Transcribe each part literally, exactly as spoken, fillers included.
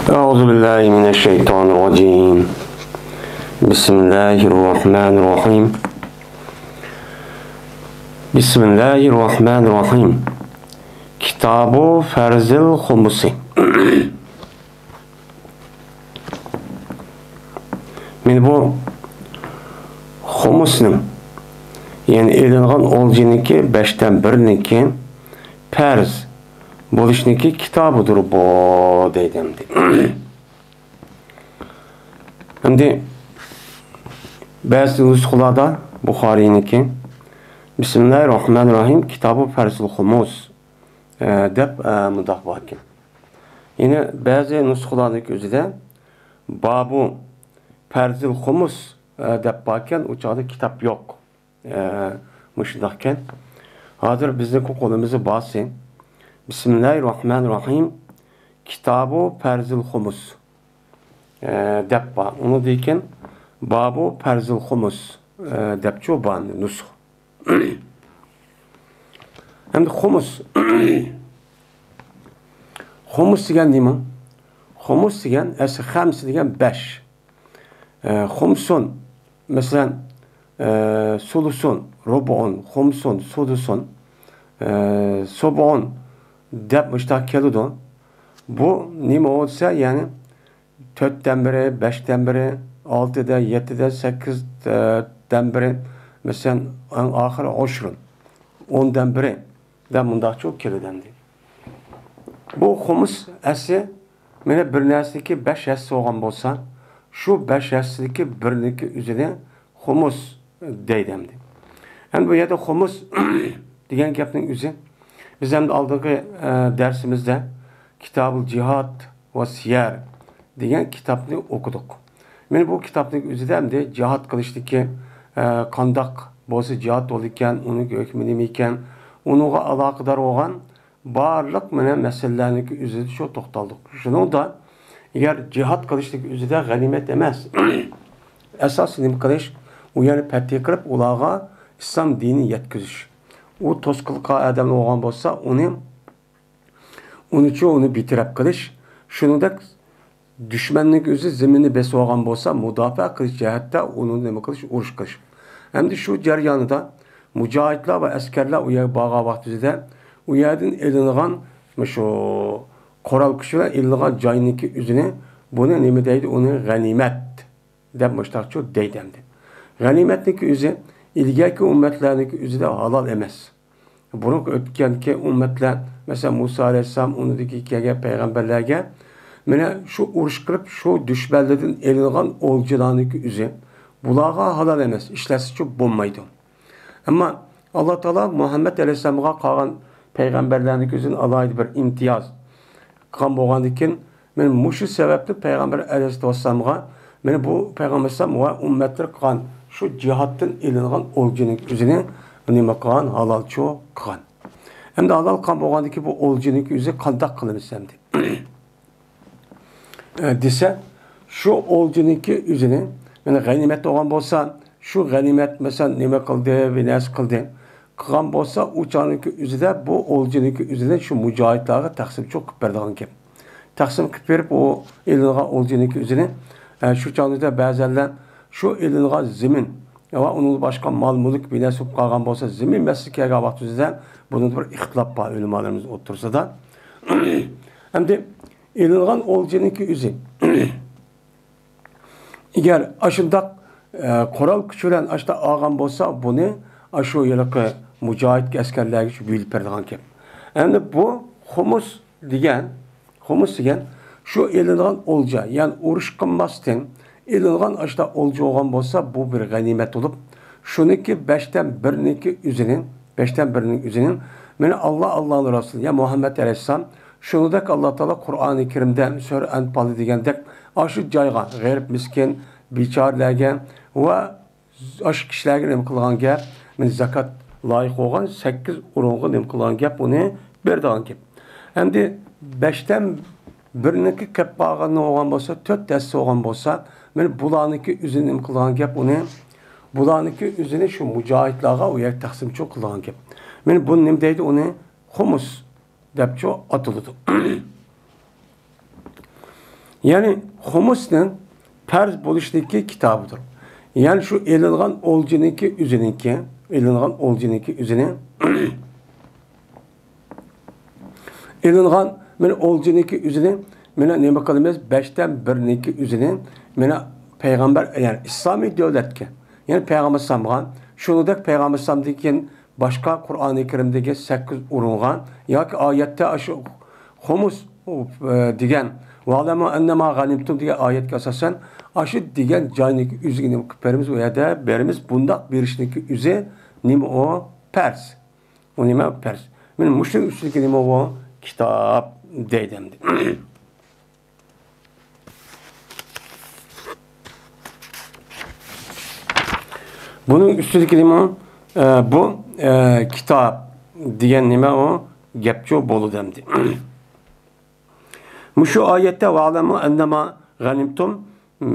أعوذ بالله من الشيطان الرجيم. بسم الله الرحمن الرحيم. بسم الله الرحمن الرحيم. كتاب فرض الخمس. مانا بۇ خۇمۇسنىڭ، يەنى ئېلىنغان ئولجىنىڭكى بەشتىن بىرىنىڭكى پەرز بولۇشنىڭكى كىتابىدۇر بۇ، دەيدۇ ئەمدى. ئەمدى بەزى نۇسخىلاردا بۇخارىينىڭكى، بىسمىللاھىررەھمانىررەھىم، كىتابۇ پەرزىل خۇمۇس، ئە، دەپ، ئە، مۇنداق باركەن. يەنە بەزى نۇسخىلارنىڭكى ئۆزىدە بابۇ پەرزىل خۇمۇس، ئە، دەپ باركەن، ئۇ چاغدا كىتاب يوق. ئە، مۇشۇنداقكەن. ھازىر بىزنىڭكى قولىمىزدا بارسى، بىسمىللاھىررەھمانىررەھىم، كىتابۇ پەرزىل خۇمۇس، ئە، دەپ بار. ئۇنىڭدىن كېيىن بابۇ پەرزىل خۇمۇس، ئە، دەپچۇ بار نۇسخا. ئەمدى خۇمۇس. خۇمۇس دېگەن نېمە؟ خۇمۇس دېگەن، ئەسلى خەمسە دېگەن بەش. ئە، خۇمسۇن، مەسىلەن، ئە، سۇلۇسۇن، رۇبۇئۇن، خۇمسۇن، سۇدۇسۇن، ئە، سۇبۇئۇن دەپ مۇشۇنداق كېلىدۇ. بۇ نېمە بولسا، يەنى تۆتتىن بىرى، بەشتىن بىرى، ئالتىدىن، يەتتىدىن، سەككىزدىن بىرى، مەسىلەن، ئەڭ ئاخىرى ئوشرۇن، ئوندىن بىرى دەپ مۇنداقچە كېلىدۇ ئەمدى. بۇ خۇمۇس ئەسلى، مانا، بىر نەرسىدىكى بەش ھەسسە بولغان بولسا، شۇ بەش ھەسسىدىكى بىرنىڭكى ئۆزىنى خۇمۇس دەيدۇ ئەمدى. ئەمدى بۇ يەردە خۇمۇس دېگەن گەپنىڭ ئۆزى، بىز ئەمدى ئالدىنقى، ئە، دەرسىمىزدە كىتابۇل جىھاد ۋە سىيەر دېگەن كىتابنى ئوقۇدۇق. مانا بۇ كىتابنىڭ ئۆزىدە ئەمدى جىھاد قىلىشتىكى، ئە، قانداق بولسا جىھاد بولىدىكەن، ئۇنىڭ ھۆكمى نېمە ئىكەن، ئۇنىڭغا ئالاقىدار بولغان بارلىق مانا مەسىلىلەرنىڭكى ئۆزىدە شۇ توختالدۇق. شۇنىڭدا ئەگەر جىھاد قىلىشتىكى ئۆزىدە غەنىيمەت ئەمەس، ئاساسىي نېمە قىلىش؟ ئۇ يەرنى پەتھى قىلىپ، ئۇلارغا ئىسلام دىنىنى يەتكۈزۈش. ئۇ توسقۇنلۇققا ئادەم بولغان بولسا، ئۇنى، ئۇنىچۇ ئۇنى بىتەرەپ قىلىش. شۇنىڭدەك دۈشمەننىڭ ئۆزى زېمىننى بېسىۋالغان بولسا، مۇداپىئە قىلىش جەھەتتە ئۇنى نېمە قىلىش، ئۇرۇش قىلىش. ئەمدى شۇ جەريانىدا مۇجاھىدلار ۋە ئەسكەرلەر ئۇ يەرگە بارغان ۋاقتىدا ئۇ يەردىن ئېلىنغان مۇشۇ قورال كۈچ بىلەن ئېلىنغان جاينىڭكى ئۆزىنى، بۇنى نېمە دەيدۇ؟ ئۇنى غەنىيمەت دەپ مۇشتاقچۇ دەيدۇ ئەمدى. غەنىيمەتنىڭكى ئۆزى ئىلگەركى ئۈممەتلەرنىڭكى ئۆزىدە ھالال ئەمەس. بۇرۇنقى ئۆتكەنكى ئۈممەتلەر، مەسىلەن، مۇسا ئەلەيھىسسالام، ئۇنىڭدىن كېيىن كەلگەن پەيغەمبەرلەرگە، مانا شۇ ئۇرۇش قىلىپ، شۇ دۈشمەنلەردىن ئېلىنغان ئولجىلارنىڭكى ئۆزى بۇلارغا ھالال ئەمەس، ئىشلەتسىچۇ بولمايدۇ. ئەمما ئاللا تائالا مۇھەممەد ئەلەيھىسسالامغا، قالغان پەيغەمبەرلەرنىڭكى ئۆزىدىن ئالاھىدە بىر ئىمتىياز قىلغان بولغاندىن كېيىن، مانا مۇشۇ سەۋەبتىن پەيغەمبەر ئەلەيھىسسالامغا، مانا بۇ پەيغەمبەر ئەلەيھىسسالام ۋە ئۈممەتلىرى قىلغان شۇ جىھادتىن ئېلىنغان ئولجىنىڭ ئۆزىنى نېمە قىلغان؟ ھالالچۇ قىلغان. ئەمدى ھالال قىلغان بولغاندىن كېيىن بۇ ئولجىنىڭكى ئۆزى قانداق قىلىمىز ئەمدى؟ ئە، دېسە، شۇ ئولجىنىڭكى ئۆزىنى، مانا غەنىيمەت بولغان بولسا، شۇ غەنىيمەت، مەسىلەن، نېمە قىلدى، بىر نەرسە قىلدى، قىلغان بولسا، ئۇ چاغنىڭكى ئۆزىدە بۇ ئولجىنىڭكى ئۆزىنى شۇ مۇجاھىدلارغا تەقسىمچۇ قىلىپ بېرىدىغان گەپ. تەقسىم قىلىپ بېرىپ، ئۇ ئېلىنغان ئولجىنىڭكى ئۆزىنى، ئە، شۇ چاغدا بەزەنلەر شۇ ئېلىنغان زېمىن ۋە ئۇنىڭدىن باشقا مال-مۈلۈك بىر نەرسە بولۇپ قالغان بولسا، زېمىن مەسىلىسى كەلگەن ۋاقتىدا بۇنىڭدا بىر ئىختىلاپ بار ئۆلىمالىرىمىز ئوتتۇرىسىدا. ئەمدى ئېلىنغان ئولجىنىڭكى ئۆزى ئەگەر ئاشۇنداق، ئە، قورال كۈچ بىلەن ئاشتا ئالغان بولسا، بۇنى ئاشۇ ھېلىقى مۇجاھىد ئەسكەرلەرگە شۇ بۆلۈپ بېرىدىغان گەپ. ئەمدى بۇ خۇمۇس دېگەن، خۇمۇس دېگەن شۇ ئېلىنغان ئولجا، يەنى ئۇرۇش قىلماستىن ئېلىنغان ئاشتا ئولجا بولغان بولسا، بۇ بىر غەنىيمەت بولۇپ، شۇنىڭكى بەشتىن بىرىنىڭكى ئۆزىنى، بەشتىن بىرىنىڭ ئۆزىنى، مانا ئاللا، ئاللانىڭ رەسۇلى، يا مۇھەممەد ئەلەيھىسسالام، شۇنىڭدەك ئاللا تائالا قۇرئانى كەرىمدە سۈرە ئەنپالدا دېگەندەك، ئاشۇ جايغا غېرىب، مىسكىن، بىچارىلەرگە ۋە ئاشۇ كىشىلەرگە نېمە قىلغان گەپ؟ مانا زاكات لايىق بولغان سەككىز ئورۇنغا نېمە قىلغان گەپ؟ ئۇنى بېرىدىغان گەپ. ئەمدى بەشتىن بىرنىڭكى كەپ بارغان بولغان بولسا، تۆت ھەسسە بولغان بولسا، مانا بۇلارنىڭكى ئۆزىنى نېمە قىلغان گەپ؟ ئۇنى، بۇلارنىڭكى ئۆزىنى شۇ مۇجاھىدلارغا ئۇ يەر تەقسىمچۇ قىلغان گەپ. مانا بۇنى نېمە دەيدۇ؟ ئۇنى خۇمۇس دەپچۇ ئاتىلىدۇ. يەنى خۇمۇسنىڭ پەرز بولۇشىدىكى كىتابىدۇر. يەنى شۇ ئېلىنغان ئولجىنىڭكى ئۆزىنىڭكى، ئېلىنغان ئولجىنىڭكى ئۆزىنى، ئېلىنغان مانا ئولجىنىڭكى ئۆزىنى، مانا نېمە قىلىمىز؟ بەشتىن بىرىنىڭكى ئۆزىنى، مانا پەيغەمبەر، يەنى ئىسلامىي دۆلەتكە، يەنى پەيغەمبەر ئەلەيھىسسالامغا، شۇنىڭدەك پەيغەمبەر ئەلەيھىسسالامدىن كېيىن باشقا قۇرئانى كەرىمدىكى سەككىز ئورۇنغا ياكى ئايەتتە ئاشۇ خۇمۇس، ئە، دېگەن، «ۋەئلەمۇ ئەننەمە غەنىمتۇم» دېگەن ئايەتكە ئاساسەن، ئاشۇ دېگەن جاينىڭكى ئۆزىگە نېمە قىلىپ بېرىمىز؟ ئۇ يەردە بېرىمىز. بۇنداق بېرىشنىڭكى ئۆزى نېمە ئۇ؟ پەرز. ئۇ نېمە؟ پەرز. مانا مۇشۇنىڭ ئۈستىدىكى نېمە ئۇ؟ كىتاب دەيدۇ ئەمدى. بۇنىڭ ئۈستىدىكى نېمە؟ ئە، بۇ، ئە، كىتاب دېگەن نېمە ئۇ؟ گەپچۇ بولىدۇ ئەمدى. مۇشۇ ئايەتتە، «ۋەئلەمۇ ئەننەمە غەنىمتۇم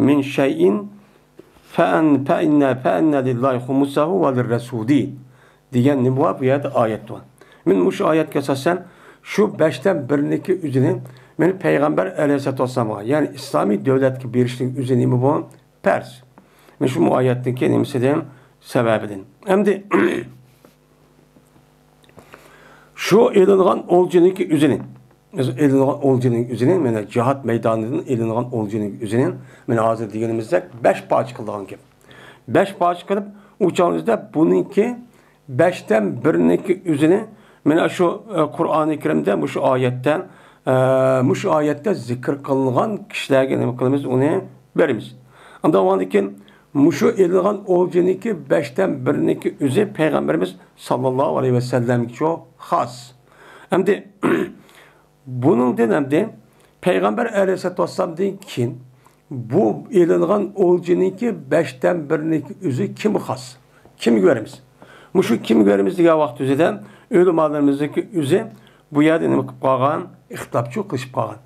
مىن شەيئىن فەئەن-، فەئىننە، فەئەننە لىللاھى خۇمۇسەھۇ ۋە لىررەسۇلى» دېگەن نېمە بار؟ بۇ يەردە ئايەت بار. مانا مۇشۇ ئايەتكە ئاساسەن، شۇ بەشتىن بىرىنىڭكى ئۆزىنى مانا پەيغەمبەر ئەلەيھىسسالاتۇ ۋەسسالامغا، يەنى ئىسلامىي دۆلەتكە بېرىشنىڭ ئۆزى نېمە بۇ؟ پەرز. مانا شۇ ئايەتنىڭكى نېمىسىدىن، سەۋەبىدىن. ئەمدى شۇ ئېلىنغان ئولجىنىڭكى ئۆزىنى، ئېلىنغان ئولجىنىڭ ئۆزىنى، مانا جىھاد مەيدانىدىن ئېلىنغان ئولجىنىڭ ئۆزىنى، مانا ھازىر دېگىنىمىزدەك بەش پارچە قىلىدىغان گەپ. بەش پارچە قىلىپ، ئۇ چاغدا بۇنىڭكى بەشتىن بىرىنىڭكى ئۆزىنى، مانا شۇ، ئە، قۇرئانى كەرىمدە مۇشۇ ئايەتتە، ئە، مۇشۇ ئايەتتە زىكىر قىلىنغان كىشىلەرگە نېمە قىلىمىز؟ ئۇنى بېرىمىز. ئاندىن كېيىن مۇشۇ ئېلىنغان ئولجىنىڭكى بەشتىن بىرىنىڭكى ئۆزى پەيغەمبىرىمىز ساللاللاھۇ ئەلەيھى ۋەسەللەمگىچۇ خاس. ئەمدى بۇنىڭدىن ئەمدى پەيغەمبەر ئەلەيھىسسالاتۇ ۋەسسالامدىن كېيىن بۇ ئېلىنغان ئولجىنىڭكى بەشتىن بىرىنىڭكى ئۆزى كىمگە خاس؟ كىمگە بېرىمىز؟ مۇشۇ كىمگە بېرىمىز دېگەن ۋاقىت ئۆزىدە ئۆلىمالىرىمىزنىڭكى ئۆزى بۇ يەردە نېمە قىلىپ قالغان؟ ئىختىلاپچۇ قىلىشىپ قالغان.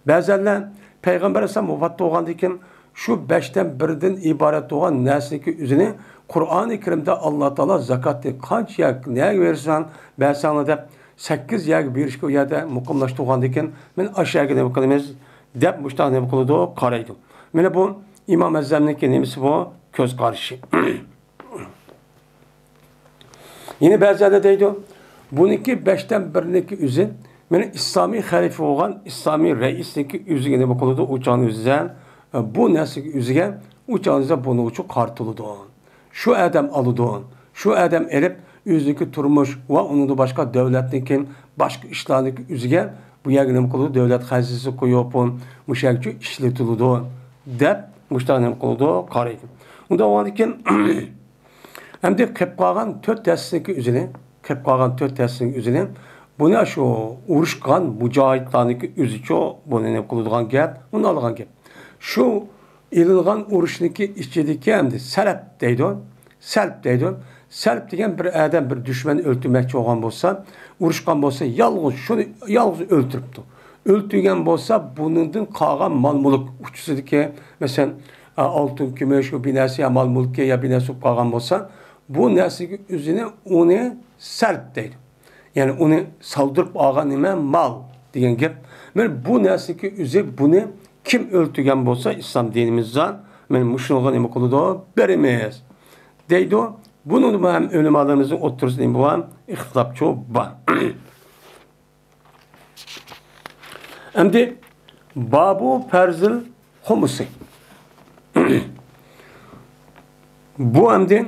بەزەنلەر پەيغەمبەر ئەلەيھىسسالام ۋاپات بولغاندىن كېيىن شۇ بەشتىن بىردىن ئىبارەت بولغان نەرسىنىڭكى ئۆزىنى قۇرئانى كەرىمدە ئاللا تائالا زاكاتنى قانچە يەرگە، نەگە بېرىسەن، بەرسەڭلار دەپ سەككىز يەرگە بېرىشكە ئۇ يەردە مۇقىملاشتۇرغاندىن كېيىن، مانا ئاشۇ يەرگە نېمە قىلىمىز دەپ مۇشۇنداق نېمە قىلىدۇ، قارايدۇ. مانا بۇ ئىمام ئەزەمنىڭكى نېمىسى بۇ؟ كۆز قارىشى. يەنە بەزىلەر دەيدۇ، بۇنىڭكى بەشتىن بىرىنىڭكى ئۆزى، مانا ئىسلامىي خەلىپە بولغان ئىسلامىي رەئىسنىڭكى ئۆزىگە نېمە قىلىدۇ؟ ئۇ چاغنى ئۆزىگە، بۇ نەرسىگە ئۆزىگە، ئۇ چاغنى ئۆزىگە بۇنىڭ ئۈچۈن قارىتىلىدۇ. شۇ ئادەم ئالىدۇ. شۇ ئادەم ئېلىپ، ئۆزىنىڭكى تۇرمۇش ۋە ئۇنىڭدىن باشقا دۆلەتنىڭكى باشقا ئىشلارنىڭكى ئۆزىگە بۇ يەرگە نېمە قىلىدۇ؟ دۆلەت خەزىنىسى قويۇپ، مۇشۇ يەرگىچۇ ئىشلىتىلىدۇ، دەپ مۇشۇنداق نېمە قىلىدۇ؟ قارايدۇ. ئۇنداق بولغاندىن كېيىن، ئەمدى قېلىپ قالغان تۆت ھەسسىنىڭكى ئۆزىنى، قېلىپ قالغان تۆت ھەسسىنىڭكى ئۆزىنى، بۇنى شۇ ئۇرۇش قىلغان مۇجاھىدلارنىڭكى ئۆزىچۇ بۇنى نېمە قىلىدىغان گەپ، ئۇنى ئالغان گەپ. شۇ ئېلىنغان ئۇرۇشنىڭكى ئىچىدىكى ئەمدى سەلەپ دەيدۇ. سەلپ دەيدۇ. سەلپ دېگەن بىر ئادەم بىر دۈشمەننى ئۆلتۈرمەكچى بولغان بولسا، ئۇرۇشقان بولسا، يالغۇز، شۇنى يالغۇز ئۆلتۈرۈپتۇ. ئۆلتۈرگەن بولسا، بۇنىڭدىن قالغان مال-مۈلۈك ئۇچىسىدىكى، مەسىلەن، ئالتۇن، كۈمۈش، بۇ بىر نەرسە يا مال-مۈلكى يا بىر نەرسە بولۇپ قالغان بولسا، بۇ نەرسىگە ئۆزىنى، ئۇنى سەلپ دەيدۇ. يەنى ئۇنى سالدۇرۇپ ئالغان نېمە؟ مال دېگەن گەپ. مانا بۇ نەرسىنىڭكى ئۆزى، بۇنى كىم ئۆلتۈرگەن بولسا، ئىسلام دىنىمىزدا، مانا مۇشۇنىڭغا نېمە قىلىدۇ؟ بېرىمىز دەيدۇ. بۇنىڭدا ھەم ئۆلىمالىرىمىزنىڭ ئوتتۇرىسىدا نېمە بار؟ ئىختىلاپچۇ بار. ئەمدى بابۇ پەرزىل خۇمۇسى. بۇ ئەمدى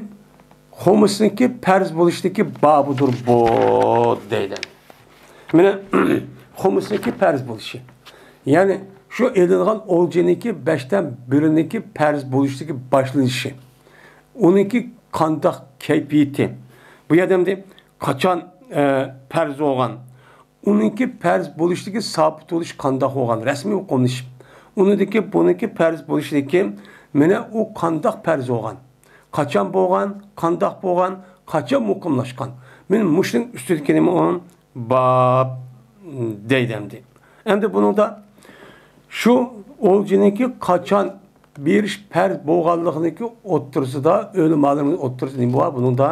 خۇمۇسنىڭكى پەرز بولۇشتىكى بابىدۇر بۇ دەيدۇ. مانا خۇمۇسنىڭكى پەرز بولۇشى. يەنى شۇ ئېلىنغان ئولجىنىڭكى بەشتىن بىرىنىڭكى پەرز بولۇشتىكى باشلىنىشى. ئۇنىڭكى قانداق كەيپىيىتى؟ بۇ يەردە ئەمدى قاچان، ئە، پەرز بولغان؟ ئۇنىڭكى پەرز بولۇشتىكى سابىت بولۇش قانداق بولغان؟ رەسمىي قوللىنىش. ئۇنىڭدىكى، بۇنىڭكى پەرز بولۇشىدىكى، مانا ئۇ قانداق پەرز بولغان؟ قاچان بولغان؟ قانداق بولغان؟ قاچان مۇقىملاشقان؟ مانا مۇشۇنىڭ ئۈستىدىكى نېمە ئۇ؟ باب دەيدۇ ئەمدى. ئەمدى بۇنىڭدا شۇ ئولجىنىڭكى قاچان بېرىش پەرز بولغانلىقىنىڭكى ئوتتۇرىسىدا، ئۆلىمالىرىمىز ئوتتۇرىسىدا نېمە بار؟ بۇنىڭدا،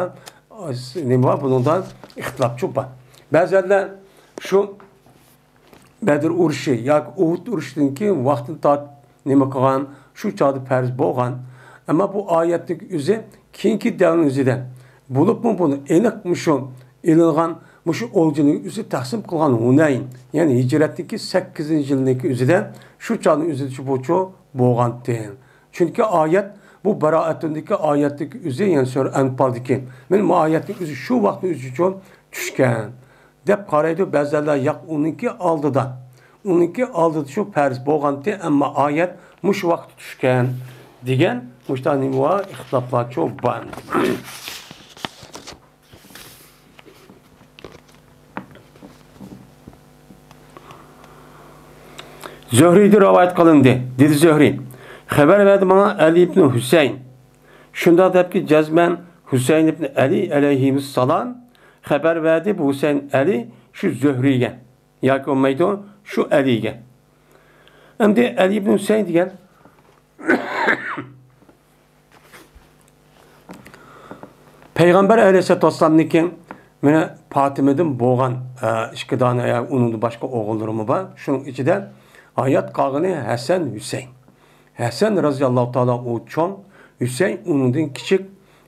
نېمە بار؟ بۇنىڭدا ئىختىلاپچۇ بار. بەزىلەر شۇ بەدر ئۇرۇشى ياكى ئۇھۇد ئۇرۇشىدىن كېيىن ۋاقتىن تارتىپ نېمە قىلغان؟ شۇ چاغدا پەرز بولغان. ئەمما بۇ ئايەتنىڭ ئۆزى كېيىنكى دەۋرنىڭ ئۆزىدە. بولۇپمۇ بۇنى ئېنىق مۇشۇ ئېلىنغان مۇشۇ ئولجىنىڭ ئۆزى تەقسىم قىلغان ھۇنەين، يەنى ھىجرەتتىكى سەككىزىنچى يىلنىڭكى ئۆزىدە شۇ چاغنىڭ ئۆزىدە شۇ بۇچۇ بولغانتى. چۈنكى ئايەت، بۇ باراەتۇندىكى ئايەتتىكى ئۆزى، يەنى سۈرە ئەنپالدىكى، مانا بۇ ئايەتنىڭ ئۆزى شۇ ۋاقىتنىڭ ئۆزىچۇ چۈشكەن دەپ قارايدۇ. بەزىلەر ياق، ئۇنىڭكى ئالدىدا، ئۇنىڭكى ئالدىدا شۇ پەرز بولغانتى، ئەمما ئايەت مۇشۇ ۋاقىتتا چۈشكەن دېگەن مۇشۇنداق نېمە بار، ئىختىلاپلارچۇ بار. زۆھرىدىن رىۋايەت قىلىندى، دېدى زۆھرى، خەۋەر بەردى ماڭا ئەلى ئىبنى ھۈسەيىن. شۇنداق دەپكى جەزمەن ھۈسەيىن ئىبنى ئەلى ئەلەيھىمۇسسالام خەۋەر بەردى، بۇ ھۈسەيىن ئەلى شۇ زۆھرىگە ياكى بولمايدۇ شۇ ئەلىگە. ئەمدى ئەلى ئىبنى ھۈسەيىن دېگەن پەيغەمبەر ئەلەيھىسسالاتۇ ۋەسسالامنىڭكى مانا پاتىمىدىن بولغان، ئە، ئىككى دانە، ئە، ئۇنىڭدىن باشقا ئوغۇللىرىمۇ بار. شۇنىڭ ئىچىدە ھايات قالغىنى ھەسەن، ھۈسەيىن. ھەسەن رەزىياللاھۇ تائالا ئۇ چوڭ، ھۈسەيىن ئۇنىڭدىن كىچىك،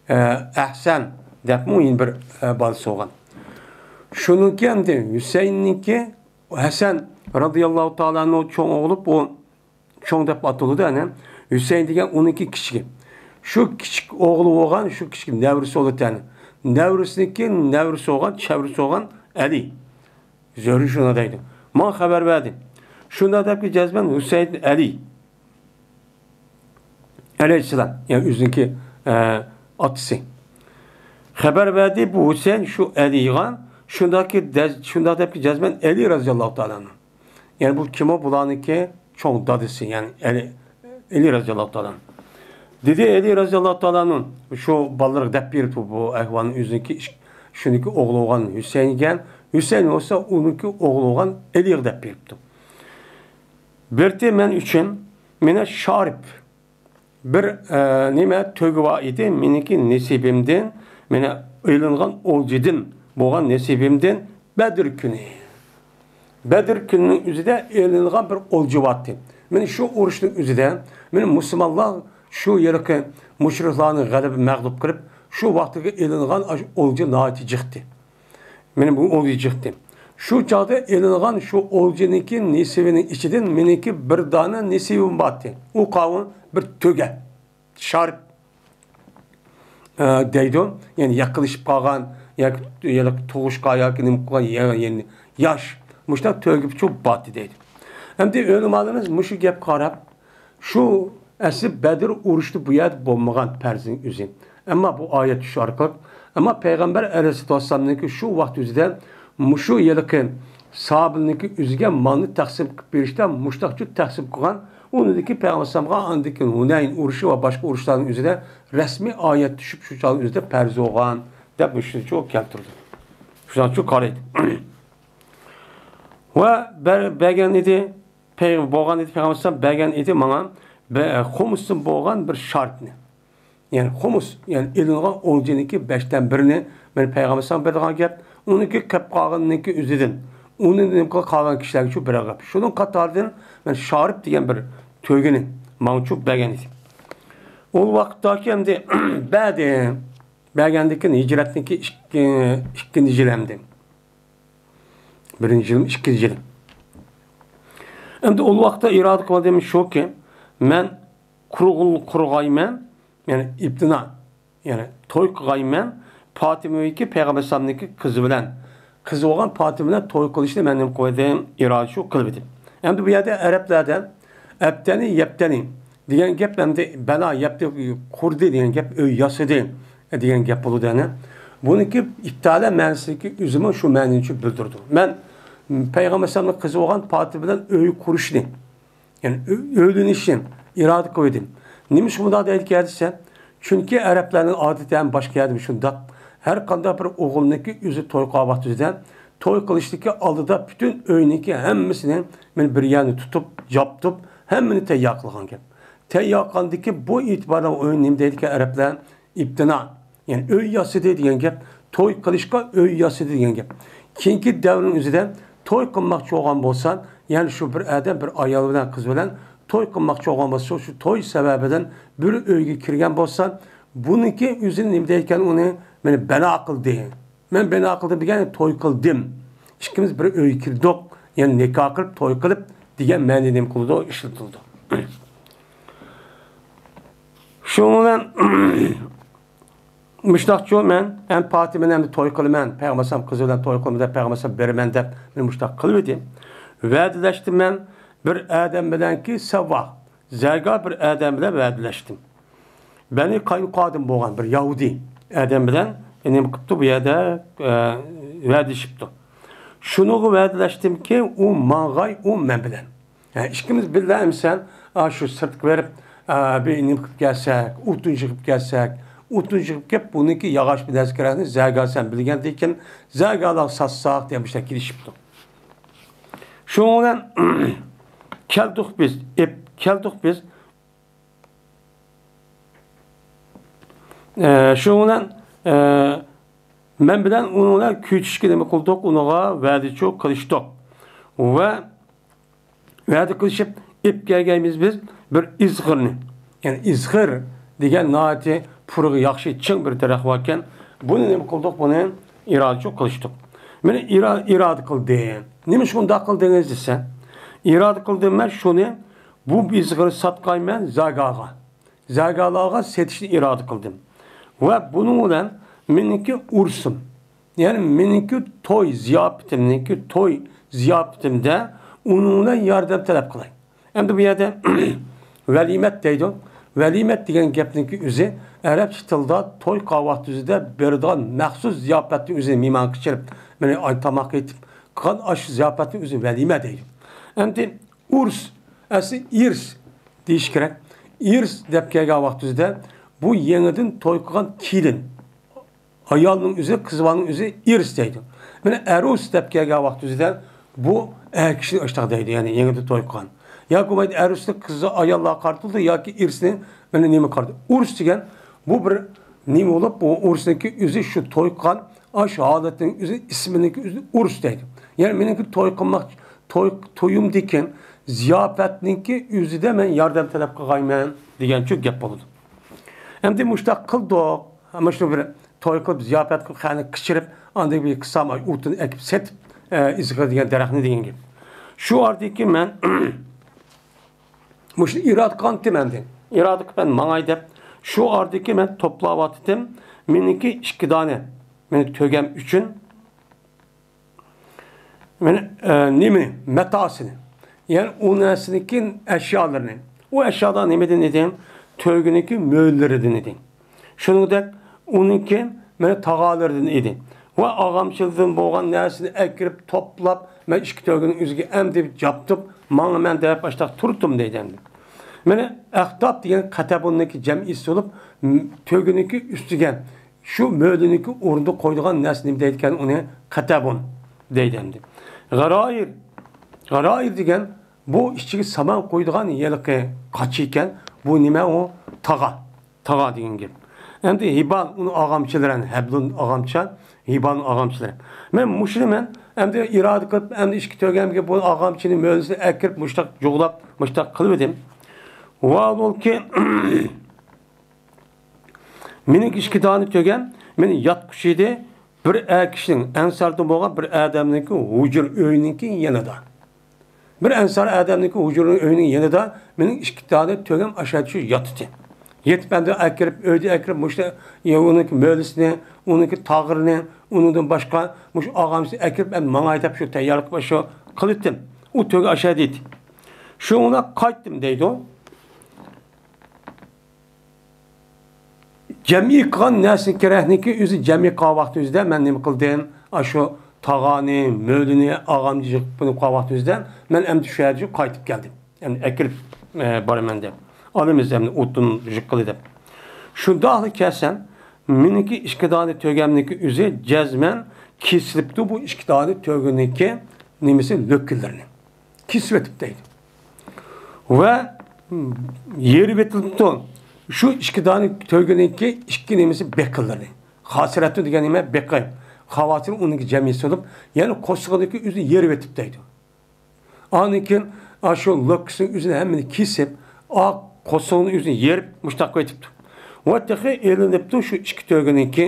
ئە، ئەھسەن دەپمۇ يەنە بىر، ئە، بالىسى بولغان. شۇنىڭكى ئەمدى ھۈسەيىننىڭكى، ھەسەن رەزىياللاھۇ تائالا ئەنھۇ چوڭ ئوغلى، بۇ چوڭ دەپ ئاتىلىدۇ، ئەنە. ھۈسەيىن دېگەن ئۇنىڭكى كىچىكى. شۇ كىچىك ئوغلى بولغان، شۇ كىچىك نەۋرىسى بولىدۇ، ئەنە. نەۋرىسىنىڭكى نەۋرىسى بولغان، چەۋرىسى بولغان ئەلى. زۆھرى شۇنداق دەيدۇ. ماڭا خەۋەر بەردى. شۇنداق دەپكى جەزمەن ھۈسەيىن ئەلى ئەلەيھىسسالام، يەنى ئۆزىنىڭكى، ئە، ئاتىسى. خەۋەر بەردى، بۇ ھۈسەيىن شۇ ئەلىغا، شۇنداقكى دەز-، شۇنداق دەپكى جەزمەن ئەلى رەزىياللاھۇ تائالا ئەنھۇ. يەنى بۇ كىمۇ؟ بۇلارنىڭكى چوڭ دادىسى، يەنى ئەلى، ئەلى رەزىياللاھۇ تائالا ئەنھۇ. دېدى ئەلى رەزىياللاھۇ تائالا ئەنھۇ، شۇ بالىلىرىغا دەپ بېرىپتۇ بۇ ئەھۋالنى، ئۆزىنىڭكى ئىش-، شۇنىڭكى ئوغلى بولغان ھۈسەيىنگە، ھۈسەيىن بولسا ئۇنىڭكى ئوغلى بولغان ئەلىگە دەپ بېرىپتۇ. بىرتى مەن ئۈچۈن مانا شارىپ بىر، ئە، نېمە، تۆگە بار ئىدى، مېنىڭكى نېسىبىمدىن، مانا ئېلىنغان ئولجىدىن بولغان نېسىبىمدىن بەدر كۈنى. بەدر كۈنىنىڭ ئۆزىدە ئېلىنغان بىر ئولجا بارتى. مانا شۇ ئۇرۇشنىڭ ئۆزىدە مانا مۇسۇلمانلار شۇ يىلقى مۇشرىكلارنى غەلىبە مەغلۇپ قىلىپ، شۇ ۋاقىتتىكى ئېلىنغان ئاشۇ ئولجا ناھايىتى جىقتى. مانا بۇ ئولجا جىقتى. شۇ چاغدا ئېلىنغان شۇ ئولجىنىڭكى نېسىۋىنىڭ ئىچىدىن مېنىڭكى بىر دانە نېسىۋىم بارتى. ئۇ قاۋۇن بىر تۆگە. شارىپ، ئە، دەيدۇ. يەنى يېقىلىشىپ قالغان ياكى، ياكى تۇغۇشقا ياكى نېمە قىلغان يا-، يەنى ياش. مۇشۇنداق تۆگە بىچۇ بارتى دەيدۇ. ئەمدى ئۆلىمالىرىمىز مۇشۇ گەپكە قاراپ، شۇ ئەسلى بەدر ئۇرۇشتا بۇ يەردە بولمىغان پەرزنىڭ ئۆزى. ئەمما بۇ ئايەت چۈشۈش ئارقىلىق، ئەمما پەيغەمبەر ئەلەيھىسسالاتۇ ۋەسسالامنىڭكى شۇ ۋاقىت ئۆزىدە مۇشۇ ھېلىقى ساھابىلەرنىڭكى ئۆزىگە مالنى تەقسىم قىلىپ بېرىشتە مۇشتاقچۇ تەقسىم قىلغان، ئۇنىڭدىكى پەيغەمبەر ئەلەيھىسسالامغا ئاندىن كېيىن ھۇنەين ئۇرۇشى ۋە باشقا ئۇرۇشلارنىڭ ئۆزىدە رەسمىي ئايەت چۈشۈپ، شۇ چاغنىڭ ئۆزىدە پەرز بولغان دەپ مۇشۇنچە كەلتۈردى. شۇنىڭچە قارايدۇ. ۋە بەر-، بەرگەن ئىدى. پەي-، بولغان ئىدى، پەيغەمبەر ئەلەيھىسسالام بەرگەن ئىدى ماڭا بە-، خۇمۇستىن بولغان بىر شارىپنى. يەنى خۇمۇس، يەنى ئېلىنغان ئولجىنىڭكى بەشتىن بىرىنى مەن پەيغەمبەر ئەلەيھىسسالام بەرگەن گەپ، ئۇنىڭكى قېلىپ قالغىنىنىڭكى ئۆزىدىن، ئۇنى نېمە قىلىپ قالغان كىشىلەرگە شۇ بېرىدىغان گەپ. شۇنىڭ قاتارىدىن مەن شارىپ دېگەن بىر تۆگىنى ماڭا چۇ بەرگەن ئىدى. ئۇ ۋاقىتتاكى ئەمدى بەردى، بەرگەندىن كېيىن ھىجرەتنىڭكى ئىككى، ئىككىنچى يىلى ئەمدى. بىرىنچى يىلمۇ، ئىككىنچى يىلى. ئەمدى ئۇ ۋاقىتتا ئىرادە قىلغىنىم شۇكى، مەن قۇرغۇل-، قۇرغايمەن، يەنى ئىپتىنا، يەنى توي قىلغايمەن، پاتىمىدىكى پەيغەمبەر ئەلەيھىسسالامنىڭكى قىزى بىلەن، قىزى بولغان پاتىمە بىلەن توي قىلىشنى مەن نېمە قىلىۋىدىم؟ ئىرادە شۇ قىلىۋىدىم. ئەمدى بۇ يەردە ئەرەبلەردە ئەبتەنى، يەبتەنى دېگەن گەپ، ئەمدى بەنا، يەبتى، قۇردى دېگەن گەپ، ئۆي ياسىدى دېگەن گەپ بولىدۇ، ئەنە. بۇنىڭكى ئىپتالە مەنىسىدىكى ئۆزىمۇ شۇ مەنىنى بىلدۈرىدۇ. مەن پەيغەمبەر ئەلەيھىسسالامنىڭ قىزى بولغان پاتىمە بىلەن ئۆي قۇرۇشنى، يەنى ئۆ-، ئۆيلىنىشنى ئىرادە قىلىۋىدىم. نېمىشقا مۇنداق دەيدىكەن دېسە، چۈنكى ئەرەبلەرنىڭ ئادىتى ھەم باشقا يەردىمۇ شۇنداق. ھەر قانداق بىر ئوغۇلنىڭكى ئۆزى توي قىلغان ۋاقتىدا توي قىلىشتىكى ئالدىدا پۈتۈن ئۆينىڭكى ھەممىسىنى مەن بىر يەرنى تۇتۇپ، ياپتۇپ، ھەممىنى تەييار قىلغان گەپ. تەييار قىلغاندىكى بۇ ئېتىباردا ئۆينى نېمە دەيدىكەن ئەرەبلەر؟ ئىپتىنا. يەنى ئۆي ياسىدى دېگەن گەپ، توي قىلىشقا ئۆي ياسىدى دېگەن گەپ. كېيىنكى دەۋرنىڭ ئۆزىدە توي قىلماقچى بولغان بولسا، يەنى شۇ بىر ئادەم بىر ئايال بىلەن قىز بىلەن توي قىلماقچى بولغان بولسا، شۇ توي سەۋەبىدىن بىر ئۆيگە كىرگەن بولسا، بۇنىڭكى ئۆزى نېمە دەيدىكەن ئۇنى، مېنى بىنا قىلدى. مەن بىنا قىلدىم دېگەن توي قىلدىم. ئىككىمىز بىر ئۆيگە كىردۇق، يەنى نىكاھ قىلىپ، توي قىلىپ دېگەن مەنىدە نېمە قىلىدۇ، ئىشلىتىلىدۇ. شۇنىڭ بىلەن مۇشۇنداقچۇ مەن، ئەم پاتىمىنى ئەمدى توي قىلىمەن، پەيغەمبەر ئەلەيھىسسالام قىزى بىلەن توي قىلىمەن دەپ، پەيغەمبەر ئەلەيھىسسالام بېرىمەن دەپ، مەن مۇشۇنداق قىلىۋىدىم. ۋەدىلەشتىم مەن بىر ئادەم بىلەنكى سەۋۋاھ، زەگا بىر ئادەم بىلەن ۋەدىلەشتىم. بەنى قاينۇقادىن بولغان بىر يەھۇدىي ئادەم بىلەن نېمە قىپتۇ، بۇ يەردە، ئە، ۋەدىلىشىپتۇ. شۇنىڭغا ۋەدىلەشتىمكى، ئۇ ماڭغاي، ئۇ مەن بىلەن. ھە، ئىككىمىز بىللە ئەمسە، ئا، شۇ سىرتقا بېرىپ، ئا، بىر نېمە قىلىپ كەلسەك، ئوتۇن يىغىپ كەلسەك، ئوتۇن يىغىپ كېلىپ، بۇنىڭكى ياغاچ بىلەن كېرەكنى زەگا سەن بىلگەندىكىن، زەگالا ساتساق دېگەن مۇشۇنداق كېلىشىپتۇ. شۇنىڭ بىلەن كەلدۇق بىز، ئېپ كەلدۇق بىز. ئە، شۇنىڭ بىلەن، ئە، مەن بىلەن ئۇنىڭ بىلەن كۆچۈشكە نېمە قىلدۇق، ئۇنىڭغا ۋەدىچۇ قىلىشتۇق. ۋە ۋەدە قىلىشىپ ئېپ كەلگەيمىز بىز بىر ئىزخىرنى. يەنى ئىزخىر دېگەن ناھايىتى پۇرىقى ياخشى چىڭ بىر دەرەخ باركەن. بۇنى نېمە قىلدۇق؟ بۇنى ئىرادىچۇ قىلىشتۇق. مېنى ئىرا-، ئىرادە قىلدى. نېمە ئىش ئۇنداق قىلدىڭىز دېسە، ئىرادە قىلدىم مەن شۇنى بۇ ئىزخىرنى ساتقايمەن زاگاغا. زاگالارغا سېتىشنى ئىرادە قىلدىم. ۋە بۇنىڭ بىلەن مېنىڭكى ئۇرسۇم، يەنى مېنىڭكى توي زىياپىتىمنىڭكى توي زىياپىتىمدە ئۇنىڭ بىلەن ياردەم تەلەپ قىلاي. ئەمدى بۇ يەردە ۋەلىمەت دەيدۇ. ۋەلىمەت دېگەن گەپنىڭكى ئۆزى ئەرەبچە تىلدا توي قىلغان ۋاقتى يۈزىدە بېرىدىغان مەخسۇس زىياپەتنىڭ ئۆزى، مېھمانغا كىرىپ، مېنى ئاي تاماق ئېتىپ قىلغان ئاشۇ زىياپەتنىڭ ئۆزى ۋەلىمە دەيدۇ. ئەمدى ئۇرس، ئەسلى ئىرس دېيىش كېرەك. ئىرس دەپ كەلگەن ۋاقتىمىزدا بۇ يېڭىدىن توي قىلغان كېلىن، ئايالنىڭ ئۆزى، قىز بالىنىڭ ئۆزى ئىرس دەيدۇ. مانا ئەرۇس دەپ كەلگەن ۋاقتىمىزدا بۇ ئەر كىشىنى ئاشتاق دەيدۇ، يەنى يېڭىدىن توي قىلغان. ياكى بولمايدۇ ئەرۇسنى قىزى ئاياللارغا قارىتىلىدۇ ياكى ئىرسنى مانا نېمە قارىتىلىدۇ. ئۇرس دېگەن بۇ بىر نېمە بولۇپ، بۇ ئۇرسنىڭكى ئۆزى شۇ توي قىلغان ئاشۇ ھالەتنىڭ ئۆزى، ئىسمىنىڭكى ئۆزى ئۇرس دەيدۇ. يەنى مېنىڭكى توي قىلماق، توي، تويۇمدىكى زىياپەتنىڭكى ئۆزىدە مەن ياردەم تەلەپ قىلغايمەن دېگەنچۇ گەپ بولىدۇ. ئەمدى مۇشۇنداق قىلدۇق. مانا شۇ بىر توي قىلىپ، زىياپەت قىلىپ، خەقنى قىچىرىپ، ئاندىن بىر قىسام ئوتۇن ئەكىپ سېتىپ، ئە، ئىزغىر دېگەن دەرەخنى دېگەن گەپ. شۇ ئاردىكى مەن مۇشۇ ئىرادە قىلغانتىم ئەمدى. ئىرادە قىلىپ مەن ماڭاي دەپ، شۇ ئاردىكى مەن توپلاۋاتىتىم. مېنىڭكى ئىككى دانە، مېنى تۆگەم ئۈچۈن مانا، ئە، نېمىنى؟ مەتاسىنى. يەنى ئۇ نەرسىنىڭكى ئەشيالىرىنى. ئۇ ئەشيالار نېمىدىن ئىدى؟ تۆگىنىڭكى مۆلىلىرىدىن ئىدى. شۇنىڭدەك ئۇنىڭكى مانا تاغالىرىدىن ئىدى. ۋە ئاغامچىلىرىدىن بولغان نەرسىنى ئەكىرىپ، توپلاپ، مەن ئىككى تۆگىنىڭ ئۆزىگە ئەمدى جاپتۇپ، ماڭىمەن دەپ ئاشتاق تۇرۇپتۇم دەيدۇ ئەمدى. مانا ئەختاپ دېگەن قەتەبۇننىڭكى جەمئىيىتى بولۇپ، م-، تۆگىنىڭكى ئۈستىگە شۇ مۆلىنىڭكى ئورنىدا قويىدىغان نەرسە نېمە دەيدىكەن، ئۇنى قەتەبۇن دەيدۇ ئەمدى. غارايىر، غارايىر دېگەن بۇ ئىچىگە سامان قويىدىغان ھېلىقى قاچا ئىكەن. بۇ نېمە ئۇ؟ تاغا. تاغا دېگەن گەپ. ئەمدى ھىبال ئۇنىڭ ئاغامچىلىرى، ھەبلۇن ئاغامچى، ھىبالنىڭ ئاغامچىلىرى. مەن مۇشۇنى مەن ئەمدى ئىرادە قىلىپ، ئەمدى ئىككى تۆگەمگە بۇ ئاغامچىنى مۆلىسىنى ئەكىرىپ، مۇشتاق جۇغلاپ، مۇشتاق قىلىۋىدىم. ۋاھالبۇلكى، مېنىڭ ئىككى دانە تۆگەم مېنى ياتقۇچى ئىدى. بىر ئەر كىشىنىڭ، ئەنساردىن بولغان بىر ئادەمنىڭكى ھۇجرا ئۆيىنىڭكى يېنىدا. بىر ئەنسار ئادەمنىڭكى ھۇجرا ئۆيىنىڭ يېنىدا مېنىڭ ئىككى دانە تۆگەم ئاشۇ يەردە ياتىتى. يېتىپ ئەمدى ئەكىرىپ، ئۆيدە ئەكىرىپ، مۇشۇ ئۇنىڭكى مۆلىسىنى، ئۇنىڭكى تاغىرىنى، ئۇنىڭدىن باشقا مۇشۇ ئاغامچىسىنى ئەكىرىپ، ئەمدى ماڭاي دەپ شۇ تەييارلىق شۇ قىلىتتىم. ئۇ تۆگە ئاشۇ يەردە ئىدى. شۇڭا قايتتىم دەيدۇ. جەمئىي قىلغان نەرسە كېرەكنىكى ئۆزى جەمئىي قىلغان ۋاقتى ئۆزىدە مەن نېمە قىلدىم؟ ئاشۇ تاغانى، مۆلىنى، ئاغامنى يىغىپ بۇنى قىلغان ۋاقتى ئۆزىدە مەن ئەمدى شۇ يەرگە قايتىپ كەلدىم. يەنى ئەكىرىپ، ئە، بارىمەن دەپ. ئالىمىز ئەمدى ئوتۇن يىغقىلى دەپ. شۇنداقلا كەلسەم، مېنىڭكى ئىككى دانە تۆگەمنىڭكى ئۆزى جەزمەن كېسىلىپتۇ، بۇ ئىككى دانە تۆگىنىڭكى نېمىسى، لۆككىلىرىنى. كېسىۋېتىپ دەيدۇ. ۋە يېرىۋېتىلىپتۇ. شۇ ئىككى دانە تۆگىنىڭكى ئىككى نېمىسى بېقىلىرى. خاسىرەتۇ دېگەن نېمە؟ بېقى. خاۋاتىر ئۇنىڭكى جەمئىيىتى بولۇپ، يەنى قورسىقىدىكى ئۆزى يېرىۋېتىپ دەيدۇ. ئاندىن كېيىن ئاشۇ لوككىسىنىڭ ئۆزىنى ھەممىنى كېسىپ، ئاق قورسىقىنىڭ ئۆزىنى يېرىپ، مۇشتاق قىلىۋېتىپتۇ. ۋە تېخى ئېلىنىپتۇ شۇ ئىككى تۆگىنىڭكى،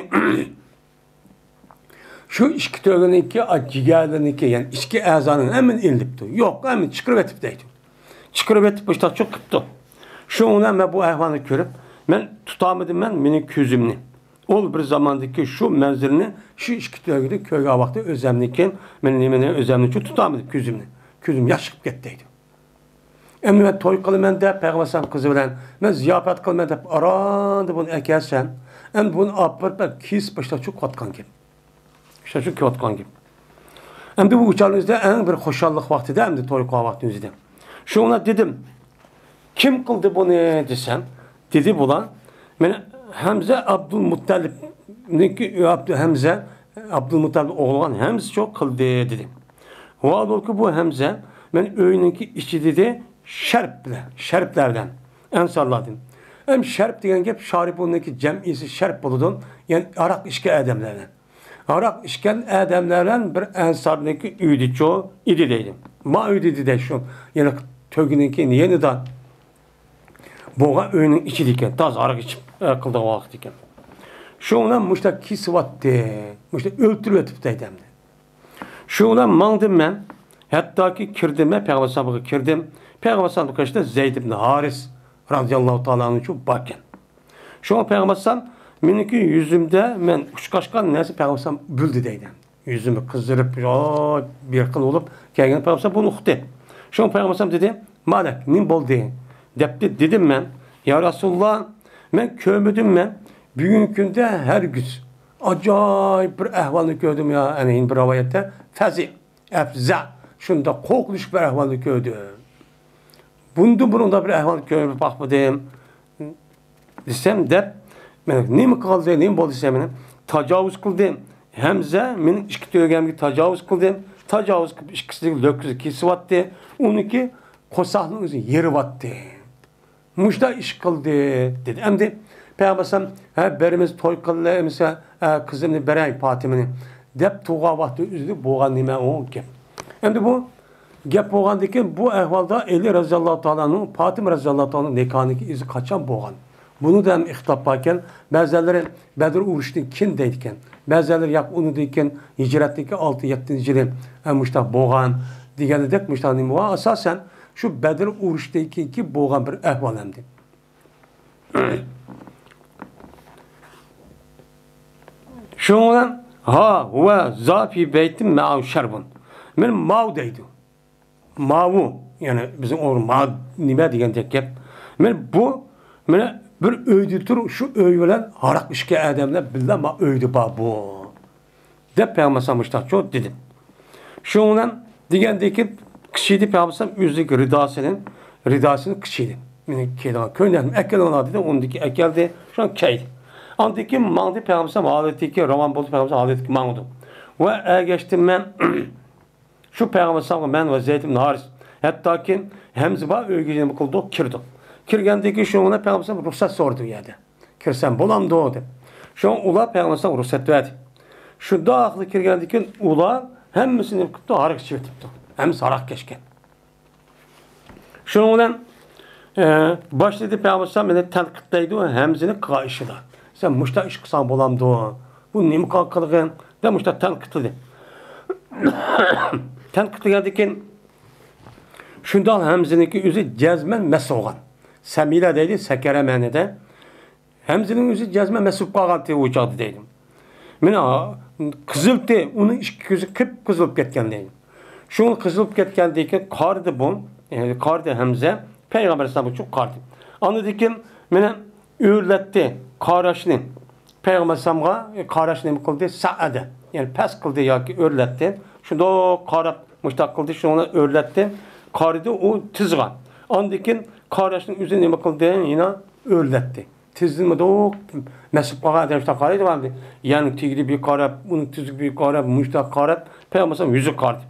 شۇ ئىككى تۆگىنىڭكى جىگەرلىرىنىڭكى، يەنى ئىچكى ئەزانىڭ ھەممىنى ئېلىنىپتۇ. يوق، ھەممىنى چىقىرىۋېتىپتۇ دەيدۇ. چىقىرىۋېتىپ، مۇشتاق چوق قىپتۇ. شۇنىڭ بىلەن مەن بۇ ئەھۋالنى كۆرۈپ، مەن تۇتالمىدىم مەن مېنىڭ كۆزۈمنى. ئۇ بىر زاماندىكى شۇ مەنزىرىنى شۇ ئىككى تۆگىدە كۆرگەن ۋاقتى ئۆزەمنىكى، مەن نېمىنى ئۆزەمنى شۇ تۇتالمىدىم كۆزۈمنى. كۆزۈم ياش چىقىپ كەتتى دەيدۇ. ئەمدى مەن توي قىلىمەن دەپ، پەيغەمبەر ئەلەيھىسسالام قىزى بىلەن مەن زىياپەت قىلىمەن دەپ، ئاراندا بۇنى ئەكەلسەم، ئەمدى بۇنى ئاپىرىپ، كېسىپ باشلاپ چوقۇۋاتقان گەپ. شۇ كېلىۋاتقان گەپ. ئەمدى بۇ ئۇچارنىڭ ئۆزىدە ئەڭ بىر خۇشاللىق ۋاقتىدا، ئەمدى توي قىلغان ۋاقتىنىڭ ئۆزىدە. شۇڭا دېدىم، كىم قىلدى بۇنى دېسەم، دېدى بۇلار، مانا ھەمزە ئابدۇلمۇتتەلىپنىڭكى، ئابدۇ-، ھەمزە ئابدۇلمۇتتەلىپ ئوغلىغان ھەمزە شۇ قىلدى دېدى. ھالبۇكى بۇ ھەمزە مەن ئۆينىڭكى ئىچىدە شەرپ بىلەن، شەرپلەر بىلەن، ئەنسارلاردىن. ئەم شەرپ دېگەن گەپ شارىبۇنىڭكى جەمئىسى شەرپ بولىدۇ، يەنى ھاراق ئىچكەن ئادەملەر. ھاراق ئىچكەن ئادەملەر بىلەن بىر ئەنسارنىڭكى ئۆيىدىچۇ ئىدى دەيدۇ. ما ئۆيىدە ئىدى دەي شۇ. يەنە تۆگىنىڭكى يېنىدا بولغان ئۆينىڭ ئىچىدىكەن. تازا ھاراق ئىچىپ، ئە، قىلىدىغان ۋاقىت ئىكەن. شۇ بىلەن مۇشۇنداق كېسىۋەتتى. مۇشۇنداق ئۆلتۈرۈۋېتىپتۇ دەيدۇ ئەمدى. شۇ بىلەن ماڭدىم مەن. ھەتتاكى كىردىم مەن پەيغەمبەر ئەلەيھىسسالامغا كىردىم. پەيغەمبەر ئەلەيھىسسالامغا كىرىشتە زەيد ئىبن ھارىس رازىياللاھۇ تائالا ئەنھۇ بار ئىكەن. شۇڭا پەيغەمبەر ئەلەيھىسسالام مېنىڭكى يۈزۈمدە مەن ئۇچقاچقا نەرسە پەيغەمبەر ئەلەيھىسسالام بىلدى دەيدۇ. يۈزۈم قىزىرىپ، بىر خىل بولۇپ كەلگەن پەيغەمبەر ئەلەيھىسسالام بۇنى ئۇقتى. شۇڭا پەيغەمبەر ئەلەيھىسسالام دېدى، مالەك، نېمە بولدى؟ دەپتۇ. دېدىم مەن، يا رەسۇلاللا، مەن كۆرمىدىم مەن. بۈگۈنكى كۈندە ھەرگىز ئاجايىپ بىر ئەھۋالنى كۆردۈم يا. يەنى بىر رىۋايەتتە فەزىئ، ئەپزە، شۇنداق قورقۇنچلۇق بىر ئەھۋالنى كۆردۈم. بۇندىن بۇرۇن بۇنداق بىر ئەھۋال كۆرۈپ باقمىدىم دېسەم دەپ، مەن نېمە قىلدى، نېمە بولدى دېسەم، مېنى تاجاۋۇز قىلدى. ھەمزە مېنىڭ ئىككى تۆگەمگە تاجاۋۇز قىلدى. تاجاۋۇز قىلىپ ئىككىسىنىڭ لۆككىسىنى كېسىۋەتتى. ئۇنىڭكى قورساقنىڭ ئۆزىنى يېرىۋەتتى. مۇشۇنداق ئىش قىلدى، دېدى. ئەمدى پەيغەمبەر ئەلەيھىسسالام، ھە، بېرىمىز، توي قىلىلى، ئەمىسە، ئە، قىزىمنى بېرەي پاتىمىنى، دەپ تۇرغان ۋاقتى ئۆزىدە بولغان نېمە ئۇ گەپ. ئەمدى بۇ گەپ بولغاندىكىن، بۇ ئەھۋالدا ئەلى رەزىياللاھۇ تائالا ئەنھۇ، پاتىمە رەزىياللاھۇ تائالا ئەنھۇنىڭ نىكاھىنىڭكى ئىزى قاچان بولغان؟ بۇنىڭدا ھەم ئىختىلاپ باركەن، بەزىلەر بەدر ئۇرۇشىدىن كېيىن دەيدىكەن، بەزىلەر ياق ئۇنىڭدىن كېيىن ھىجرەتتىكى ئالتە، يەتتىنچى يىلى، ئە، مۇشۇنداق بولغان دېگەندەك مۇشۇنداق نېمە بار. ئاساسەن شۇ بەدر ئۇرۇشىدىن كېيىنكى بولغان بىر ئەھۋال ئەمدى. شۇنىڭ بىلەن ھا ھۇۋە زا فى بەيتىم مەئۇ شەربۇن. مانا ماۋۇ دەيدۇ. ماۋۇ، يەنى بىزنىڭ ئورۇن ما نېمە دېگەندەك گەپ. مانا بۇ، مانا بىر ئۆيدە تۇر، شۇ ئۆي بىلەن ھاراق ئىچكەن ئادەملەر بىللە ما ئۆيدە بار بۇ. دەپ پەيغەمبەر ئەلەيھىسسالام مۇشۇنداق جواب دېدى. شۇنىڭ بىلەن دېگەندىكىن قىچىيدى پەيغەمبەر ئەلەيھىسسالام ئۆزىنىڭ رىداسىنى، رىداسىنى قىچىيدى. مېنىڭ كىيىدىغان كۆينەكنى ئەكېلىڭلار دېدى، ئۇنىڭدىكى ئەكەلدى، شۇنى كىيدى. ئاندىن كېيىن ماڭدى پەيغەمبەر ئەلەيھىسسالام ھالىتىكى راۋان بولدى پەيغەمبەر ئەلەيھىسسالام ھالىتىكى ماڭىدۇ. ۋە ئەگەشتىم مەن شۇ پەيغەمبەر ئەلەيھىسسالامغا مەن ۋە زەيد ئىبن ھارىس. ھەتتاكى ھەمزە بار ئۆيگە نېمە قىلدۇق، كىردۇق. كىرگەندىن كېيىن شۇنىڭ بىلەن پەيغەمبەر ئەلەيھىسسالام رۇخسەت سورىدى ئۇ يەردە. كىرسەم بولامدۇ دەپ. شۇڭا ئۇلار پەيغەمبەر ئەلەيھىسسالامغا رۇخسەت بەردى. شۇنداقلا كىرگەندىن كېيىن ئۇلار ھەممىسى نېمە قىپتۇ، ھاراق ئىچىۋېتىپتۇ. ھەممىسى ھاراق كەچكەن. شۇنىڭ بىلەن، ئە، باشلىدى پەيغەمبەر ئەلەيھىسسالام مېنى تەنقىدلەيدۇ، ھەمزىنى قىلغان ئىشىدا. سەن مۇشۇنداق ئىش قىلساڭ بولامدۇ؟ بۇ نېمە قىلغان قىلىقىڭ؟ دەپ مۇشۇنداق تەنقىدلىدى. تەنقىدلىگەندىن كېيىن، شۇنداق ھەمزىنىڭكى ئۆزى جەزمەن مەس بولغان. سەمىلە دەيدۇ، سەكەرە مەنىدە. ھەمزىنىڭ ئۆزى جەزمەن مەس بولۇپ قالغانتى ئۇ چاغدا دەيدۇ. مانا قىزىلتى، ئۇنىڭ ئىككى كۆزى قىپقىزىل بولۇپ كەتكەن دەيدۇ. شۇڭا قىزىل بولۇپ كەتكەندىن كېيىن قارىدى بۇ، ئە، قارىدى ھەمزە، پەيغەمبەر ئەلەيھىسسالام ئۈچۈن قارىدى. ئاندىن كېيىن مانا ئۆرلەتتى قاراشنى. پەيغەمبەر ئەلەيھىسسالامغا، ئە، قاراشنى نېمە قىلدى؟ سەئەدە، يەنى پەس قىلدى ياكى ئۆرلەتتى. شۇنداق قاراپ، مۇشتاق قىلدى، شۇنىڭ بىلەن ئۆرلەتتى. قارىدى ئۇ تىزغا. ئاندىن كېيىن قاراشنىڭ ئۆزى نېمە قىلدى؟ يەنە ئۆرلەتتى. تىزلىمىدۇق، مەس بولۇپ قالغان ئادەم شۇنداق قارايدىغان. يەنى تېگىدە بىر قاراپ، ئۇنىڭ تىزىگە بىر قاراپ، مۇشتاق قاراپ، پەيغەمبەر ئەلەيھىسسالام يۈزىگە قارىدى.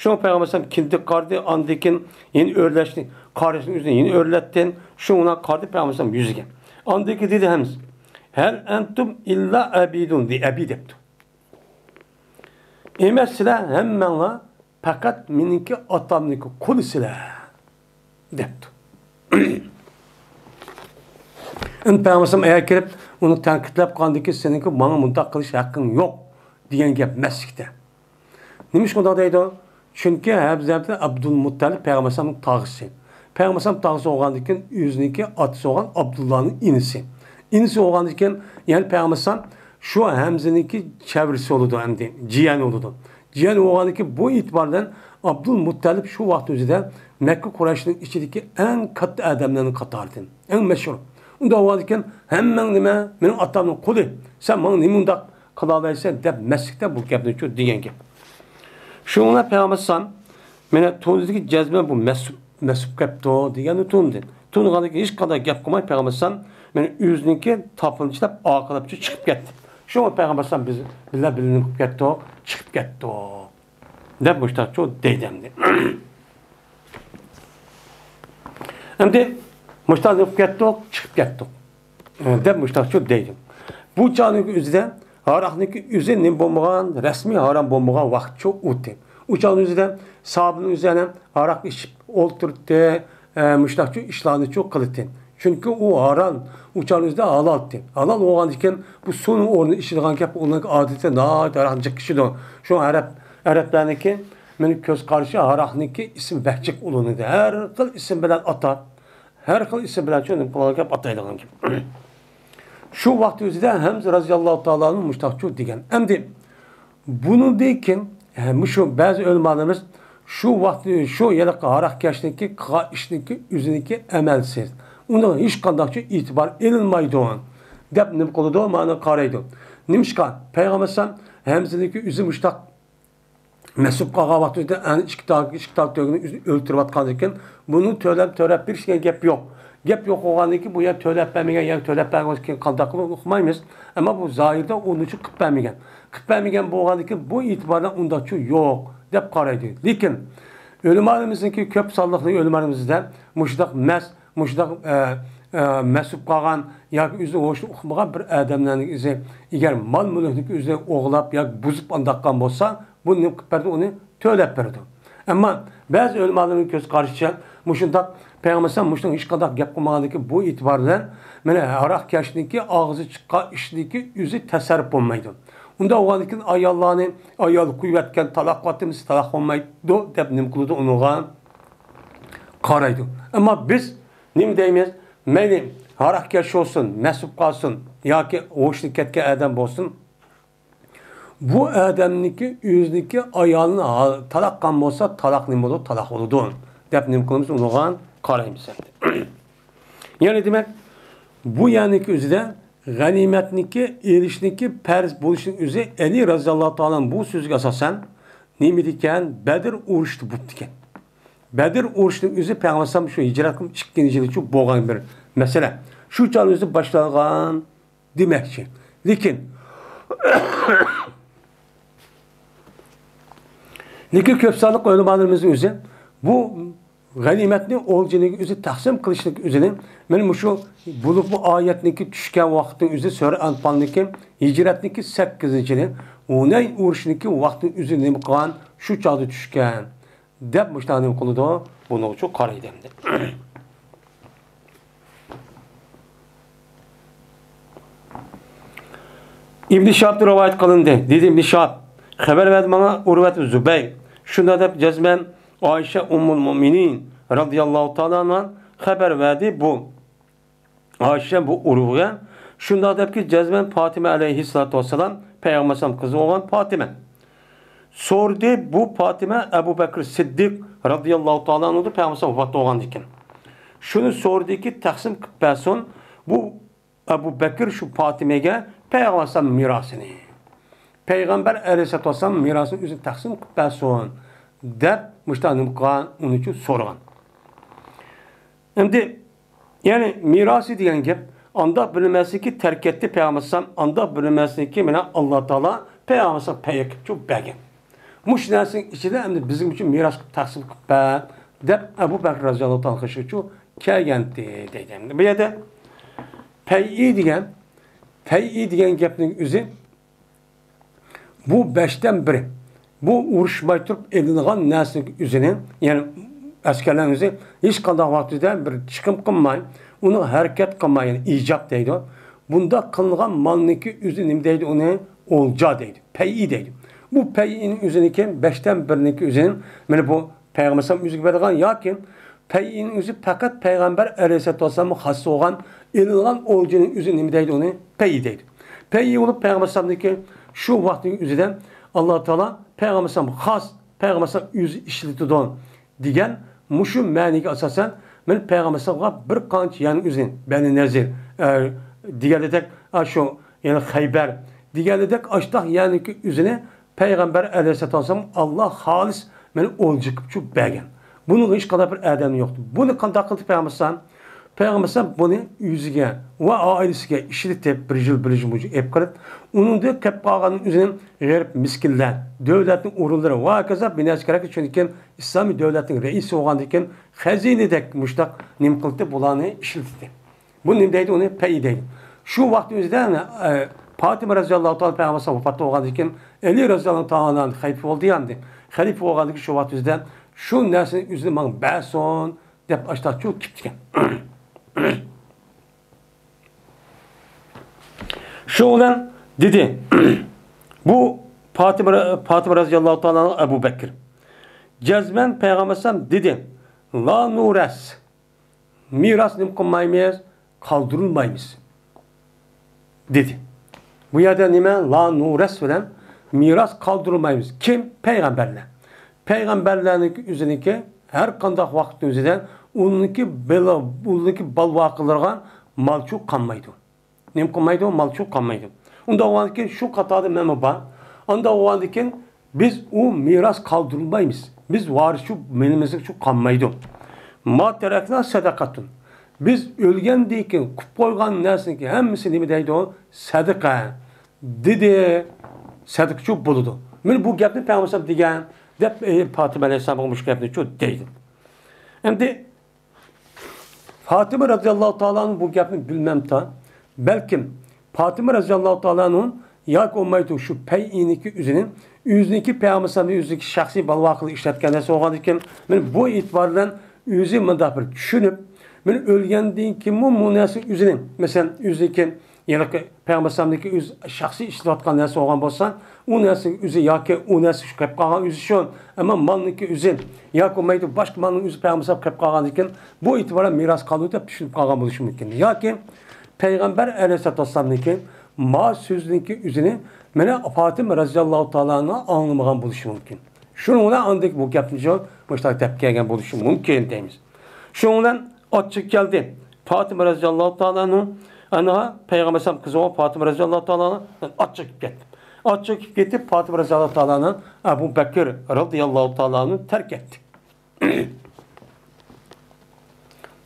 شۇڭا پەيغەمبەر ئەلەيھىسسالام كىندىك قارىدى، ئاندىن كېيىن يەنە ئۆرلەشنى، قاراشنى ئۆزىنى يەنە ئۆرلەتتى. شۇڭا قارىدى پەيغەمبەر ئەلەيھىسسالام يۈزىگە. ئاندىن كېيىن دېدى ھەمزە، ھەل ئەنتۇم ئىللا ئەبىدۇن، دېدى، ئەبىد دەپتۇ. ئەمەس سىلەر ھەممەڭلار پەقەت مېنىڭكى ئاتامنىڭكى قۇلى سىلەر. دەپتۇ. ئەمدى پەيغەمبەر ئەگەر كىرىپ، ئۇنى تەنقىدلەپ قالغاندىكىن، سېنىڭكى ماڭا مۇنداق قىلىش ھەققىڭ يوق، دېگەن گەپ مەسلىكتە. نېمىشقا ئۇنداق دەيدۇ؟ چۈنكى ھەمزە ئابدۇلمۇتتەلىپ پەيغەمبەر ئەلەيھىسسالامنىڭ تاغىسى. پەيغەمبەر ئەلەيھىسسالام تاغىسى بولغاندىن كېيىن، ئۆزىنىڭكى ئاتىسى بولغان ئابدۇللانىڭ ئىنىسى. ئىنىسى بولغاندىن كېيىن، يەنى پەيغەمبەر ئەلەيھىسسالام شۇ ھەمزىنىڭكى چەۋرىسى بولىدۇ ئەمدى، جىيەنى بولىدۇ. جىيەن بولغاندىن كېيىن، بۇ ئېتىبار بىلەن ئابدۇلمۇتتەلىپ شۇ ۋاقىت ئۆزىدە مەككە قۇرەيشىنىڭ ئىچىدىكى ئەڭ كاتتا ئادەملەرنىڭ قاتارىدىن، ئەڭ مەشھۇر. ئۇنداق بولغاندىكىن، ھەممەڭ نېمە؟ مېنىڭ ئاتامنىڭ قۇلى. سەن ماڭا نېمە ئۇنداق قىلالايسەن دەپ مەسلىكتە بۇ گەپنى شۇ دېگەن گەپ. شۇنىڭ بىلەن پەيغەمبەر ئەلەيھىسسالام مانا تۇنىدىكى جەزمەن بۇ مەسۇپ، مەسۇپ كەپتۇ دېگەننى تۇندى. تۇنغاندىن كېيىن ھېچقانداق گەپ قىلماي پەيغەمبەر ئەلەيھىسسالام مانا ئۆزىنىڭكى تاپىنى چىلاپ ئارقىلاپ چىقىپ كەتتى. شۇڭا پەيغەمبەر ئەلەيھىسسالام بىز بىللە بىللە نېمە قىلىپ كەتتۇق؟ چىقىپ كەتتۇق. دەپ مۇشتاقچۇ دەيدۇ ئەمدى. ئەمدى مۇشتاق قىلىپ كەتتۇق، چىقىپ كەتتۇق. ئە، دەپ مۇشتاقچۇ دەيدۇ. بۇ چاغنىڭ ئۆزىدە ھاراقنىڭكى ئۆزى نېمە بولمىغان، رەسمىي ھارام بولمىغان ۋاقىتچۇ ئۇتى. ئۇ چاغنىڭ ئۆزىدە ساھابىنىڭ ئۆزى يەنە ھاراق ئىچىپ ئولتۇرتتى، ئە، مۇشتاقچۇ ئىشلارنىچۇ قىلىتتى. چۈنكى ئۇ ھارام، ئۇ چاغنىڭ ئۆزىدە ھالالتى. ھالال بولغاندىكىن بۇ سۇنىڭ ئورنىدا ئىچىدىغان گەپ ئۇنىڭ ئادىتى ناھايىتى ھاراق جىق ئىچىدۇ. شۇ ئەرەب، ئەرەبلەرنىڭكى مېنىڭ كۆز قارىشى ھاراقنىڭكى ئىسمى بەك جىق ئۇلىنىدۇ. ھەر خىل ئىسىم بىلەن ئاتاپ، ھەر خىل ئىسىم بىلەن شۇ نېمە قىلغان گەپ ئاتايدىغان گەپ. شۇ ۋاقىت ئۆزىدە ھەمزە رازىياللاھۇ تائالا ئانھۇ مۇشتاقچۇ دېگەن. ئەمدى بۇنىڭدىن كېيىن، ھە، مۇشۇ بەزى ئۆلىمالىرىمىز شۇ ۋاقىت، شۇ ھېلىقى ھاراقكەشنىڭكى قىلغان ئىشنىڭكى ئۆزىنىڭكى ئەمەلسىز، ئۇنىڭ ھېچقانداقچە ئېتىبار ئېلىنمايدۇ دەپ نېمە قىلىدۇ؟ مانا قارايدۇ. نېمىشقا؟ پەيغەمبەر ئەلەيھىسسالام ھەمزىنىڭكى ئۆزى مۇشتاق مەسۇپ قالغان ۋاقتىدا ئەنە ئىككى تا-، ئىككى تال تۆگىنى ئۆز-، ئۆلتۈرۈۋاتقاندىكىن، بۇنىڭ تۆلەپ، تۆلەپ بېرىش دېگەن گەپ يوق. گەپ يوق بولغاندىكىن، بۇ يەر تۆلەپ بەرمىگەن، يا تۆلەپ بەرگەن كېيىن قانداق قىلىدۇ ئۇقمايمىز. ئەمما بۇ زاھىردا ئۇنىڭ ئۈچۈن قىلىپ بەرمىگەن. قىلىپ بەرمىگەن بولغاندىكىن، بۇ ئېتىباردا ئۇنداقچۇ يوق دەپ قارايدۇ. لېكىن ئۆلىمالىرىمىزنىڭكى كۆپ سانلىقلىق ئۆلىمالىرىمىزدە مۇشۇنداق مەس مۇشۇنداق، ئە، ئە، مەسۇپ قالغان ياكى ئۆزىنىڭ ھوشىنى ئۇقمىغان بىر ئادەملەرنىڭ ئۆزى، ئەگەر مال-مۈلۈكنى ئۆزى ئوغرىلاپ ياكى بۇزۇپ ئانداق قىلغان بولسا، بۇ نېمە قىلىپ بەردى؟ ئۇنى تۆلەپ بەردى. ئەمما بەزى ئۆلىمالارنىڭ كۆز قارىشىچە، مۇشۇنداق پەيغەمبەر ئەلەيھىسسالام مۇشۇنىڭ ھېچقانداق گەپ قىلمىغاندىكىن، بۇ ئېتىبار بىلەن مانا ھاراقكەشنىڭكى ئاغزى چىققان ئىشنىڭكى ئۆزى تەسەررۇپ بولمايدۇ. ئۇنداق بولغاندىكىن، ئاياللارنى، ئايال قويۇۋەتكەن، تالاق قىلىۋەتتىم دېسە، تالاق بولمايدۇ دەپ نېمە قىلىدۇ ئۇنىڭغا؟ قارايدۇ. ئەمما بىز نېمە دەيمىز؟ مەيلى ھاراقكەش بولسۇن، مەسۇپ قالسۇن ياكى ھوشىدىن كەتكەن ئادەم بولسۇن، بۇ ئادەمنىڭكى ئۆزىنىڭكى ئايالىنى ھا-، تالاق قىلغان بولسا، تالاق نېمە بولىدۇ؟ تالاق بولىدۇ دەپ نېمە قىلىمىز؟ ئۇنىڭغا قارايمىز ئەمدى. يەنى دېمەك، بۇ يەرنىڭكى ئۆزىدە غەنىيمەتنىڭكى ئېلىشنىڭكى پەرز بولۇشىنىڭ ئۆزى ئەلى رەزىياللاھۇ تائالا بۇ سۆزىگە ئاساسەن نېمە دېگەن؟ بەدر ئۇرۇشىدا بوپتىكەن. بەدر ئۇرۇشىنىڭ ئۆزى پەيغەمبەر ئەلەيھىسسالام شۇ ھىجرەت قىلىپ ئىككىنچى يىلىچۇ بولغان بىر مەسىلە. شۇ چاغنىڭ ئۆزى باشلانغان دېمەكچى. لېكىن، لېكىن كۆپ سانلىق ئۆلىمالىرىمىزنىڭ ئۆزى بۇ غەنىيمەتنى، ئولجىنىڭ ئۆزى تەقسىم قىلىشنىڭ ئۆزىنى، مانا مۇشۇ بولۇپمۇ ئايەتنىڭكى چۈشكەن ۋاقىتنىڭ ئۆزى سۈرە ئەنپالنىڭكى ھىجرەتنىڭكى سەككىزىنچى يىلى، ھۇنەين ئۇرۇشىنىڭكى ۋاقتىنىڭ ئۆزى نېمە قىلغان؟ شۇ چاغدا چۈشكەن. دەپ مۇشۇنداق نېمە قىلىدۇ؟ بۇنىڭغىچۇ قارايدۇ ئەمدى. ئىبن شىھابتىن رىۋايەت قىلىندى. دېدى ئىبن شىھاب، خەۋەر بەردى ماڭا ئۇرۋەت زۇبەير. شۇنداق دەپ جەزمەن ئائىشە ئۇممۇل مۇئمىنىن رازىياللاھۇ تائالا ئەنھا خەۋەر بەردى بۇ. ئائىشە بۇ ئۇرۇغا شۇنداق دەپكى، جەزمەن پاتىمە ئەلەيھىسسالاتۇ ۋەسسالام، پەيغەمبەر ئەلەيھىسسالام قىزى بولغان پاتىمە. سورىدى بۇ پاتىمە ئەبۇ بەكرى سىددىق رازىياللاھۇ تائالا ئەنھۇدىن، پەيغەمبەر ئەلەيھىسسالام ۋاپات بولغاندىن كېيىن. شۇنى سورىدىكى، تەقسىم قىلىپ بەرسۇن. بۇ ئەبۇ بەكرى شۇ پاتىمەگە پەيغەمبەر ئەلەيھىسسالام مىراسىنى، پەيغەمبەر ئەلەيھىسسالاتۇ ۋەسسالام مىراسىنى ئۆزىنى تەقسىم قىلىپ بەرسۇن دەپ مۇشۇنداق نېمە قىلغان، ئۇنىچۇ سورىغان. ئەمدى، يەنى مىراسى دېگەن گەپ، ئانداق بىر نېمىسىنىكى تەرك ئەتتى پەيغەمبەر ئەلەيھىسسالام، ئانداق بىر نېمىسىنىكى مانا ئاللا تائالا پەيغەمبەر ئەلەيھىسسالام پەيە قىلىپ بەرگەن. مۇشۇ نەرسىنىڭ ئىچىدە ئەمدى بىزنىڭ ئۈچۈن مىراس قىلىپ تەقسىم قىلىپ بەر دەپ ئەبۇ بەكرى رازىياللاھۇ تائالا قېشىغىچۇ كەلگەنتى دەيدۇ. ئەمدى بۇ يەردە پەيئى دېگەن، پەيئى دېگەن گەپنىڭ ئۆزى بۇ بەشتىن بىرى. بۇ ئۇرۇشماي تۇرۇپ ئېلىنغان نەرسىنىڭ ئۆزىنى، يەنى ئەسكەرلەرنىڭ ئۆزى ھېچقانداق ۋاقىتتا بىر چىقىم قىلماي، ئۇنىڭ ھەرىكەت قىلماي، يەنى ئىجاب دەيدۇ. بۇنداق قىلىنغان مالنىڭكى ئۆزى نېمە دەيدۇ ئۇنى؟ ئولجا دەيدۇ، پەيئى دەيدۇ. بۇ پەيئىنىڭ ئۆزىنىڭكى بەشتىن بىرىنىڭكى ئۆزىنى، مانا بۇ پەيغەمبەر ئەلەيھىسسالام ئۆزىگە بەرگەن ياكى پەيئىنىڭ ئۆزى پەقەت پەيغەمبەر ئەلەيھىسسالاتۇ ۋەسسالامغا خاس بولغان ئېلىنغان ئولجىنىڭ ئۆزى نېمە دەيدۇ ئۇنى؟ پەيئى دەيدۇ. پەيئى بولۇپ پەيغەمبەر ئەلەيھىسسالامنىڭكى شۇ ۋاقىتنىڭ ئۆزىدە ئاللا تائالا پەيغەمبەر ئەلەيھىسسالامغا خاس، پەيغەمبەر ئەلەيھىسسالام ئۆزى ئىشلىتىدۇ دېگەن مۇشۇ مەنىگە ئاساسەن، مەن پەيغەمبەر ئەلەيھىسسالامغا بىر قانچە يەرنىڭ ئۆزىنى، بەنى نەزىر، ئە، دېگەندەك، ئاشۇ، يەنى خەيبەر دېگەندەك، ئاشتاق يەرنىڭكى ئۆزىنى پەيغەمبەر ئەلەيھىسسالاتۇ ۋەسسالام ئاللا خالىس مەن ئولجا قىلىپ چۈ بەرگەن. بۇنىڭغا ھېچقانداق بىر ئادەم يوقتۇ. بۇنى قانداق قىلدى پەيغەمبەر ئەلەيھىسسالام؟ پەيغەمبەر ئەلەيھىسسالام بۇنى ئۆزىگە ۋە ئائىلىسىگە ئىشلىتىپ، بىر يىل، بىر يىل مۇجۇ ئېلىپ قېلىپ، ئۇنىڭدىن كەپ قالغان ئۆزىنىڭ غېرىب مىسكىنلەر، دۆلەتنىڭ ئورۇنلىرى ۋە ھاكازا بىر نەرسە كېرەك، چۈنكى ئىسلامىي دۆلەتنىڭ رەئىسى بولغاندىن كېيىن خەزىنىدەك مۇشتاق نېمە قىلدى، بۇلارنى ئىشلىتىدۇ. بۇ نېمە دەيدۇ؟ ئۇنى پەي دەيدۇ. شۇ ۋاقىتنىڭ ئۆزىدە، ئە، پاتىمە رەزىياللاھۇ تائالا پەيغەمبەر ۋاپات بولغاندىن كېيىن، ئەلى رەزىياللاھۇ تائالا خەلىپە بولدى ئەمدى. خەلىپە بولغاندىن كېيىن شۇ ۋاقىت ئۆزىدە شۇ نەرسىنى ئۆزىنى ماڭا بەرسۇن دەپ ئاشتاق چۇ كېپتىكەن. شۇ بىلەن دېدى، بۇ پاتىمە، پاتىمە رەزىياللاھۇ تائالا ئەبۇ بەكرى. جەزمەن پەيغەمبەر ئەلەيھىسسالام دېدى، لا نۇرەس. مىراس نېمە قىلمايمىز؟ قالدۇرۇلمايمىز، دېدى. بۇ يەردە نېمە؟ لا نۇرەس بىلەن مىراس قالدۇرۇلمايمىز. كىم؟ پەيغەمبەرلەر. پەيغەمبەرلەرنىڭكى ئۆزىنىڭكى ھەر قانداق ۋاقىتنىڭ ئۆزىدە ئۇنىڭكى بېلى، ئۇنىڭكى بالۋاقىلىرىغا مالچۇ قالمايدۇ. نېمە قىلمايدۇ؟ مالچۇ قالمايدۇ. ئۇنداق بولغاندىكىن شۇ قاتاردا مەنمۇ بار. ئانداق بولغاندىكىن بىز ئۇ مىراس قالدۇرمايمىز. بىز ۋارىسچۇ مېلىمىزغا شۇ قالمايدۇ. ما تەرەكنا سەدەقەتۇن. بىز ئۆلگەندىن كېيىن قىلىپ قويغان نەرسىنىڭكى ھەممىسى نېمە دەيدۇ؟ سەدىقە، دېدى. سەدىقىچۇ بولىدۇ. مانا بۇ گەپنى پەيغەمبەر دېگەن، دەپ، ئەي، پاتىمە ئەلەيھىسسالامغا مۇشۇ گەپنى چۇ دەيدۇ. ئەمدى پاتىمە رەزىياللاھۇ تائالا ئانھۇ بۇ گەپنى بىلمەمتا؟ بەلكىم پاتىمە رەزىياللاھۇ تائالا ئانھۇ ياكى بولمايدۇ شۇ پەيئىنىكى ئۆزىنى، ئۆزىنىڭكى پەيغەمبەر ئەلەيھىسسالامنى ئۆزىنىڭكى شەخسىي بالۋاقلىق ئىشلەتكەن نەرسە بولغاندىكىن، مانا بۇ ئېتىبار بىلەن ئۆزى مۇنداق بىر چۈشىنىپ، مانا ئۆلگەندىن كېيىنمۇ بۇ نەرسە ئۆزىنى، مەسىلەن، ئۆزىنىڭكى يەنى پەيغەمبەر ئەلەيھىسسالامنىڭكى ئۆزى شەخسىي ئىشلەتكەن نەرسە بولغان بولسا، ئۇ نەرسىنىڭ ئۆزى ياكى ئۇ نەرسە شۇ قېلىپ قالغان ئۆزى شۇ، ئەمما مالنىڭكى ئۆزى ياكى بولمايدۇ باشقا مالنىڭ ئۆزى پەيغەمبەر ئەلەيھىسسالام قېلىپ قالغاندىكىن، بۇ ئېتىبار بىلەن مىراس قالىدۇ دەپ چۈشىنىپ قالغان بولۇشى مۇمكىن. ياكى پەيغەمبەر ئەلەيھىسسالاتۇ ۋەسسالامنىڭكى ما سۆزىنىڭكى ئۆزىنى مانا پاتىمە رەزىياللاھۇ تائالا ئانھۇ ئاڭلىمىغان بولۇشى مۇمكىن. شۇنىڭ بىلەن ئاندىن بۇ گەپنى مۇشۇنداق دەپ كەلگەن بولۇشى مۇمكىن دەيمىز. شۇنىڭ بىلەن ئاچچىقى كەلدى. پاتىمە رەزىياللاھۇ تائالا ئانھۇ، ئانھا، پەيغەمبەر ئەلەيھىسسالام قىزى بولغان پاتىمە رەزىياللاھۇ تائالا ئانھا ئاچچىقى كېلىپ كەتتى. ئاچچىقى كېلىپ كېتىپ، پاتىمە رەزىياللاھۇ تائالا ئانھا ئەبۇ بەكىر رەزىياللاھۇ تائالا ئانھۇنى تەرك ئەتتى.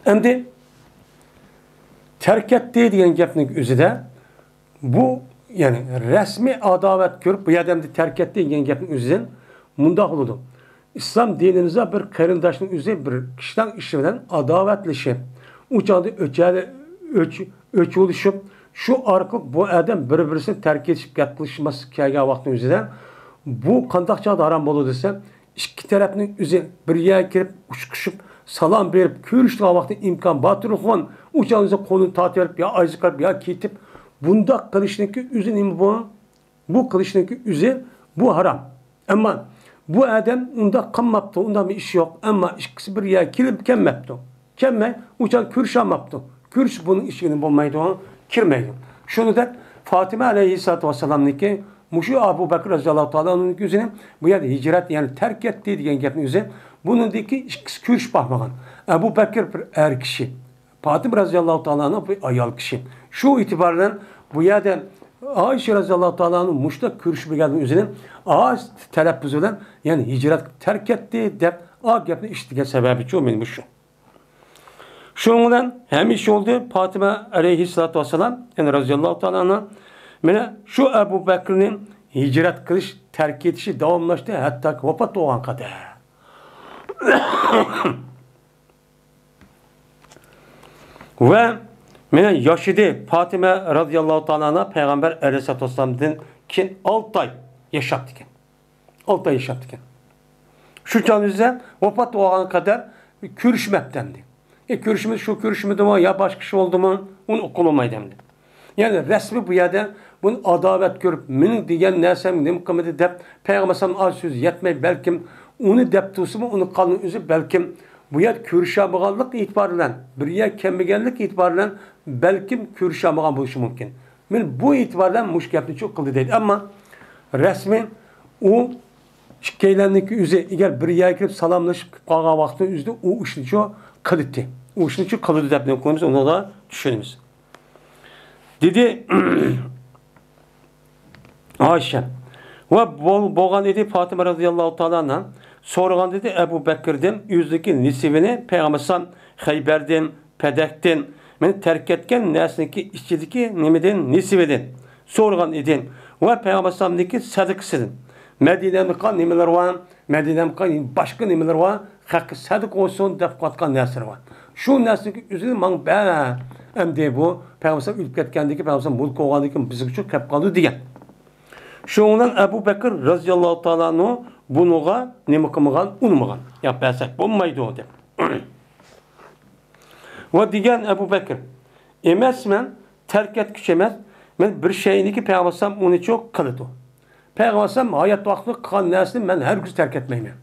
ئەمدى تەرك ئەتتى دېگەن گەپنىڭ ئۆزىدە بۇ، يەنى رەسمىي ئاداۋەت كۆرۈپ، بۇ يەردە ئەمدى تەرك ئەتتى دېگەن گەپنىڭ ئۆزىدىن مۇنداق بولىدۇ. ئىسلام دىنىمىزدا بىر قېرىنداشنىڭ ئۆزى بىر كىشىنىڭ ئىشى بىلەن ئاداۋەتلىشىپ، ئۇ چاغدا ئۆچەلە-، ئۆچ-، ئۆچ بولۇشۇپ، شۇ ئارقىلىق بۇ ئادەم بىر-بىرسىنى تەرك ئېتىشىپ گەپ قىلىشماسلىق كەلگەن ۋاقىتنىڭ ئۆزىدە، بۇ قانداق چاغدا ھارام بولىدۇ دېسە، ئىككى تەرەپنىڭ ئۆزى بىر يەرگە كىرىپ، ئۇچرىشىپ، سالام بېرىپ، كۆرۈشىدىغان ۋاقىتتا ئىمكان بار تۇرغان، ئۇ چاغدا قولىنى تارتىۋېرىپ، يا ئايزى قىلىپ، يا كېتىپ، بۇنداق قىلىشنىڭكى ئۆزى نېمە بۇ؟ بۇ قىلىشنىڭكى ئۆزى بۇ ھارام. ئەمما بۇ ئادەم ئۇنداق قىلماپتۇ، ئۇنداق بىر ئىش يوق. ئەمما ئىككىسى بىر يەرگە كېلىپ كەلمەپتۇ. كەلمەي، ئۇ چاغ كۆرۈشەلمەپتۇ. كۆرۈش بۇنىڭ ئىشىكىنى بولمايدۇ، كىرمەيدۇ. شۇنىڭدەك پاتىمە ئەلەيھىسسالاتۇ ۋەسسالامنىڭكى مۇشۇ ئەبۇ بەكىر رەزىياللاھۇ تائالا ئانھۇنىڭ ئۆزىنى بۇ يەردە ھىجرەت، يەنى تەرك ئەتتى دېگەن گەپنىڭ ئۆزى، بۇنىڭدىكى ئىككىسى كۆرۈشۈپ باقمىغان. ئەبۇ بەكىر بىر ئەر كىشى، پاتىمە رەزىياللاھۇ تائالا ئانھا بىر ئايال كىشى. شۇ ئېتىبار بىلەن بۇ يەردە ئائىشە رەزىياللاھۇ تائالا ئانھا مۇشۇنداق كۆرۈشۈپ بولغان ئۆزىنى ئاز تەلەپپۇز بىلەن، يەنى ھىجرەت تەرك ئەتتى دەپ ئا گەپنى ئىشلىتىدىغان سەۋەبىچۇ مېنىڭ مۇشۇ. شۇنىڭ بىلەن ھەمىشە بولدى پاتىمە ئەلەيھىسسالاتۇ ۋەسسالام، يەنى رەزىياللاھۇ تائالا ئانھا، مانا شۇ ئەبۇ بەكرىنى ھىجرەت قىلىش، تەرك ئېتىشى داۋاملاشتى، ھەتتاكى ۋاپات بولغان قەدەر. ۋە مانا ياشىدى پاتىمە رەزىياللاھۇ تائالا ئانھا پەيغەمبەر ئەلەيھىسسالاتۇ ۋەسسالامدىن كېيىن ئالتە ئاي ياشاپتىكەن. ئالتە ئاي ياشاپتىكەن. شۇ چاغدا ئۆزى ۋاپات بولغان قەدەر كۆرۈشمەپتۇ ئەمدى. ئە، كۆرۈشمىدى، شۇ كۆرۈشمىدىمۇ يا باشقا ئىش بولدىمۇ، ئۇنى ئۇقۇلمايدۇ ئەمدى. يەنى رەسمىي بۇ يەردە بۇنى ئاداۋەت كۆرۈپ، مېنىڭ دېگەن نەرسەمگە نېمە قىلمىدى دەپ، پەيغەمبەر ئەلەيھىسسالام ئاز سۆز يەتمەي، بەلكىم ئۇنى دەپ تۇرسىمۇ، ئۇنى قالغان ئۆزى بەلكىم بۇ يەردە كۆرۈشەلمىغانلىق ئېتىبارى بىلەن، بىر يەر كەلمىگەنلىك ئېتىبارى بىلەن بەلكىم كۆرۈشەلمىگەن بولۇشى مۇمكىن. مېنى بۇ ئېتىبار بىلەن مۇشۇ گەپنى شۇ قىلدى دەيدۇ. ئەمما رەسمىي ئۇ ئىككىيلەننىڭكى ئۆزى، ئەگەر بىر يەرگە كېلىپ سالاملىشىپ قالغان ۋاقىتتا ئۆزىدە ئۇ ئىشنىچۇ قىلدى. ئۇ ئىشنىچۇ قىلدى دەپ نېمە قىلىمىز، ئۇنىڭغا چۈشىنىمىز. دېدى ئائىشە. ۋە بول-، بولغان ئىدى پاتىمە رەزىياللاھۇ تائالا ئەنھا سورىغان ئىدى ئەبۇ بەكىردىن ئۆزىنىڭكى نېسىۋىنى، پەيغەمبەر ئەلەيھىسسالام خەيبەردىن، پەدەكتىن، مېنى تەرك ئەتكەن نەرسىنىڭكى ئىچىدىكى نېمىدىن، نېسىۋىدىن سورىغان ئىدى. ۋە پەيغەمبەر ئەلەيھىسسالامنىڭكى سەدىقىسىدىن. مەدىنەمدە قالغان نېمىلىرى بار، مەدىنەمدە قالغان باشقا نېمىلىرى بار، خەققە سەدىقە بولسۇن دەپ قويۇۋاتقان نەرسىلىرى بار. شۇ نەرسىنىڭكى ئۆزىنى ماڭا بەر. ئەمدى بۇ پەيغەمبەر ئۆلۈپ كەتكەندىن كېيىن، پەيغەمبەر مۇل قويغاندىن كېيىن بىزگىچۇ كەپ قالدى دېگەن. شۇنىڭ بىلەن ئەبۇ بەكىر رەزىياللاھۇ تائالا ئەنھۇ بۇنىڭغا نېمە قىلمىغان، ئۇنىمىغان. ياق، بەرسەك بولمايدۇ دەپ. ۋە دېگەن ئەبۇ بەكىر، ئەمەسمەن، تەرك ئەتكۈچى ئەمەس، مەن بىر شەينىكى پەيغەمبەر ئەلەيھىسسالام ئۇنىچۇ قىلىدۇ. پەيغەمبەر ئەلەيھىسسالام ھايات ۋاقتىدا قىلغان نەرسىنى مەن ھەرگىز تەرك ئەتمەيمەن.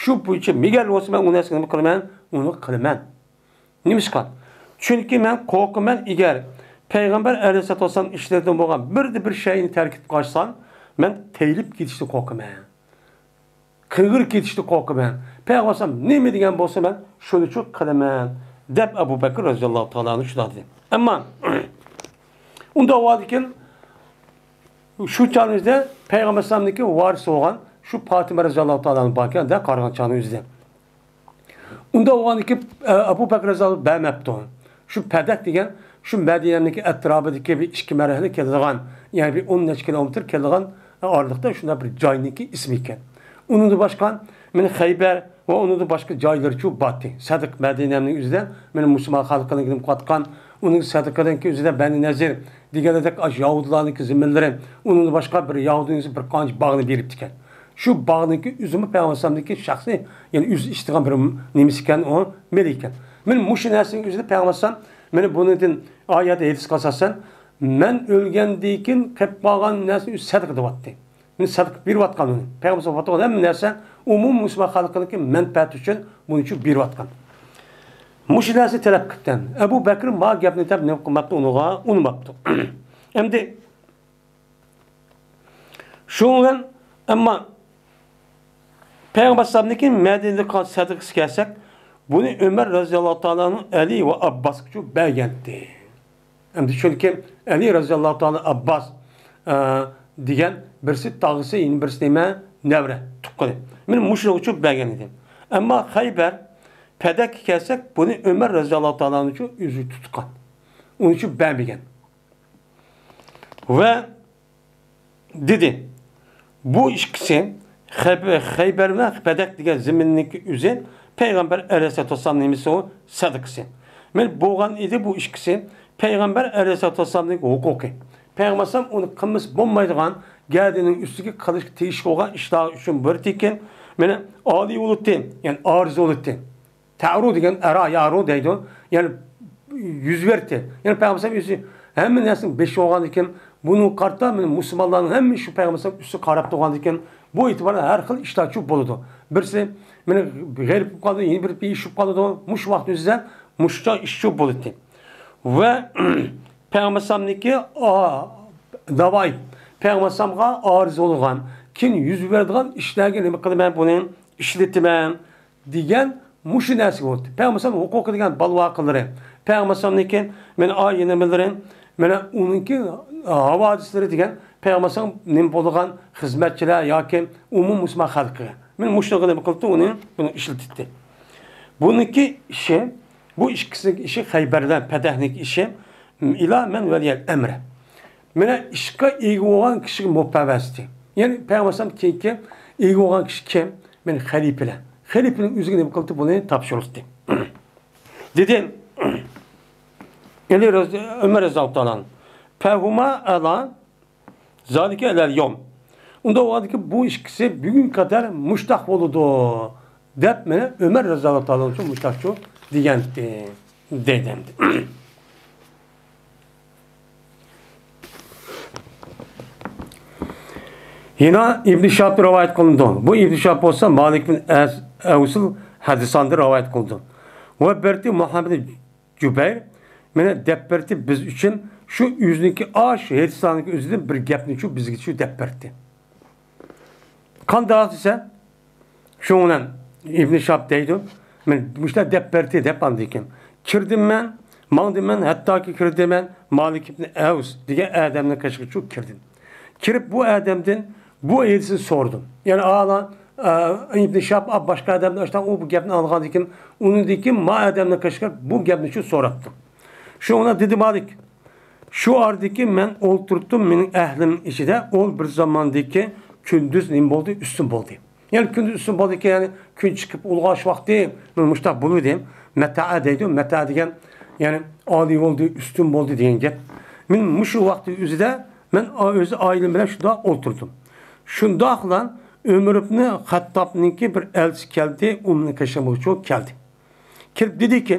شۇ بويىچە مىگەر بولسا مەن ئۇ نەرسىگە نېمە قىلىمەن؟ ئۇنى قىلىمەن. نېمىشقا؟ چۈنكى مەن قورقىمەن، ئەگەر پەيغەمبەر ئەلەيھىسسالاتۇ ۋەسسالام ئىشلىرىدىن بولغان بىردە بىر شەينى تەرك ئېتىپ قالسام، مەن تېيىلىپ كېتىشتىن قورقىمەن. قىرغىن كېتىشتىن قورقىمەن. پەيغەمبەر ئەلەيھىسسالام نېمە دېگەن بولسا، مەن شۇنىچۇ قىلىمەن، دەپ ئەبۇ بەكىر رەزىياللاھۇ تائالا ئەنھۇ شۇنداق دېدى. ئەمما ئۇنداق بولغاندىكىن، شۇ چاغنىڭ ئۆزىدە پەيغەمبەر ئەلەيھىسسالامنىڭكى ۋارىسى بولغان شۇ پاتىمە رەزىياللاھۇ تائالا ئەنھا باركەن دە، قارىغان چاغنىڭ ئۆزىدە. ئۇنداق بولغاندىكىن، ئە، ئەبۇ بەكرى رەزىياللاھۇ بەرمەپتۇ. شۇ پەدەك دېگەن شۇ مەدىنەنىڭكى ئەتراپىدىكى بىر ئىككى مەرھەلە كېلىدىغان، يەنى بىر ئون نەچچە كىلومېتىر كېلىدىغان ئارىلىقتا شۇنداق بىر جاينىڭكى ئىسمى ئىكەن. ئۇنىڭدىن باشقا مانا خەيبەر ۋە ئۇنىڭدىن باشقا جايلىرىچۇ بارتى. سەدىق مەدىنەنىڭ ئۆزىدە مانا مۇسۇلمان خەلقىنىڭ نېمە قىلىۋاتقان، ئۇنىڭ سەدىقىنىڭكى ئۆزىدە بەنى نەزىر دېگەنلەردەك ئاشۇ يەھۇدىيلارنىڭكى زېمىنلىرى، ئۇنىڭدىن باشقا بىر يەھۇدىينىڭ بىر قانچە باغنى بېرىپتىكەن. شۇ باغنىڭكى ئۆزىمۇ پەيغەمبەر ئەلەيھىسسالامنىڭكى شەخسىي، يەنى ئۆزى ئىچىدىغان بىر نېمىسى ئىكەن، ئۇ مېلى ئىكەن. مانا مۇشۇ نەرسىنىڭ ئۆزىدە پەيغەمبەر ئەلەيھىسسالام مانا بۇنىڭدىن ئايەت ھەدىسكە ئاساسەن، مەن ئۆلگەندىن كېيىن قېلىپ قالغان نەرسىنى ئۆزى سەدىقە دەۋاتتى. مانا سەدىقە بېرىۋاتقان ئۇنى. پەيغەمبەر ئەلەيھىسسالام ئۇنى ھەممە نەرسە ئومۇمىي مۇسۇلمان خەلقىنىڭكى مەنپەئەتى ئۈچۈن بۇنى شۇ بېرىۋاتقان. مۇشۇ نەرسىنى تەلەپ قىپتىكەن. ئەبۇ بەكرى ما گەپنى دەپ نېمە قىلماپتۇ، ئۇنىڭغا ئۇنىماپتۇ. ئەمدى شۇنىڭ بىلەن، ئەمما پەيغەمبەر ئەلەيھىسسالامنىڭكى مەدىنىدە قىلغان سەدىقىسىگە كەلسەك، بۇنى ئۆمەر رەزىياللاھۇ تائالا ئەنھۇ ئەلى ۋە ئابباسقىچۇ بەرگەنتى. ئەمدى چۈنكى ئەلى رەزىياللاھۇ تائالا ئابباس، ئە، دېگەن بىرسى تاغىسى، يەنە بىرسى نېمە؟ نەۋرە، تۇغقىنى. مانا مۇشۇنىڭغىچۇ بەرگەن ئىدى. ئەمما خەيبەر، پەدەككە كەلسەك، بۇنى ئۆمەر رەزىياللاھۇ تائالا ئەنھۇچۇ ئۆزى تۇتقان. ئۇنىچۇ بەرمىگەن. ۋە دېدى، بۇ ئىككىسى خەيب-، خەيبەر ۋە پەدەك دېگەن زېمىننىڭكى ئۆزى پەيغەمبەر ئەلەيھىسسالاتۇ ۋەسسالام نېمىسى ئۇ؟ سەدىقىسى. مانا بولغان ئىدى بۇ ئىككىسى پەيغەمبەر ئەلەيھىسسالاتۇ ۋەسسالامنىڭ ھوقۇقى. پەيغەمبەر ئەلەيھىسسالام ئۇنى قىلمىسا بولمايدىغان، گەدىنىنىڭ ئۈستىگە قىلىشقا تېگىشلىك بولغان ئىشلار ئۈچۈن بۇيرۇتتىكەن، مانا ئالىي بولۇتتى، يەنى ئارىز بولۇتتى. تەرۇ دېگەن ئەرا يارۇ دەيدۇ. يەنى يۈز بەردى. يەنى پەيغەمبەر ئەلەيھىسسالام ئۆزى ھەممە نەرسىنىڭ بېشى بولغاندىكىن، بۇنىڭغا قارىتا مانا مۇسۇلمانلارنىڭ ھەممە شۇ پەيغەمبەر ئەلەيھىسسالام ئۈستىگە قاراپ تۇرغاندىكىن، بۇ ئېتىباردا ھەر خىل ئىشلار چۇ بولىدۇ. بىرسى مانا غېرىب بولۇپ قالىدۇ، يەنە بىرى بىئىش بولۇپ قالىدۇ. مۇشۇ ۋاقىت ئۆزىدە مۇشۇچە ئىش چۇ بولىدۇ. ۋە پەيغەمبەر ئەلەيھىسسالامنىڭكى، ئا، داۋاي، پەيغەمبەر ئەلەيھىسسالامغا ئارىز بولغان، كېيىن يۈز بېرىدىغان ئىشلارغا نېمە قىلىمەن، بۇنى ئىشلىتىمەن دېگەن مۇشۇ نەرسىگە بولدى. پەيغەمبەر ئەلەيھىسسالام ھوقۇقى دېگەن بالىۋاقلىرى، پەيغەمبەر ئەلەيھىسسالامنىڭكى مانا ئايە نېمىلىرى، مانا ئۇنىڭكى ھاۋادىسلىرى دېگەن پەيغەمبەر ئەلەيھىسسالام نېمە بولىدىغان خىزمەتچىلەر ياكى ئومۇم مۇسۇلمان خەلقىگە. مانا مۇشۇنىڭغا نېمە قىلىپتۇ، ئۇنى، بۇنى ئىشلىتىتتى. بۇنىڭكى ئىشى، بۇ ئىككىسىنىڭكى ئىشى، خەيبەرلەر، پەدەكنىڭكى ئىشى، ئىلا مەن ۋەلىيەل ئەمرى. مانا ئىشقا ئىگە بولغان كىشىگە مۇپەۋەستى. يەنى پەيغەمبەر ئەلەيھىسسالام كېيىنكى ئىگە بولغان كىشى كىم؟ مانا خەلىپىلەر. خەلىپىنىڭ ئۆزىگە نېمە قىلدى؟ بۇنى تاپشۇرۇلدى. دېدى، ئەلى رەزى-، ئۆمەر رەزىياللاھۇ تائالا ئەنھۇ، فەھۇما ئەلا زالىكە ئەلەل يوم. ئۇنداق بولغاندىكىن بۇ ئىككىسى بۈگۈنگە قەدەر مۇشتاق بولىدۇ، دەپ، مانا ئۆمەر رەزىياللاھۇ تائالا ئانھۇ مۇشۇنداقچۇ دېگەنتى، دەيدۇ ئەمدى. يەنە ئىبن شىھاب رىۋايەت قىلىنىدۇ. بۇ ئىبن شىھاب بولسا مالىك بىن ئەس-، ئەۋسىل ھەدىساندا رىۋايەت قىلىدۇ. ۋە بەرتى مۇھەممەد جۇبەير، مانا دەپ بەردى بىز ئۈچۈن شۇ ئۆزىنىڭكى ئاش ھەدىسلارنىڭكى ئۆزىدىن بىر گەپنى شۇ بىزگە شۇ دەپ بەردى. قانداق دېسە، شۇنىڭ بىلەن ئىبن شىھاب دەيدۇ، مەن مۇشۇنداق دەپ بەردى دەپ ئاندىن كېيىن كىردىم مەن، ماڭدىم مەن، ھەتتاكى كىردىم مەن، مالىك ئىبن ئەۋس دېگەن ئادەمنىڭ قېشىغا شۇ كىردىم. كىرىپ بۇ ئادەمدىن بۇ ھەدىسنى سورىدىم. يەنى ئالا، ئە، ئىبن شىھاب، ئا، باشقا ئادەمدىن ئاشتا ئۇ بۇ گەپنى ئالغاندىن كېيىن، ئۇنىڭدىن كېيىن ما ئادەمنىڭ قېشىغا بۇ گەپنى شۇ سوراپتۇ. شۇڭا دېدى مالىك، شۇ ئارىدىكى مەن ئولتۇرتتۇم مېنىڭ ئەھلىم ئىچىدە، ئۇ بىر زاماندىكى كۈندۈز نېمە بولدى؟ ئۈستۈن بولدى. يەنى كۈندۈز ئۈستۈن بولدىكەن، يەنى كۈن چىقىپ ئۇلغاش ۋاقتى، مەن مۇشتاق بولۇۋىدىم. مەتەئە دەيدۇ، مەتەئە دېگەن، يەنى ئالىي بولدى، ئۈستۈن بولدى دېگەن گەپ. مەن مۇشۇ ۋاقتى ئۆزىدە، مەن ئا-، ئۆز ئائىلەم بىلەن شۇنداق ئولتۇردۇم. شۇنداقلا ئۆمەر ئىبنى خەتتابنىڭكى بىر ئەلچىسى كەلدى، ئۇنىڭ قېشىغا كەلدى. كېلىپ دېدىكى،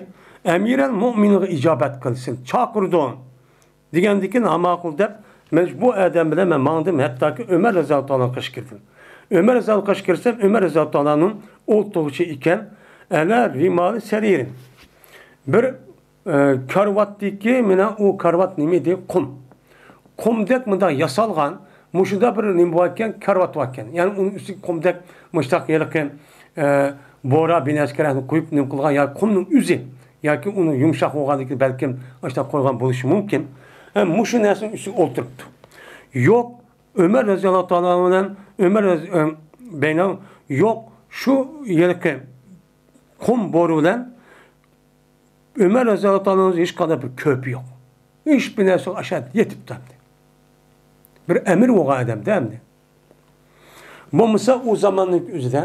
ئەمىرەل مۆمىنىنغا ئىجابەت قىلسۇن، چاقىرىدۇ. دېگەندىكىن، ھا، ماقۇل دەپ، مەن بۇ ئادەم بىلەن مەن ماڭدىم، ھەتتاكى ئۆمەر رەزىياللاھۇ تائالانىڭ قېشىغا كىردىم. ئۆمەر رەزىياللاھۇ قېشىغا كىرسەم، ئۆمەر رەزىياللاھۇ تائالانىڭ ئولتۇرغۇچى ئىكەن، ئەلە رىمالى سەرىرىن. بىر، ئە، كارىۋاتتىكى، مانا ئۇ كارىۋات نېمە ئىدى؟ قۇم. قۇمدەك مۇنداق ياسالغان، مۇشۇنداق بىر نېمە بار ئىكەن، كارىۋات بار ئىكەن. يەنى ئۇنىڭ ئۈستىگە قۇمدەك مۇشتاق ھېلىقى، ئە، بورا بىنەسكىرەكنى قويۇپ نېمە قىلغان، يا قۇمنىڭ ئۆزى. ياكى ئۇنىڭ يۇمشاق بولغاندىكىن بەلكىم ئاشۇنداق قويغان بولۇشى مۇمكىن. ھە، مۇشۇ نەرسىنىڭ ئۈستىگە ئولتۇرۇپتۇ. يوق، ئۆمەر رەزىياللاھۇ تائالا بىلەن ئۆمەر رەز-، ئۆم-، بەينەل يوق، شۇ ھېلىقى قۇم بورا بىلەن ئۆمەر رەزىياللاھۇ تائالانىڭ ھېچقانداق بىر كۆپى يوق. ھېچبىر نەرسە ئاشۇ يەردە يېتىپتۇ ئەمدى. بىر ئەمىر بولغان ئادەمدە ئەمدى. بولمىسا ئۇ زاماننىڭ ئۆزىدە،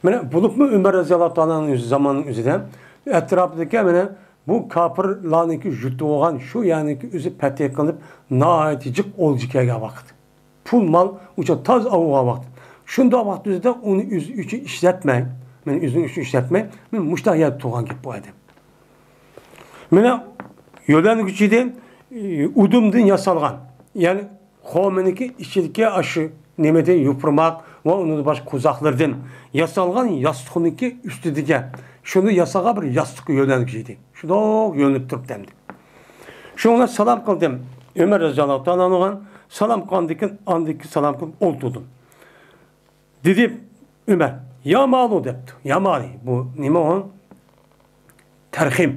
مانا بولۇپمۇ ئۆمەر رەزىياللاھۇ تائالا ئۆزى زاماننىڭ ئۆزىدە ئەتراپىدىكى مانا بۇ كاپىرلارنىڭكى يۇرتى بولغان شۇ يەرنىڭكى ئۆزى پەتھى قىلىپ، ناھايىتى جىق ئولجا كەلگەن ۋاقىت. پۇل مال ئۇچۇن تاز ئاۋۇغان ۋاقىت. شۇنداق ۋاقىت ئۆزىدە ئۇنى ئۆزى ئۈچۈن ئىشلەتمەي، مەن ئۆزىنىڭ ئۈچۈن ئىشلەتمەي، مەن مۇشۇنداق يەردە تۇرغان گەپ بۇ ئادەم. مانا يۆلەنگۈچىدىن، ئۇدۇمدىن ياسالغان، يەنى خورمىنىڭكى ئىچىدىكى ئاشۇ نېمىدىن، يوپۇرماق ۋە ئۇنىڭدىن باشقا قوزاقلىرىدىن ياسالغان ياستۇقنىڭكى ئۈستىدىگە شۇنى ياسالغان بىر ياستۇق يۆلەنگۈچى ئىدى. شۇنداق يۆلىنىپ تۇرۇپتۇ ئەمدى. شۇڭا سالام قىلدىم. ئۆمەر رەزىياللاھۇ تائالا ئانھۇغا سالام قىلغاندىن كېيىن، ئاندىن كېيىن سالام قىلىپ ئولتۇردۇم. دېدى ئۆمەر، يا مالى دەپتۇ. يا مالى، بۇ نېمە ئۇ؟ تەرخىم.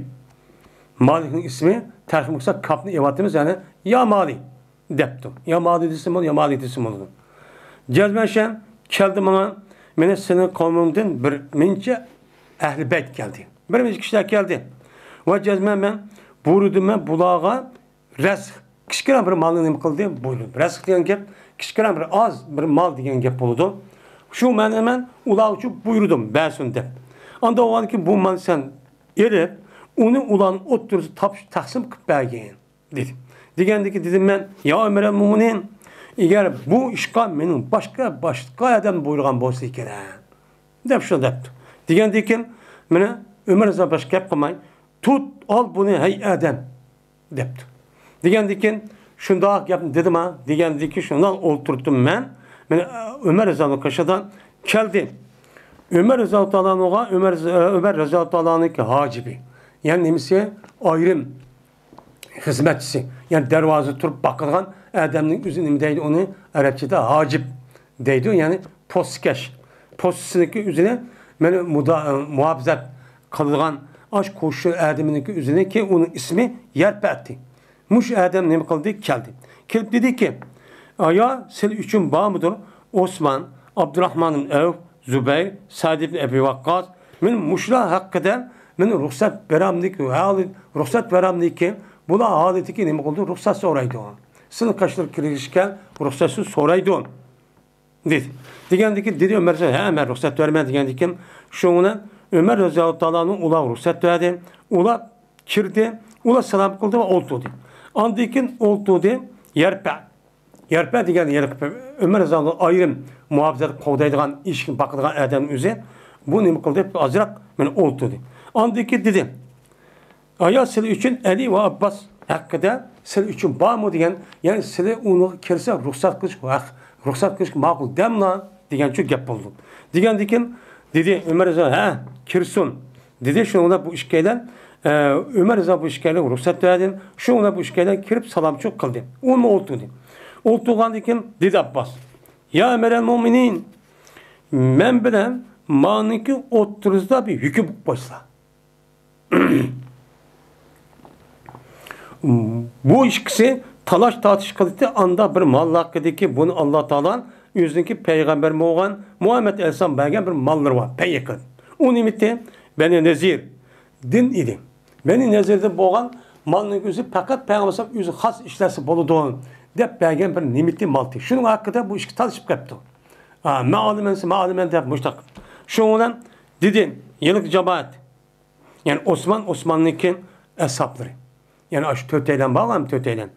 مالىكنىڭ ئىسمى تەرخىم قىلسا كاپنى ئېلىۋاتىمىز، يەنى يا مالى دەپتۇ. يا مالى دېسىمۇ، يا مالى دېسىمۇ بولىدۇ. جەزمەن شەن كەلدى ماڭا، مېنى سېنىڭ قەۋمىڭدىن بىر مۇنچە ئەھلى بەيت كەلدى. بىر مۇنچە كىشىلەر كەلدى. ۋە جەزمەن مەن بۇيرۇدۇم، مەن بۇلارغا رەزق، كىچىككىنە بىر مالنى نېمە قىلدى؟ بۇيرۇدى. رەزق دېگەن گەپ كىچىككىنە بىر ئاز بىر مال دېگەن گەپ بولىدۇ. شۇ مەنىدە مەن ئۇلار ئۈچۈن بۇيرۇدۇم، بەرسۇن دەپ. ئاندىن ئۇلارنىڭكى بۇ مالنى سەن ئېلىپ، ئۇنى ئۇلارنىڭ ئوتتۇرىسىدا تاپشۇرۇپ تەقسىم قىلىپ بەرگىن، دېدى. دېگەندىكى دېدىم مەن، يا ئەمىرەل مۆمىنىن، ئەگەر بۇ ئىشقا مېنىڭ باشقا، باشقا ئادەم بۇيرۇغان بولسا ئىكەن، دەپ شۇ دەپتۇ. دېگەندىكىن مانا ئۆمەر رەزىياللاھۇ باشقا گەپ قىلماي، تۇت، ئال بۇنى، ھەي ئادەم، دەپتۇ. دېگەندىكىن شۇنداق گەپنى دېدىما؟ دېگەندىكىن شۇنداق ئولتۇرتتۇم مەن. مانا ئۆمەر رەزىياللاھۇ قېشىدا كەلدى. ئۆمەر رەزىياللاھۇ تائالا ئانھۇغا، ئۆمەر، ئۆمەر رەزىياللاھۇ تائالا ئانھۇنىڭكى ھاجىبى. يەنى نېمىسى؟ ئايرىم خىزمەتچىسى، يەنى دەرۋازىدا تۇرۇپ باقىدىغان ئادەمنىڭ ئۆزى نېمە دەيدۇ ئۇنى؟ ئەرەبچىدە ھاجىب دەيدۇ، يەنى پوستىكەش. پوستىسىنىڭكى ئۆزىنى مانا مۇدا-، مۇھاپىزەت قىلىدىغان ئاش قوشۇن ئادىمىنىڭكى ئۆزىنىڭكى ئۇنىڭ ئىسمى يەرپەتتى. مۇشۇ ئادەم نېمە قىلدى؟ كەلدى. كېلىپ دېدىكى، ئايا، سىلەر ئۈچۈن بارمىدۇر ئوسمان، ئابدۇراھمان ئىبن ئەۋف، زۇبەير، سەئد ئىبن ئەبى ۋەققاس، مەن مۇشۇلار ھەققىدە مەن رۇخسەت بېرەمدىكى، رۇخسەت بېرەمدىكى، بۇلار ھالىتىكى نېمە قىلدى؟ رۇخسەت سورايدۇ. سىلىنىڭ قېشىلىرىغا كىرىشكە رۇخسەتسىز سورايدۇ، دېدى. دېگەندىكىن دېدى ئۆمەر، ھە، مەن رۇخسەت بەرمەن، دېگەندىكىن شۇنىڭ بىلەن ئۆمەر رەزىياللاھۇ تائالا ئانھۇ ئۇلارغا رۇخسەت بەردى. ئۇلار كىردى، ئۇلار سالام قىلدى ۋە ئولتۇردى. ئاندىن كېيىن ئولتۇردى يەرپە. يەرپە دېگەن يەر، ئۆمەر رەزىياللاھۇ ئايرىم مۇھاپىزەت قوغدايدىغان، ئىشىكنى باقىدىغان ئادەم ئۆزى. بۇ نېمە قىلدى؟ ئازراق مانا ئولتۇردى. ئاندىن كېيىن دېدى، ئايا، سىلى ئۈچۈن ئەلى ۋە ئابباس ھەققىدە سىلى ئۈچۈن بارمۇ دېگەن، يەنى سىلى ئۇنىڭغا كىرسە رۇخسەت قىلىش ھەق، رۇخسەت قىلىش ماقۇل دەملا دېگەنچۇ گەپ بولدى. دېگەندىن كېيىن دېدى ئۆمەر رەزىياللاھۇ، ھە، كىرسۇن، دېدى. شۇنىڭ بىلەن بۇ ئىككىيلەن، ئە، ئۆمەر رەزىياللاھۇ بۇ ئىككىيلەنگە رۇخسەت بەردى. شۇنىڭ بىلەن بۇ ئىككىيلەن كىرىپ سالامچۇ قىلدى. ئۇمۇ ئولتۇردى. ئولتۇرغاندىن كېيىن دېدى ئابباس، يا ئەمىرەل مۇئمىنىن، مەن بىلەن مانىڭكى ئوتتۇرىسىدا بىر ھۆكۈم قىلىپ قويسىلا. بۇ ئىككىسى تالاش تارتىش قىلدى، ئاندا بىر مال ھەققىدىكى بۇنى ئاللا تائالا ئۆزىنىڭكى پەيغەمبەر بولغان مۇھەممەد ئەلەيھىسسالام بەرگەن بىر ماللىرى بار، پەيئە قىلىپ. ئۇ نېمىتى؟ بەنى نەزىردىن ئىدى. بەنى نەزىردىن بولغان مالنىڭ ئۆزى پەقەت پەيغەمبەر ئەلەيھىسسالام ئۆزى خاس ئىشلەتسە بولىدۇ دەپ بەرگەن بىر نېمىتى مالتى. شۇنىڭ ھەققىدە بۇ ئىككى تالىشىپ قېپتۇ. ئا، مەن ئالىمەن، سەن، مەن ئالىمەن دەپ مۇشتاق. شۇنىڭ بىلەن دېدى، يىلقى جامائەت. يەنى ئوسمان، ئوسماننىڭكى ئەسھابلىرى. يەنى ئاشۇ تۆتەيلەن بارغۇ، ھەم تۆتەيلەن.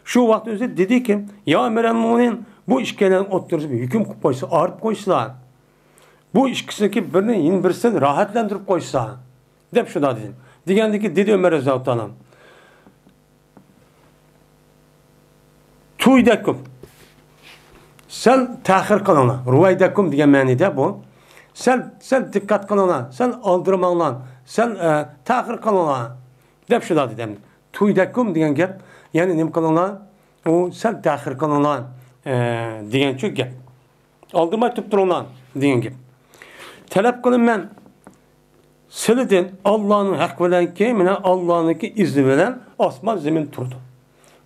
شۇ ۋاقىت ئۆزى دېدىكى، يا ئەمىرەل مۇئمىنىن، بۇ ئىككىيلەننىڭ ئوتتۇرىسىدا بىر ھۆكۈم قىلىپ قويسا، ئايرىپ قويسىلا. بۇ ئىككىسىنىڭكى بىرىنى يەنە بىرسىدىن راھەتلەندۈرۈپ قويسا، دەپ شۇنداق دېدى. دېگەندىكى دېدى ئۆمەر رەزىياللاھۇ تائالا. تويدەكۇم. سەل تەخىر قىلىڭلار. رويدەكۇم دېگەن مەنىدە بۇ. سەل، سەل دىققەت قىلىڭلار. سەل ئالدىرىماڭلار. سەل، ئە، تەخىر قىلىڭلار. دەپ شۇنداق دېدى. تويدەكۇم دېگەن گەپ، يەنى نېمە قىلىڭلار؟ ئۇ سەل تەخىر قىلىڭلار، ئە، دېگەنچۇ گەپ. ئالدىرىماي تۇرۇپ تۇرۇڭلار دېگەن گەپ. تەلەپ قىلىمەن سىلىدىن ئاللانىڭ ھەققى بىلەنكى، مانا ئاللانىڭكى ئىزنى بىلەن ئاسمان زېمىن تۇرىدۇ.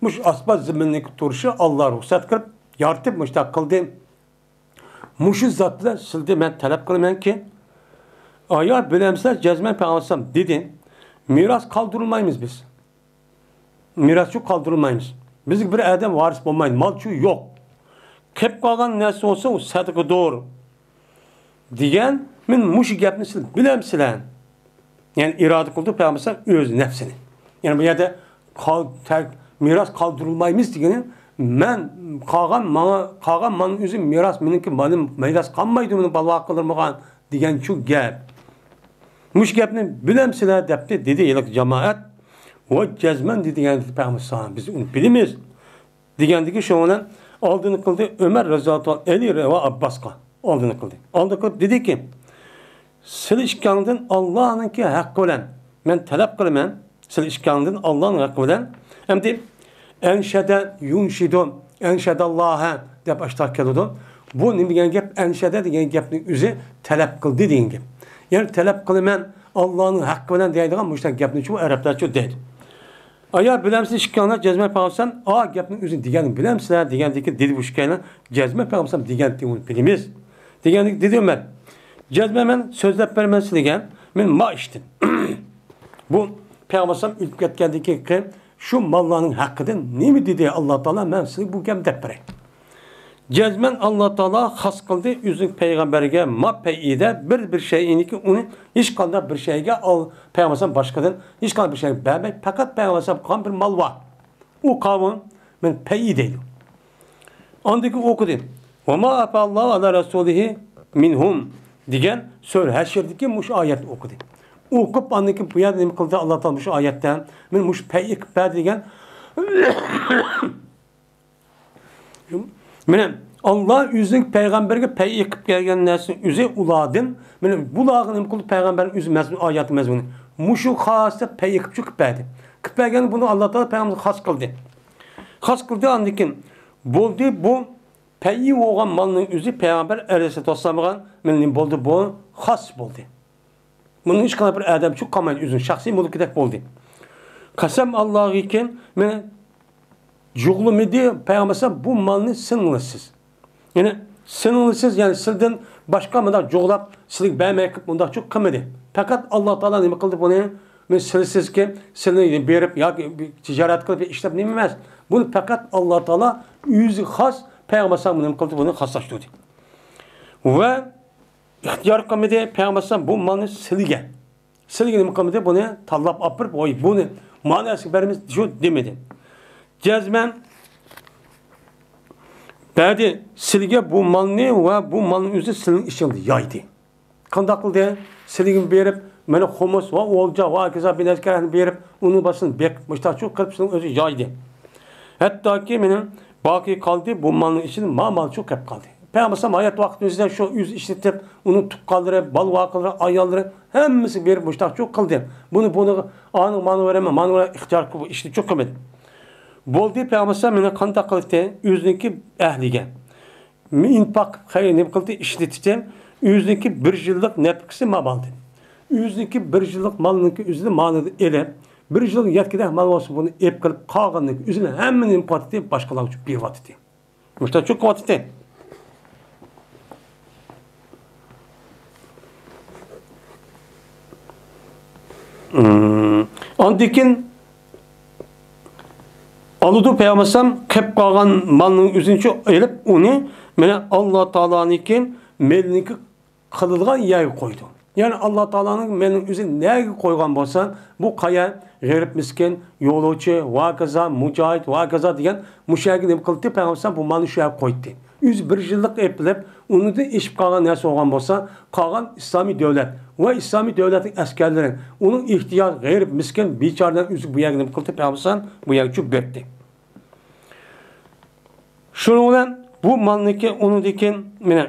مۇشۇ ئاسمان زېمىننىڭكى تۇرۇشى ئاللا رۇخسەت قىلىپ، يارىتىپ مۇشۇنداق قىلدى. مۇشۇ زات بىلەن سىلىدىن مەن تەلەپ قىلىمەنكى، ئايا بىلەمسىلەر، جەزمەن پەيغەمبەر ئەلەيھىسسالام دېدى، مىراس قالدۇرۇلمايمىز بىز. مىراسچۇ قالدۇرۇلمايمىز. بىزگە بىر ئادەم ۋارىس بولمايدۇ، مالچۇ يوق. قېلىپ قالغان نەرسە بولسا ئۇ سەدىقىدۇر دېگەن. مەن مۇشۇ گەپنى سىلەر بىلەمسىلەر؟ يەنى ئىرادە قىلدى پەيغەمبەر ئۆز نەپسىنى. يەنى بۇ يەردە قال-، تەر-، مىراس قالدۇرۇلمايمىز دېگىنى، مەن قالغان ماڭا، قالغان مالنىڭ ئۆزى مىراس، مېنىڭكى مالىم مىراس قالمايدۇ، مېنىڭ بالىلار قىلدۇرمىغان دېگەنچۇ گەپ. مۇشۇ گەپنى بىلەمسىلەر دەپتۇ، دېدى ھېلىقى جامائەت. ۋە جەزمەن دېدى، دېگەن پەيغەمبەر، بىز ئۇنى بىلىمىز. دېگەندىكى شۇنىڭ بىلەن ئالدىنى قىلدى ئۆمەر رەزىياللاھۇ تائالا ئەنھۇ ۋە ئابباسقا ئالدىنى قىلدى. ئالدىنى قىلىپ دېدىكى، سىلى ئىككىڭدىن ئاللانىڭكى ھەققى بىلەن مەن تەلەپ قىلىمەن، سىلى ئىككىڭدىن ئاللانىڭ ھەققى بىلەن. ئەمدى ئەنشەدە يۇنشىدۇ، ئەنشەداللاھە دەپ ئاشتاق كېلىدۇ. بۇ نېمە دېگەن گەپ؟ ئەنشەدە دېگەن گەپنىڭ ئۆزى تەلەپ قىلدى دېگەن گەپ. يەنى تەلەپ قىلىمەن ئاللانىڭ ھەققى بىلەن دەيدىغان مۇشۇنداق گەپنى شۇ ئەرەبلەرچۇ دەيدۇ. ئايا بىلەمسىز ئىككىڭلار جەزمەن پەيغەمبەر، ئا گەپنىڭ ئۆزىنى دېگەننى بىلەمسىلەر دېگەندىكى دېدى بۇ ئىككىيلەن، جەزمەن پەيغەمبەر دېگەنتى ئۇنى بىلىمىز دېگەندىكى دېدى ئۆمەر. جەزمەن مەن سۆزلەپ بېرىمەن سىلىگە، مەن ما ئىشتىن. بۇ پەيغەمبەر ئۆلۈپ كەتكەندىن كېيىنكى شۇ ماللارنىڭ ھەققىدە نېمە دېدى ئاللا تائالا، مەن سىلىگە بۇ گەپنى دەپ بېرەي. جەزمەن ئاللا تائالا خاس قىلدى ئۆزىنىڭ پەيغەمبەرگە ما پەيئىدە بىر، بىر شەيئىنكى ئۇنى ھېچقانداق بىر شەيگە ئال-، پەيغەمبەر باشقىدىن ھېچقانداق بىر شەيگە بەرمەي، پەقەت پەيغەمبەر قالغان بىر مال بار. ئۇ قاۋۇن مەن پەيئى دەيدۇ. ئاندىن كېيىن ئوقۇدى. ۋە ما ئافاللاھۇ ئالا رەسۇلىھى مىنھۇم دېگەن سۈرە ھەشردىكى مۇشۇ ئايەتنى ئوقۇدى. ئوقۇپ، ئاندىن كېيىن بۇ يەردە نېمە قىلدى؟ ئاللا تائالا مۇشۇ ئايەتتە، مانا مۇشۇ پەيئى قىلىپ بەردى دېگەن. مانا، ئاللا ئۆزىنىڭ پەيغەمبەرگە پەيئى قىلىپ بەرگەن نەرسىنى ئۆزى ئۇلاردىن، مانا، بۇلارغا نېمە قىلدى؟ پەيغەمبەرنىڭ ئۆزى مەزمۇن، ئايەت مەزمۇنى. مۇشۇ خاستا پەيئى قىلىپ چىقىپ بەردى. قىلىپ بەرگەن بۇنى ئاللا تائالا پەيغەمبەرگە خاس قىلدى. خاس قىلدى، ئاندىن كېيىن بولدى، بۇ پەيئى بولغان مالنىڭ ئۆزى پەيغەمبەر ئەلەيھىسسالاتۇ ۋەسسالامغا، مانا، نېمە بولدى؟ بۇ خاس بولدى. بۇنىڭ ھېچقانداق بىر ئادەم چۈشۈپ قالمايدۇ، ئۆزىنىڭ شەخسىي مۈلكىدەك بولدى. قەسەم ئاللاغىكىن، مېنى جۇغلىمىدى، پەيغەمبەر ئەلەيھىسسالام بۇ مالنى سېنىڭلىسىز. يەنى سېنىڭلىسىز، يەنى سىلدىن باشقا مۇنداق جۇغلاپ، سىلىگە بەرمەي قىلىپ مۇنداق چۈشۈپ قىلمىدى. پەقەت ئاللا تائالا نېمە قىلدى بۇنى؟ مەن سىلىسىزكى، سىلنى بېرىپ ياكى تىجارەت قىلىپ ئىشلەپ نېمە ئەمەس. بۇنى پەقەت ئاللا تائالا ئۆزى خاس پەيغەمبەر ئەلەيھىسسالام نېمە قىلدى؟ بۇنى خاسلاشتۇردى. ۋە ئىختىيار قىلمىدى، پەيغەمبەر ئەلەيھىسسالام بۇ مالنى سىلىگە. سىلىگە نېمە قىلمىدى؟ بۇنى تاللاپ ئاپىرىپ، ۋاي، بۇنى مانا سىلىگە بەرىمىز، شۇ دېمىدى. جەزمەن بەردى سىلىگە بۇ مالنى ۋە بۇ مالنىڭ ئۆزى سىلىنىڭ ئىچىڭدە يايدى. قانداق قىلدى؟ سىلىگە بېرىپ، مانا خۇمۇس ۋە ئولجا ۋە ھاكازا بىر نەرسىلەرنى بېرىپ، ئۇنىڭ باشىنى بېقىپ، مۇشتاق شۇ قىلىپ سىلىنىڭ ئۆزى يايدى. ھەتتاكى مېنىڭ باقىي قالدى، بۇ مالنىڭ ئىچىدە ما مال شۇ قېلىپ قالدى. پەيغەمبەر ئەلەيھىسسالام ھايات ۋاقتىدا ئۆزىدە شۇ ئۆزى ئىشلىتىپ، ئۇنىڭ تۇغقانلىرى، بالا-ۋاقىلىرى، ئاياللىرى ھەممىسىگە بېرىپ مۇشتاق شۇ قىلدى. بۇنى، بۇنىڭغا، ئانىڭغا مانى بېرەمەن، مانى بېرەمەن، ئىختىيار قىلىپ ئىشنى شۇ قىلمىدى. بولدى، پەيغەمبەر ئەلەيھىسسالام مېنى قانداق قىلدى؟ ئۆزىنىڭكى ئەھلىگە ئىنپاق خەير نېمە قىلدى، ئىشلىتىشتىن ئۆزىنىڭكى بىر يىللىق نەپقىسى ما مالدىن. ئۆزىنىڭكى بىر يىللىق مالنىڭكى ئۆزىنى مالىدا ئېلىپ، بىر يىلغا يەتكۈدەك مال بولسا، بۇنى ئېلىپ قېلىپ، قالغىنىنى ئۆزىنى ھەممىنى نېمە قىلىۋاتىتتى، باشقىلارغا بېرىۋاتىتتى. مۇشتاق شۇ قىلىۋاتىتتى. ئاندىن كېيىن ئالىدۇ پەيغەمبەر ئەلەيھىسسالام قېلىپ قالغان مالنىڭ ئۆزىنى شۇ ئېلىپ، ئۇنى مانا ئاللا تائالانىڭكى مېلىنىڭكى قىلىدىغان يەرگە قويىدۇ. يەنى ئاللا تائالانىڭ مېلىنىڭ ئۆزىنى نەگە قويغان بولسا، بۇ قايا، غېرىب مىسكىن، يولۇچى، ۋاكازا، مۇجاھىد، ۋاكازا دېگەن مۇشۇ يەرگە نېمە قىلدى؟ پەيغەمبەر ئەلەيھىسسالام بۇ مالنى شۇ يەرگە قويدى. ئۆزى بىر يىللىق ئېلىپ، ئۇنىڭدىن ئېشىپ قالغان نەرسە بولغان بولسا، قالغان ئىسلامىي دۆلەت ۋە ئىسلامىي دۆلەتنىڭ ئەسكەرلىرى، ئۇنىڭ ئېھتىياج، غېرىب، مىسكىن، بىچارىلەر ئۆزى بۇ يەرگە نېمە قىلدى؟ پەيغەمبەر ئەلەيھىسسالام بۇ يەرگە چۈ بەردى. شۇنىڭ بىلەن بۇ مالنىڭكى، ئۇنىڭدىن كېيىن مانا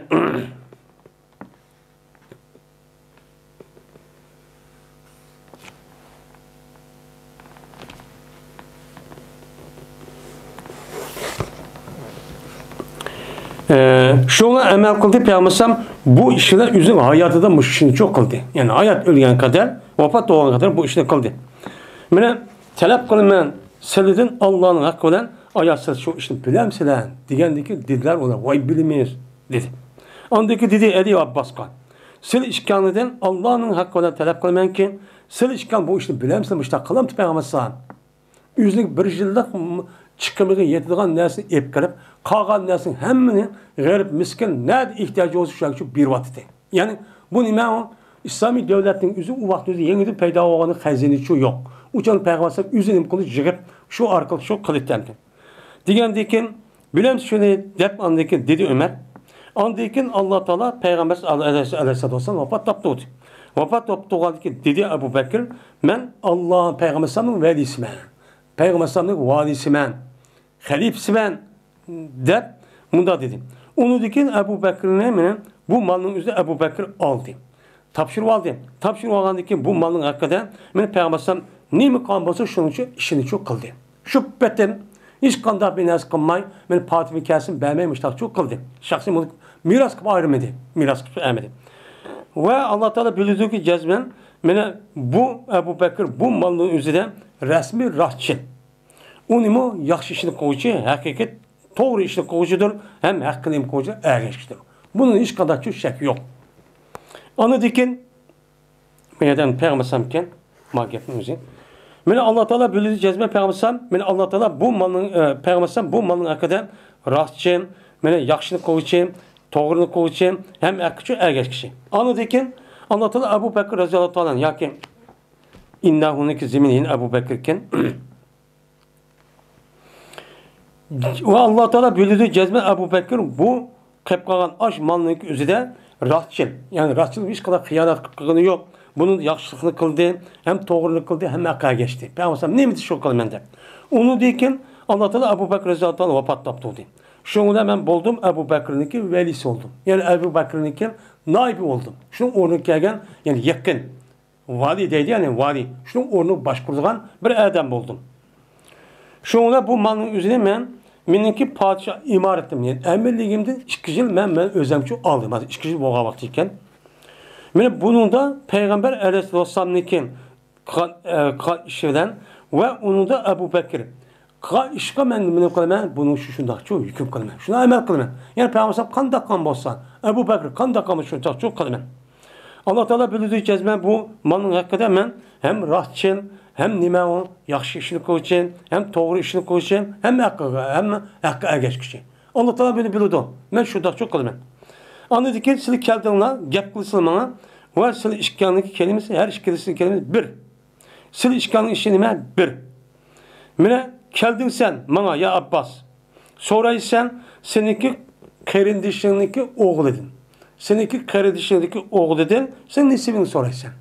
ئە، شۇڭا ئەمەل قىلدى پەيغەمبەر ئەلەيھىسسالام بۇ ئىشنى ئۆزىنىڭ ھاياتىدا مۇشۇ ئىشنى چۇ قىلدى. يەنى ھايات ئۆلگەن قەدەر، ۋاپات بولغان قەدەر بۇ ئىشنى قىلدى. مانا تەلەپ قىلىمەن سىلىدىن ئاللانىڭ ھەققى بىلەن، ئايا سىز شۇ ئىشنى بىلەمسىلەر دېگەندىكى دېدىلەر ئۇلار، ۋاي بىلىمىز دېدى. ئاندىكى دېدى ئەلى ئابباسقا، سىلى ئىككىڭلىدىن ئاللانىڭ ھەققى بىلەن تەلەپ قىلىمەنكى، سىلى ئىككىڭ بۇ ئىشنى بىلەمسىلەر، مۇشۇنداق قىلامتى پەيغەمبەر ئەلەيھىسسالام؟ ئۆزىنىڭ بىر يىللىق چىقىمىغا يېتىدىغان نەرسىنى ئېلىپ كىرىپ، قالغان نەرسىنىڭ ھەممىنى غېرىب، مىسكىن، نەدە ئېھتىياجى بولسا شۇ يەرگە بېرىۋاتىدۇ. يەنى بۇ نېمە ئۇ؟ ئىسلامىي دۆلەتنىڭ ئۆزى ئۇ ۋاقىت ئۆزى يېڭىدىن پەيدا بولغان خەزىنىچۇ يوق. ئۇچان پەيغەمبەر ئەلەيھىسسالام ئۆزى نېمە قىلدى؟ يىغىپ شۇ ئارقىلىق شۇ قىلىتتى. دېگەندىن كېيىن، بىلەمسىز شۇنى دەپ ئاندىن كېيىن دېدى ئۆمەر. ئاندىن كېيىن ئاللا تائالا پەيغەمبەر ئەلەيھىسسالام ۋاپات تاپتى دېدى. ۋاپات تاپتۇرغاندىن كېيىن دېدى ئەبۇ بەكرى، مەن ئاللا پەيغەمبەر ئەلەيھىسسالامنىڭ ۋەلىسىمەن. پەيغەمبەر ئەلەيھىسسالامنىڭ ۋالىسىمەن. خەلىپىسىمەن دەپ مۇنداق دېدى. ئۇنىڭدىن كېيىن ئەبۇ بەكرىنى مېنى بۇ مالنىڭ ئۆزىنى ئەبۇ بەكرى ئالدى. تاپشۇرۇۋالدى. تاپشۇرۇۋالغاندىن كېيىن بۇ مالنىڭ ھەققىدە مېنى پەيغەمبەر ئەلەيھىسسالام نېمە قىلغان بولسا شۇنىڭچە ئىشىنىچۇ قىلدى. شۇ پېتىم ھېچقانداق بىر نەرسە قىلماي، مېنى پاتىمە كەلسىن بەرمەي مۇشتاقچۇ قىلدى. شەخسىي مۇلك مىراس قىلىپ ئايرىمىدى. مىراس قىلىپ ئەمىدى. ۋە ئاللا تائالا بىلىدۇكى جەزمەن مېنى بۇ ئەبۇ بەكرى بۇ مالنىڭ ئۆزىدە رەسمىي راستچىل. ئۇنىمۇ ياخشى ئىشنى قىلغۇچى، ھەقىقىي توغرا ئىشنى قىلغۇچىدۇر ھەم ھەققىنى قىلغۇچىدۇر، ئەگەشكۈچىدۇر. بۇنىڭ ھېچقانداق شەك يوق. ئاندىن كېيىن، بۇ يەردە پەيغەمبەر ئەلەيھىسسالامكەن، ما گەپنىڭ ئۆزى. مېنى ئاللا تائالا بىلدى جەزمەن پەيغەمبەر ئەلەيھىسسالام، مېنى ئاللا تائالا بۇ مالنىڭ، ئە، پەيغەمبەر ئەلەيھىسسالام بۇ مالنىڭ ھەققىدە راستچىل، مېنى ياخشىنى قىلغۇچى، توغرىنى قىلغۇچى ھەم ھەققىچۇ ئەگەشكۈچى. ئاندىن كېيىن ئاللا تائالا ئەبۇ بەكرى رەزىياللاھۇ تائالا ئەنھۇ ياكى ئىننەھۇنىڭكى زېمىنى يەنە ئەبۇ بەكرىكەن. ۋە ئاللا تائالا بىلدى جەزمەن ئەبۇ بەكرى بۇ قېلىپ قالغان ئاش مالنىڭكى ئۆزىدە راستچىل. يەنى راستچىل ھېچقانداق خىيانەت قىلىپ قىلغىنى يوق. بۇنى ياخشىلىقنى قىلدى، ھەم توغرىنى قىلدى، ھەم ھەققە ئەگەشتى. پەيغەمبەر ئەلەيھىسسالام نېمە دېسە شۇ قىلىمەن دەپ. ئۇنىڭدىن كېيىن ئاللا تائالا ئەبۇ بەكرى رەزىياللاھۇ تائالا ۋاپات تاپتۇردى. شۇنىڭ بىلەن مەن بولدۇم ئەبۇ بەكرىنىڭكى ۋەلىسى بولدۇم. يەنى ئەبۇ بەكرىنىڭكى نائىبى بولدۇم. شۇنىڭ ئورنىغا كەلگەن، يەنى يېقىن. ۋالىي دەيدۇ، يەنى ۋالىي. شۇنىڭ ئورنىنى باشقۇرىدىغان بىر ئادەم بولدۇم. شۇنىڭ بىلەن بۇ مالنىڭ ئۆزىنى مەن، مېنىڭكى پادىشاھ ئىمارىتىم، يەنى ئەمىرلىكىمدىن ئىككى يىل مەن، مەن ئۆزەمچۇ ئالدىم. ھازىر ئىككى يىل بولغان ۋاقتى ئىكەن. مانا بۇنىڭدا پەيغەمبەر ئەلەيھىسسالامنىڭكى قىلغان، ئە، قىلغان ئىشى بىلەن ۋە ئۇنىڭدا ئەبۇ بەكرى قىلغان ئىشقا مەن نېمە قىلىمەن؟ بۇنىڭ شۇ شۇنداقچۇ ھۆكۈم قىلىمەن. شۇنداق ئەمەل قىلىمەن. يەنى پەيغەمبەر قانداق قىلغان بولسا، ئەبۇ بەكرى قانداق قىلغان بولسا، شۇنداقچۇ قىلىمەن. ئاللا تائالا بىلىدۇ جەزمەن بۇ مالنىڭ ھەققىدە مەن ھەم راستچىل، ھەم نېمە ئۇ، ياخشى ئىشنى قىلغۇچى، ھەم توغرا ئىشنى قىلغۇچى، ھەم ھەققىگە، ھەم ھەققە ئەگەشكۈچى. ئاللا تائالا بۇنى بىلىدۇ. مەن شۇنداقچۇ قىلىمەن. ئاندىن كېيىن سىلى كەلدىڭلار، گەپ قىلسىلا ماڭا ۋە سىلى ئىككىڭلارنىڭكى كەلىمىسى، ھەر ئىككىلىسىنىڭ كەلىمىسى بىر. سىلى ئىككىڭلارنىڭ ئىشى نېمە؟ بىر. مانا كەلدىڭ سەن ماڭا، يا ئابباس. سورايسەن سېنىڭكى قېرىندىشىڭنىڭكى ئوغلىدىن. سېنىڭكى قېرىندىشىڭدىكى ئوغلىدىن سەن نېسىۋىنى سورايسەن.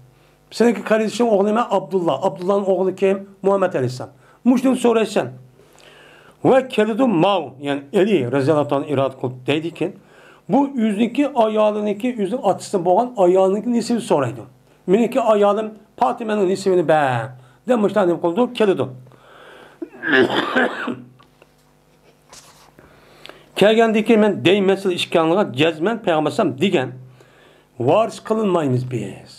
سېنىڭكى قېرىندىشىڭ ئوغلى نېمە؟ ئابدۇللا. ئابدۇللانىڭ ئوغلى كىم؟ مۇھەممەد ئەلەيھىسسالام. مۇشۇنى سورايسەن. ۋە كېلىدۇ ماۋۇ، يەنى ئەلى رەزىياللاھۇ تائالا ئىرادە قىلىپ دەيدىكەن، بۇ ئۆزىنىڭكى ئايالىنىڭكى، ئۆزىنىڭ ئاتىسىدىن بولغان ئايالىنىڭكى نېسىۋىنى سورايدۇ. مېنىڭكى ئايالىم پاتىمەنىڭ نېسىۋىنى بەر، دەپ مۇشۇنداق نېمە قىلىدۇ؟ كېلىدۇ. كەلگەندىن كېيىن مەن دەيمەن سىلەر ئىككىڭلارغا جەزمەن پەيغەمبەر ئەلەيھىسسالام دېگەن، ۋارىس قىلىنمايمىز بىز.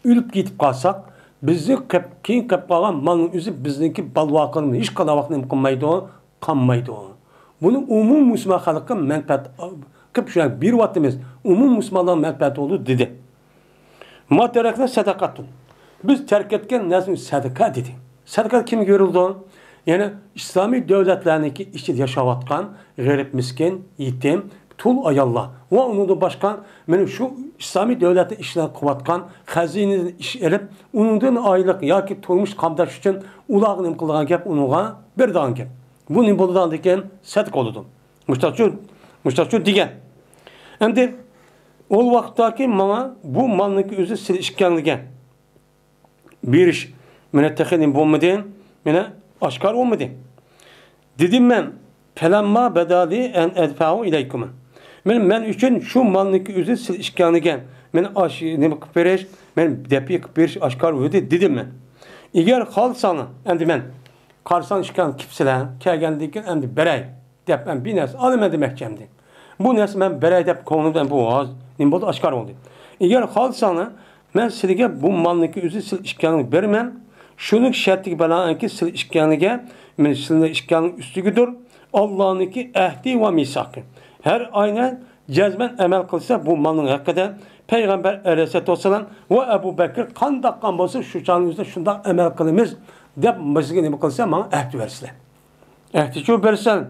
ئۆلۈپ كېتىپ قالساق، بىزنى قېپ-، كېيىن قېلىپ قالغان مالنىڭ ئۆزى بىزنىڭكى بالىۋاقلىرىمىز ھېچقانداق ۋاقىت نېمە قىلمايدۇ، قالمايدۇ. بۇنى ئومۇمىي مۇسۇلمان خەلققە مەنپەئەت قىلىپ شۇ بېرىۋاتىمىز. ئومۇمىي مۇسۇلمانلارغا مەنپەئەت بولىدۇ، دېدى. ما تەرەكنا سەدەقەتۇن. بىز تەرك ئەتكەن نەرسە سەدىقە، دېدى. سەدىقە كىمگە بېرىلىدۇ؟ يەنى ئىسلامىي دۆلەتلەرنىڭكى ئىچىدە ياشاۋاتقان غېرىب، مىسكىن، يېتىم، تۇل ئاياللار ۋە ئۇنىڭدىن باشقا، مانا شۇ ئىسلامىي دۆلەتنىڭ ئىشلىرىنى قىلىۋاتقان، خەزىنىدىن ئىش ئېلىپ، ئۇنىڭدىن ئايلىق ياكى تۇرمۇش قامداش ئۈچۈن ئۇلارغا نېمە قىلىدىغان گەپ، ئۇنىڭغا بېرىدىغان گەپ. بۇ نېمە بولىدىغاندىكىن؟ سەدىقە بولىدۇ. مۇشتاقچۇ، مۇشتاقچۇ دېگەن. ئەمدى ئول ۋاقىتتاكى ماڭا بۇ مالنىڭكى ئۆزى سىلى ئىككەڭلىگەن بېرىش مېنى تېخى نېمە بولمىدى، مېنى ئاشكارا بولمىدى. دېدىم مەن، پەلەمما بەدالى ئەن ئەدفەئۇ ئىلەيكۇم. مەن، مەن ئۈچۈن شۇ مالنىڭكى ئۆزى سىلى ئىككەڭلىگەن، مېنى ئاش-، نېمە قىلىپ بېرىش، مېنى دەپئى قىلىپ بېرىش ئاشكارا بولدى، دېدىم مەن. ئېگەر خالىساڭلار، ئەمدى مەن قارىساڭ ئىككەڭ كېپسىلەر، كەلگەندىن كېيىن ئەمدى بېرەي دەپ، مەن بىر نەرسە ئالىمەن دېمەكچى ئەمدى. بۇ نەرسە مەن بېرەي دەپ كۆڭلۈمدە بۇ ھازىر نېمە بولدى، ئاشكارا بولدى. ئېگەر خالىساڭلار، مەن سىلىگە بۇ مالنىڭكى ئۆزى سىلى ئىككىڭلارغا بېرىمەن. شۇنىڭ شەرتىگە بىلەنكى سىلى ئىككىڭلارغا، مەن سىلى ئىككىڭلارنىڭ ئۈستىگىدۇر ئاللانىڭكى ئەھدى ۋە مىساقى. ھەر ئاينى جەزمەن ئەمەل قىلسا بۇ مالنىڭ ھەققىدە پەيغەمبەر ئەلەيھىسسالاتۇ ۋەسسالام ۋە ئەبۇ بەكرى قانداق قىلغان بولسا شۇ چاغنىڭ ئۆزىدە شۇنداق ئەمەل قىلىمىز دەپ بىزگە نېمە قىلسا ماڭا ئەھدى بەرسىلەر. ئەھدىچۇ بېرىسەن.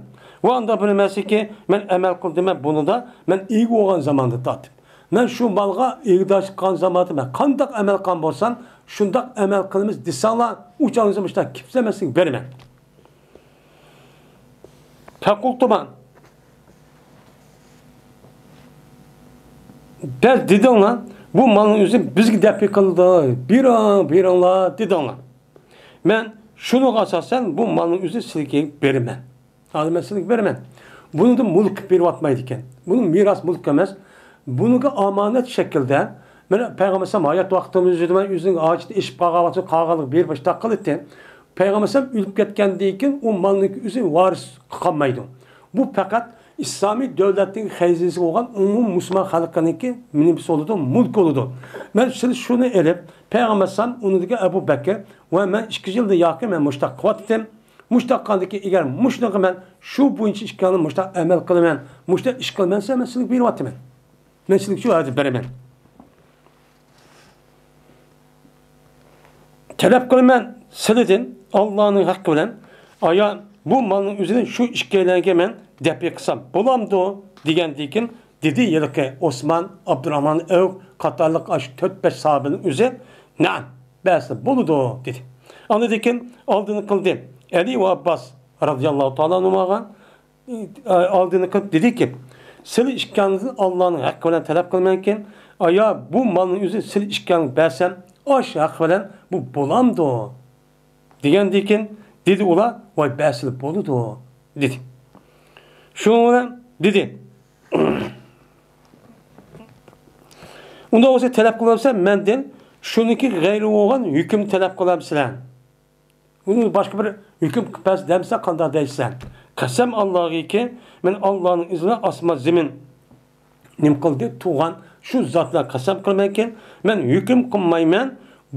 ۋە ئانداق بىلمەسلىكى، مەن ئەمەل قىلدىم، مەن بۇنىدا، مەن ئىگە بولغان زاماندا تارتىپ. مەن شۇ مالغا ئىگىدارچىلىق قىلغان زاماندا مەن قانداق ئەمەل قىلغان بولسام، شۇنداق ئەمەل قىلىمىز دېسەڭلار، ئۇ چاغنىڭىزدا مۇشۇنداق كېپسىلەمەسلىك بېرىمەن. پەقۇلتۇما. بەس دېدىڭلار، بۇ مالنىڭ ئۆزى بىزگە دەپئى قىلىدۇ، بېرىڭ، بېرىڭلار دېدىڭلار. مەن شۇنىڭغا ئاساسەن بۇ مالنىڭ ئۆزى سىلىگە بېرىمەن. ھازىر مەن سىلىگە بېرىمەن. بۇنىڭدا مۈلۈك بېرىۋاتمايدىكەن. بۇنى مىراس مۈلۈك ئەمەس. بۇنىڭغا ئامانەت شەكلىدە، مانا پەيغەمبەر ئەلەيھىسسالام ھايات ۋاقتىمىزدا ئۆزىنىڭ ھاجىتى ئېشىپ قالغان ۋاقتىدا قالغانلىقى بېرىپ مۇشۇنداق قىلىدىكەن. پەيغەمبەر ئەلەيھىسسالام ئۆلۈپ كەتكەندىن كېيىن ئۇ مالنىڭكى ئۆزى ۋارىس قالمايدۇ. بۇ پەقەت ئىسلامىي دۆلەتنىڭ خەزىنىسى بولغان ئومۇمىي مۇسۇلمان خەلقىنىڭكى نېمىسى بولىدۇ، مۈلكى بولىدۇ. مەن سىلى شۇنى ئېلىپ، پەيغەمبەر ئەلەيھىسسالام، ئۇنىڭدىكى ئەبۇ بەكىر ۋە مەن ئىككى يىلدىن ياقى مەن مۇشۇنداق قىلىۋاتىتتىم. مۇشۇنداق قىلغاندىكىن، ئەگەر مۇشۇنىڭغا مەن شۇ بويىچە ئىككىڭلار مۇشۇنداق ئەمەل قىلىمەن، مۇشۇنداق ئىش قىلىمەن دېسە، مەن سىلىگە بېرىۋاتىمەن. مەن سىلىگە شۇ ھازىر بېرىمەن. تەلەپ قىلىمەن سىلىدىن ئاللانىڭ ھەققى بىلەن، ئايا بۇ مالنىڭ ئۆزىنى شۇ ئىككىيلەنگە مەن دەپئى قىلسام بولامدۇ؟ دېگەندىن كېيىن دېدى ھېلىقى ئوسمان، ئابدۇراھمان ئەۋف قاتارلىق ئاشۇ تۆت-بەش ساھابىنىڭ ئۆزى، نەئەم، بەرسە بولىدۇ، دېدى. ئاندىن كېيىن ئالدىنى قىلدى. ئەلى ۋە ئابباس رازىياللاھۇ تائالا ئەنھۇمغا ئالدىنى قىلىپ دېدىكى، سىلى ئىككىڭىزدىن ئاللانىڭ ھەققى بىلەن تەلەپ قىلىمەنكىن، ئايا بۇ مالنىڭ ئۆزى سىلى ئىككىڭىز بەرسەم، ئاش ھەققى بىلەن بۇ بولامدۇ؟ دېگەندىن كېيىن دېدى ئۇلار، ۋاي بەرسىلە بولىدۇ، دېدى. شۇنىڭ بىلەن دېدى، ئۇنداق بولسا تەلەپ قىلىۋەرسە مەندىن شۇنىڭكى غەيرى بولغان ھۆكۈم تەلەپ قىلىۋەرسىلەر. ئۇنى باشقا بىر ھۆكۈم قىلىپ بەرسە دەمسە قانداق دەيسىلەر؟ قەسەم ئاللاغىكى، مەن ئاللانىڭ ئىزنى ئاسمان زېمىن نېمە قىلدى؟ تۇغان شۇ زات بىلەن قەسەم قىلىمەنكىن، مەن ھۆكۈم قىلمايمەن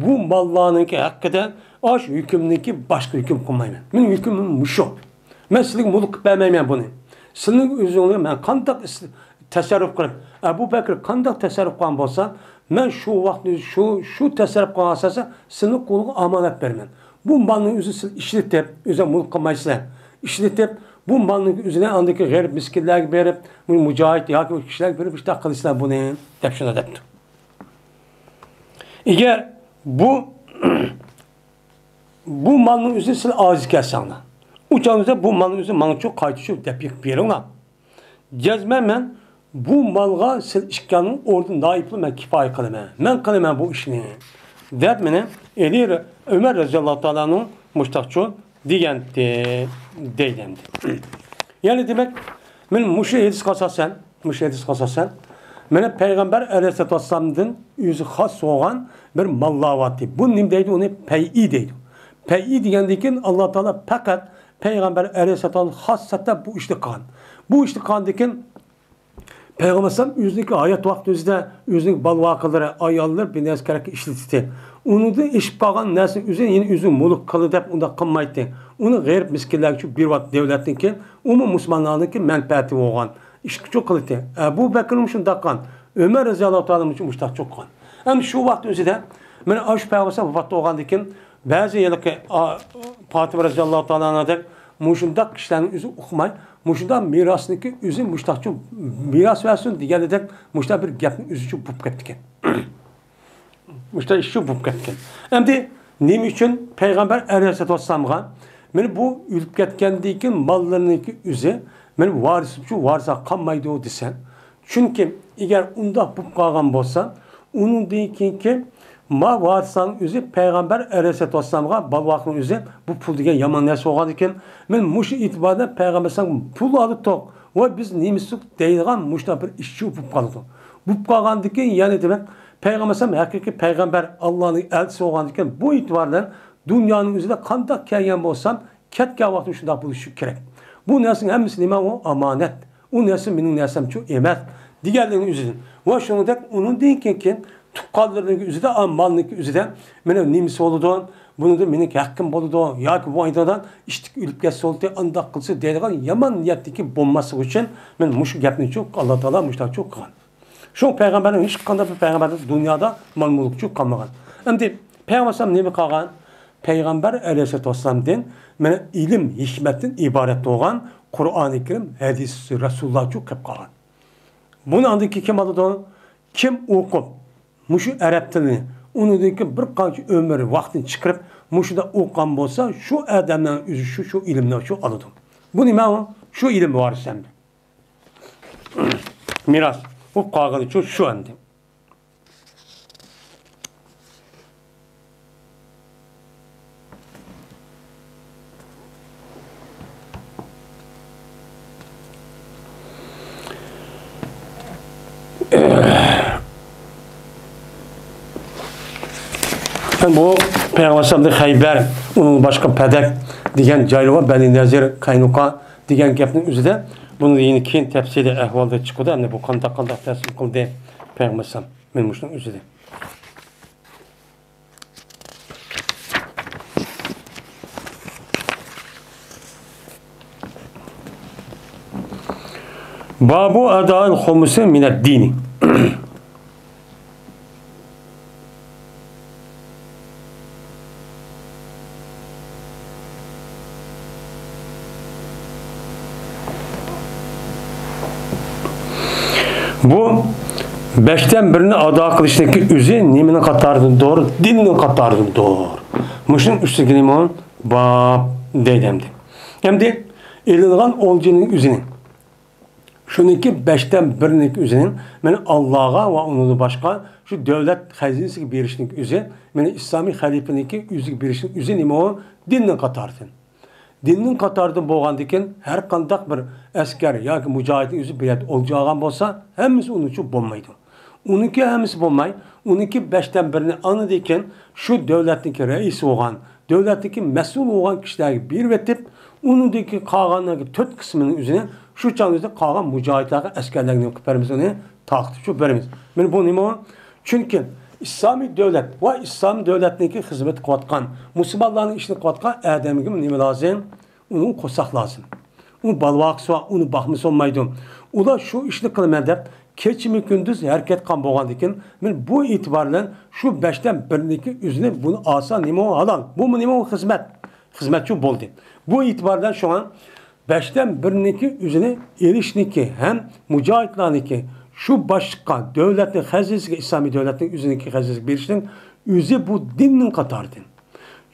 بۇ ماللارنىڭكى ھەققىدە ئاش ھۆكۈمنىڭكى باشقا ھۆكۈم قىلمايمەن. مېنىڭ ھۆكۈمۈم مۇشۇ. مەن سىلىگە مۇلك قىلىپ بەرمەيمەن بۇنى. سىلىنىڭ ئۆزۈڭلار مەن قانداق ئىس-، تەسەررۇپ قىلىپ، ئەبۇ بەكرى قانداق تەسەررۇپ قىلغان بولسا، مەن شۇ ۋاقىتنى شۇ، شۇ تەسەررۇپ قىلغان ئاساسەن سىلىنىڭ قولىغا ئامانەت بېرىمەن. بۇ مالنى ئۆزى سىز ئىشلىتىپ، ئۆزى مۇلك قىلمايسىلەر. ئىشلىتىپ، بۇ مالنىڭ ئۆزىنى ئاندىكى غېرىب مىسكىنلەرگە بېرىپ، مۇ-، مۇجاھىد ياكى ئۇ كىشىلەرگە بېرىپ، ئىشتاق قىلىسىلەر بۇنى، دەپ شۇنداق دەپتۇ. ئەگەر بۇ، بۇ مالنىڭ ئۆزى سىز ئاجىز كەلسەڭلار، ئۇ چاغدا بۇ مالنىڭ ئۆزى ماڭچۇ قايتىشۇ دەپ يېقىپ بېرىڭلار. جەزمەن مەن بۇ مالغا سىلەر ئىككىڭلارنىڭ ئورنىدا نائىبلىق مەن كىپايە قىلىمەن. مەن قىلىمەن بۇ ئىشنى، دەپ مېنى ئېلى ئۆمەر رەزىياللاھۇ تائالا ئەنھۇ مۇشتاقچۇ دېگەنتى، دەيدۇ ئەمدى. يەنى دېمەك، مەن مۇشۇ ھەدىسكە ئاساسەن، مۇشۇ ھەدىسكە ئاساسەن، مانا پەيغەمبەر ئەلەيھىسسالاتۇ ۋەسسالامدىن ئۆزى خاس بولغان بىر ماللار بارتى. بۇ نېمە دەيدۇ؟ ئۇنى پەيئى دەيدۇ. پەيئى دېگەندىن كېيىن، ئاللا تائالا پەقەت پەيغەمبەر ئەلەيھىسسالاتۇ ۋەسسالام خاسسەتەن بۇ ئىشنى قىلغان. بۇ ئىشنى قىلغاندىن كېيىن، پەيغەمبەر ئەلەيھىسسالام ئۆزىنىڭكى ھايات ۋاقتى ئۆزىدە ئۆزىنىڭ بالا-ۋاقىلىرى، ئاياللىرى بىر نەرسە كېرەككە ئىشلىتىتتى. ئۇنىڭدىن ئېشىپ قالغان نەرسىنى ئۆزى يەنە ئۆزىنىڭ مۈلكى قىلدى دەپ ئۇنداق قىلمايتتى. ئۇنى غېرىب مىسكىنلەرگە شۇ بېرىۋاتتى دۆلەتنىڭكى، ئۇمۇ مۇسۇلمانلارنىڭكى مەنپەئەتى بولغان ئىشقا شۇ قىلدى. ئەبۇ بەكرىمۇ شۇنداق قىلغان، ئۆمەر رەزىياللاھۇ تائالا مۇشۇنداق شۇ قىلغان. ئەمما شۇ ۋاقىت ئۆزىدە مانا ئاشۇ پەيغەمبەر ئەلەيھىسسالام ۋاپات بولغاندىن كېيىن، بەزى ھېلىقى، ئا، پاتىمە رەزىياللاھۇ تائالا ئەنھادەك مۇشۇنداق كىشىلەرنىڭ ئۆزى ئۇقماي، مۇشۇنداق مىراسنىڭكى ئۆزى مۇشتاقچۇ مىراس بەرسۇن دېگەندەك مۇشۇنداق بىر گەپنىڭ ئۆزىچۇ بولۇپ كەپتىكەن. مۇشۇنداق ئىشچۇ بولۇپ كەپتىكەن. ئەمدى نېمە ئۈچۈن پەيغەمبەر ئەلەيھىسسالاتۇ ۋەسسالامغا مانا بۇ ئۆلۈپ كەتكەندىن كېيىن ماللىرىنىڭكى ئۆزى مانا ۋارىسچۇ ۋارىسقا قالمايدۇ دېسە، چۈنكى ئەگەر ئۇنداق بولۇپ قالغان بولسا، ئۇنىڭدىن كېيىنكى ما ۋارىسلارنىڭ ئۆزى پەيغەمبەر ئەلەيھىسسالاتۇ ۋەسسالامغا بالىۋاقنىڭ ئۆزى بۇ پۇل دېگەن يامان نەرسە بولغانىكەن. مەن مۇشۇ ئېتىبار بىلەن پەيغەمبەر ئەلەيھىسسالام پۇل ئالدۇق ۋە بىز نېمىسۇق دەيدىغان مۇشۇنداق بىر ئىشچۇ بولۇپ قالىدۇ. بولۇپ قالغاندىن كېيىن يەنە دېمەك، پەيغەمبەر ئەلەيھىسسالام ھەقىقىي پەيغەمبەر، ئاللانىڭ ئەلچىسى بولغاندىن كېيىن بۇ ئېتىبار بىلەن دۇنيانىڭ ئۆزىدە قانداق كەلگەن بولسام، كەتكەن ۋاقتىدا شۇنداق بولۇشى كېرەك. بۇ نەرسىنىڭ ھەممىسى نېمە؟ ئۇ ئامانەت. ئۇ نەرسە مېنىڭ نەرسەمچۇ ئەمەس دېگەنلىكنىڭ ئۆزىدىن. ۋە شۇنىڭدەك ئۇنىڭدىن كېيىنكى تۇغقانلىرىنىڭ ئۆزىدە، ئا، مالنىڭكى ئۆزىدە مېنىڭ نېمىسى بولىدۇ؟ بۇنىڭدا مېنىڭ ھەققىم بولىدۇ ياكى بۇ ئايدىغان ئىشتىك ئۆلۈپ كەتسە بولدى، ئانداق قىلسا دەيدىغان يامان نىيەتتىكى بولماسلىقى ئۈچۈن مەن مۇشۇ گەپنىچۇ ئاللا تائالا مۇشۇنداقچۇ قىلغان. شۇ پەيغەمبەرنىڭ ھېچقانداق بىر پەيغەمبەر دۇنيادا مال-مۈلۈكچۇ قالمىغان. ئەمدى پەيغەمبەر ئەلەيھىسسالام نېمە قىلغان؟ پەيغەمبەر ئەلەيھىسسالاتۇ ۋەسسالامدىن مانا ئىلىم، ھېكمەتتىن ئىبارەت بولغان قۇرئانى كەرىم، ھەدىسى رەسۇلۇللاھچۇ قېلىپ قالغان. بۇنى ئاندىن كېيىن كىم ئالىدۇ؟ كىم ئوقۇپ، مۇشۇ ئەرەب تىلىنى، ئۇنىڭدىن كېيىن بىر قانچە ئۆمۈر ۋاقتىنى چىقىرىپ، مۇشۇنداق ئوقۇغان بولسا، شۇ ئادەمنىڭ ئۆزى شۇ، شۇ ئىلىمنى شۇ ئالىدۇ. بۇ نېمە ئۇ؟ شۇ ئىلىم ۋارىسى ئەمدى. مىراس بولۇپ قالغىنىچۇ شۇ ئەمدى. بۇ پەيغەمبەر ئەلەيھىسسالامدىن خەيبەر، ئۇنىڭ باشقا پەدەك دېگەن جايلار بار، بەنى نەزىر، قەينۇقا دېگەن گەپنىڭ ئۆزىدە بۇنى يەنە كېيىن تەپسىلىي ئەھۋالدا چىقىدۇ. ئەمدى بۇ قانداق، قانداق تەسىر قىلدى پەيغەمبەر ئەلەيھىسسالام؟ مەن مۇشۇنىڭ ئۆزىدە. بابۇ ئەدائىل خۇمۇسى مىنەد دىنى. بۇ بەشتىن بىرىنى ئادا قىلىشنىڭكى ئۆزى نېمىنىڭ قاتارىدىندۇر؟ دىننىڭ قاتارىدىندۇر. مۇشۇنىڭ ئۈستىگە نېمە؟ باب دەيدۇ ئەمدى. ئەمدى ئېلىنغان ئولجىنىڭ ئۆزىنى، شۇنىڭكى بەشتىن بىرىنىڭكى ئۆزىنى مانا ئاللاغا ۋە ئۇنىڭدىن باشقا شۇ دۆلەت خەزىنىسىگە بېرىشنىڭكى ئۆزى، مانا ئىسلامىي خەلىپىنىڭكى ئۆزىگە بېرىشنىڭ ئۆزى نېمە ئۇ؟ دىننىڭ قاتارىدىن. دىننىڭ قاتارىدىن بولغاندىكىن، ھەر قانداق بىر ئەسكەر ياكى مۇجاھىدنىڭ ئۆزى بىر يەردە ئولجا ئالغان بولسا، ھەممىسى ئۇنىڭچۇ بولمايدۇ. ئۇنىڭكى ھەممىسى بولماي، ئۇنىڭكى بەشتىن بىرىنى ئاندىن كېيىن شۇ دۆلەتنىڭكى رەئىسى بولغان، دۆلەتتىكى مەسئۇل بولغان كىشىلەرگە بېرىۋېتىپ، ئۇنىڭدىكى قالغان تۆت قىسمىنىڭ ئۆزىنى شۇ چاغنىڭ ئۆزىدە قالغان مۇجاھىدلارغا، ئەسكەرلەرگە نېمە قىلىپ بېرىمىز؟ ئۇنى تارقىتىپ چۈشۈرۈپ بېرىمىز. مانا بۇ نېمە ئۇ؟ چۈنكى ئىسلامىي دۆلەت ۋە ئىسلام دۆلەتنىڭكى خىزمىتى قىلىۋاتقان، مۇسۇلمانلارنىڭ ئىشىنى قىلىۋاتقان ئادەمگە نېمە لازىم؟ ئۇنىڭ قورساق لازىم. ئۇنىڭ بالىۋاقىسى بار، ئۇنى باقمىسا بولمايدۇ. ئۇلار شۇ ئىشنى قىلىمەن دەپ كېچىمۇ كۈندۈز ھەرىكەت قىلغان بولغاندىكىن، مانا بۇ ئېتىبار بىلەن شۇ بەشتىن بىرىنىڭكى ئۆزىنى بۇنى ئالسا نېمە ئۇ؟ ھالال. بۇمۇ نېمە ئۇ؟ خىزمەت. خىزمەتچۇ بولدى. بۇ ئېتىبار بىلەن شۇڭا بەشتىن بىرىنىڭكى ئۆزىنى ئېلىشنىڭكى ھەم مۇجاھىدلارنىڭكى شۇ باشلىققا، دۆلەتنىڭ خەزىنىسىگە، ئىسلامىي دۆلەتنىڭ ئۆزىنىڭكى خەزىنىسىگە بېرىشنىڭ ئۆزى بۇ دىننىڭ قاتارىدىن.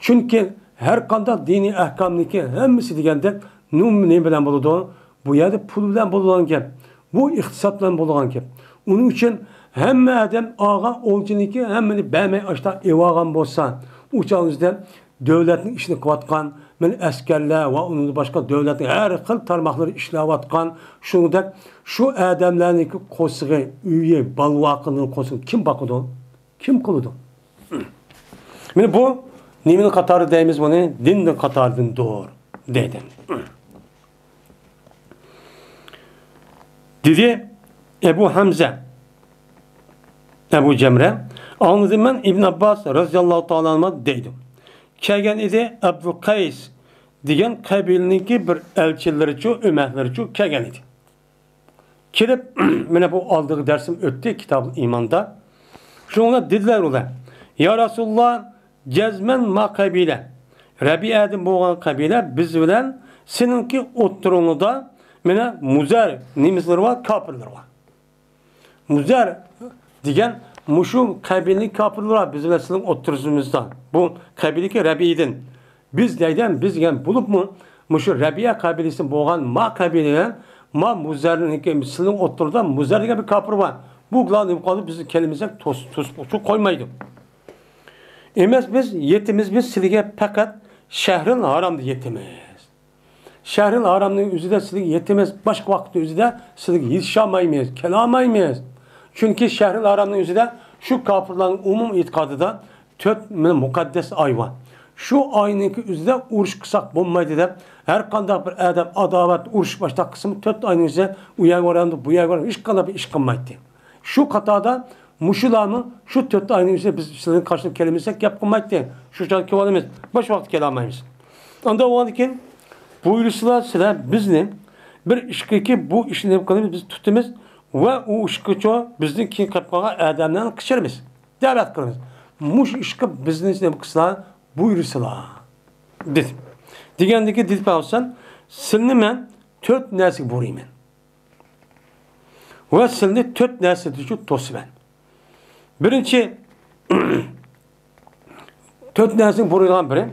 چۈنكى ھەر قانداق دىنىي ئەھكامنىڭكى ھەممىسى دېگەندەك نېمە، نېمە بىلەن بولىدۇ؟ بۇ يەردە پۇل بىلەن بولىدىغان گەپ. بۇ ئىقتىساد بىلەن بولىدىغان گەپ. ئۇنىڭ ئۈچۈن ھەممە ئادەم ئالغان ئولجىنىكى ھەممىنى بەرمەي ئاشتا ئېۋالغان بولسا، ئۇ چاغ ئۆزىدە دۆلەتنىڭ ئىشىنى قىلىۋاتقان، مانا ئەسكەرلەر ۋە ئۇنىڭدىن باشقا دۆلەتنىڭ ھەر خىل تارماقلىرى ئىشلەۋاتقان، شۇنىڭدەك شۇ ئادەملەرنىڭكى قورسىقى، ئۆيى، بالا-ۋاقىنىڭ قورسىقىنى كىم باقىدۇ؟ كىم قىلىدۇ؟ مانا بۇ نېمىنىڭ قاتارى دەيمىز بۇنى؟ دىننىڭ قاتارىدىندۇر دەيدۇ. دېدى ئەبۇ ھەمزە، ئەبۇ جەمرە، ئاڭلىدىم مەن ئىبن ئابباس رەزىياللاھۇ تائالا ئەنھۇما دەيدۇ. كەلگەن ئىدى ئابدۇل قەيس دېگەن قەبىلىنىڭكى بىر ئەلچىلىرىچۇ، ئۆمەكلىرىچۇ كەلگەن ئىدى. كېلىپ، مانا بۇ ئالدىغى دەرسىم ئۆتتى، كىتابۇل ئىماندا. شۇنىڭغا دېدىلەر ئۇلار: يا رەسۇلاللا، جەزمەن ما قەبىلە، رەبىئەدىن بولغان قەبىلە بىز بىلەن سېنىڭكى ئوتتۇرىڭدا مانا مۇزەر نېمىسىلىرى بار، كاپىرلىرى بار. مۇزەر دېگەن مۇشۇ قەبىلىنىڭ كاپىرلىرى بار بىز بىلەن سېنىڭ ئوتتۇرىمىزدا. بۇ قەبىلىكى رەبىئىدىن. بىز دەيدىغان، بىز دېگەن بولۇپمۇ، مۇشۇ رەبىئە قەبىلىسى بولغان ما قەبىلە بىلەن ما مۇزەرنىڭكى، سىلىنىڭ ئوتتۇرىدا مۇزەر دېگەن بىر كاپىر بار. بۇ نېمە قىلدى، بىز كەلمىسەك توس-، توسۇپ قويمايدۇ. ئەمەس، بىز يېتىمىز، بىز سىلىگە پەقەت شەھرىل ھارامدا يېتىمىز. شەھرىل ھارامنىڭ ئۆزىدە سىلىگە يېتىمىز، باشقا ۋاقىتتا ئۆزىدە سىلىگە يېتىشالمايمىز، كېلەلمەيمىز. چۈنكى شەھرىل ھارامنىڭ ئۆزىدە شۇ كاپىرلارنىڭ ئومۇمىي ئېتىقادىدا تۆت مۇقەددەس ئاي بار. شۇ ئاينىڭكى ئۆزىدە ئۇرۇش قىلساق بولمايدۇ دەپ، ھەر قانداق بىر ئادەم ئاداۋەت، ئۇرۇش باشلاپ قىلسىمۇ، تۆت ئاينىڭ ئۆزىدە ئۇ يەرگە بارامدۇ، بۇ يەرگە بارامدۇ، ھېچقانداق بىر ئىش قىلمايتتى. شۇ قاتاردا مۇشۇلارمۇ شۇ تۆت ئاينىڭ ئىچىدە بىز سىلەرنىڭ قارشىلىققا كەلمىسەك گەپ قىلمايتتى. شۇ چاغدا كېلىۋالىمىز. باشقا ۋاقىتتا كېلەلمەيمىز. ئاندىن بولغاندىن كېيىن بۇيرۇسىلا سىلەر بىزنى بىر ئىشقىكى بۇ ئىشنى نېمە قىلىمىز، بىز تۇتىمىز ۋە ئۇ ئىشقىچۇ بىزدىن كېيىن قېلىپ قالغان ئادەملەرنى قىچۇرىمىز، دەۋەت قىلىمىز. مۇشۇ ئىشقا بىزنى نېمە قىلسىلا، بۇيرۇسىلا، دېدى. دېگەندىكى دېدى پەيغەمبەر، سىلىنى مەن تۆت نەرسىگە بۇيرۇيمەن. ۋە سىلىنى تۆت نەرسىدىن توسىمەن. بىرىنچى، تۆت نەرسىنى بۇيرۇيدىغان بىرى.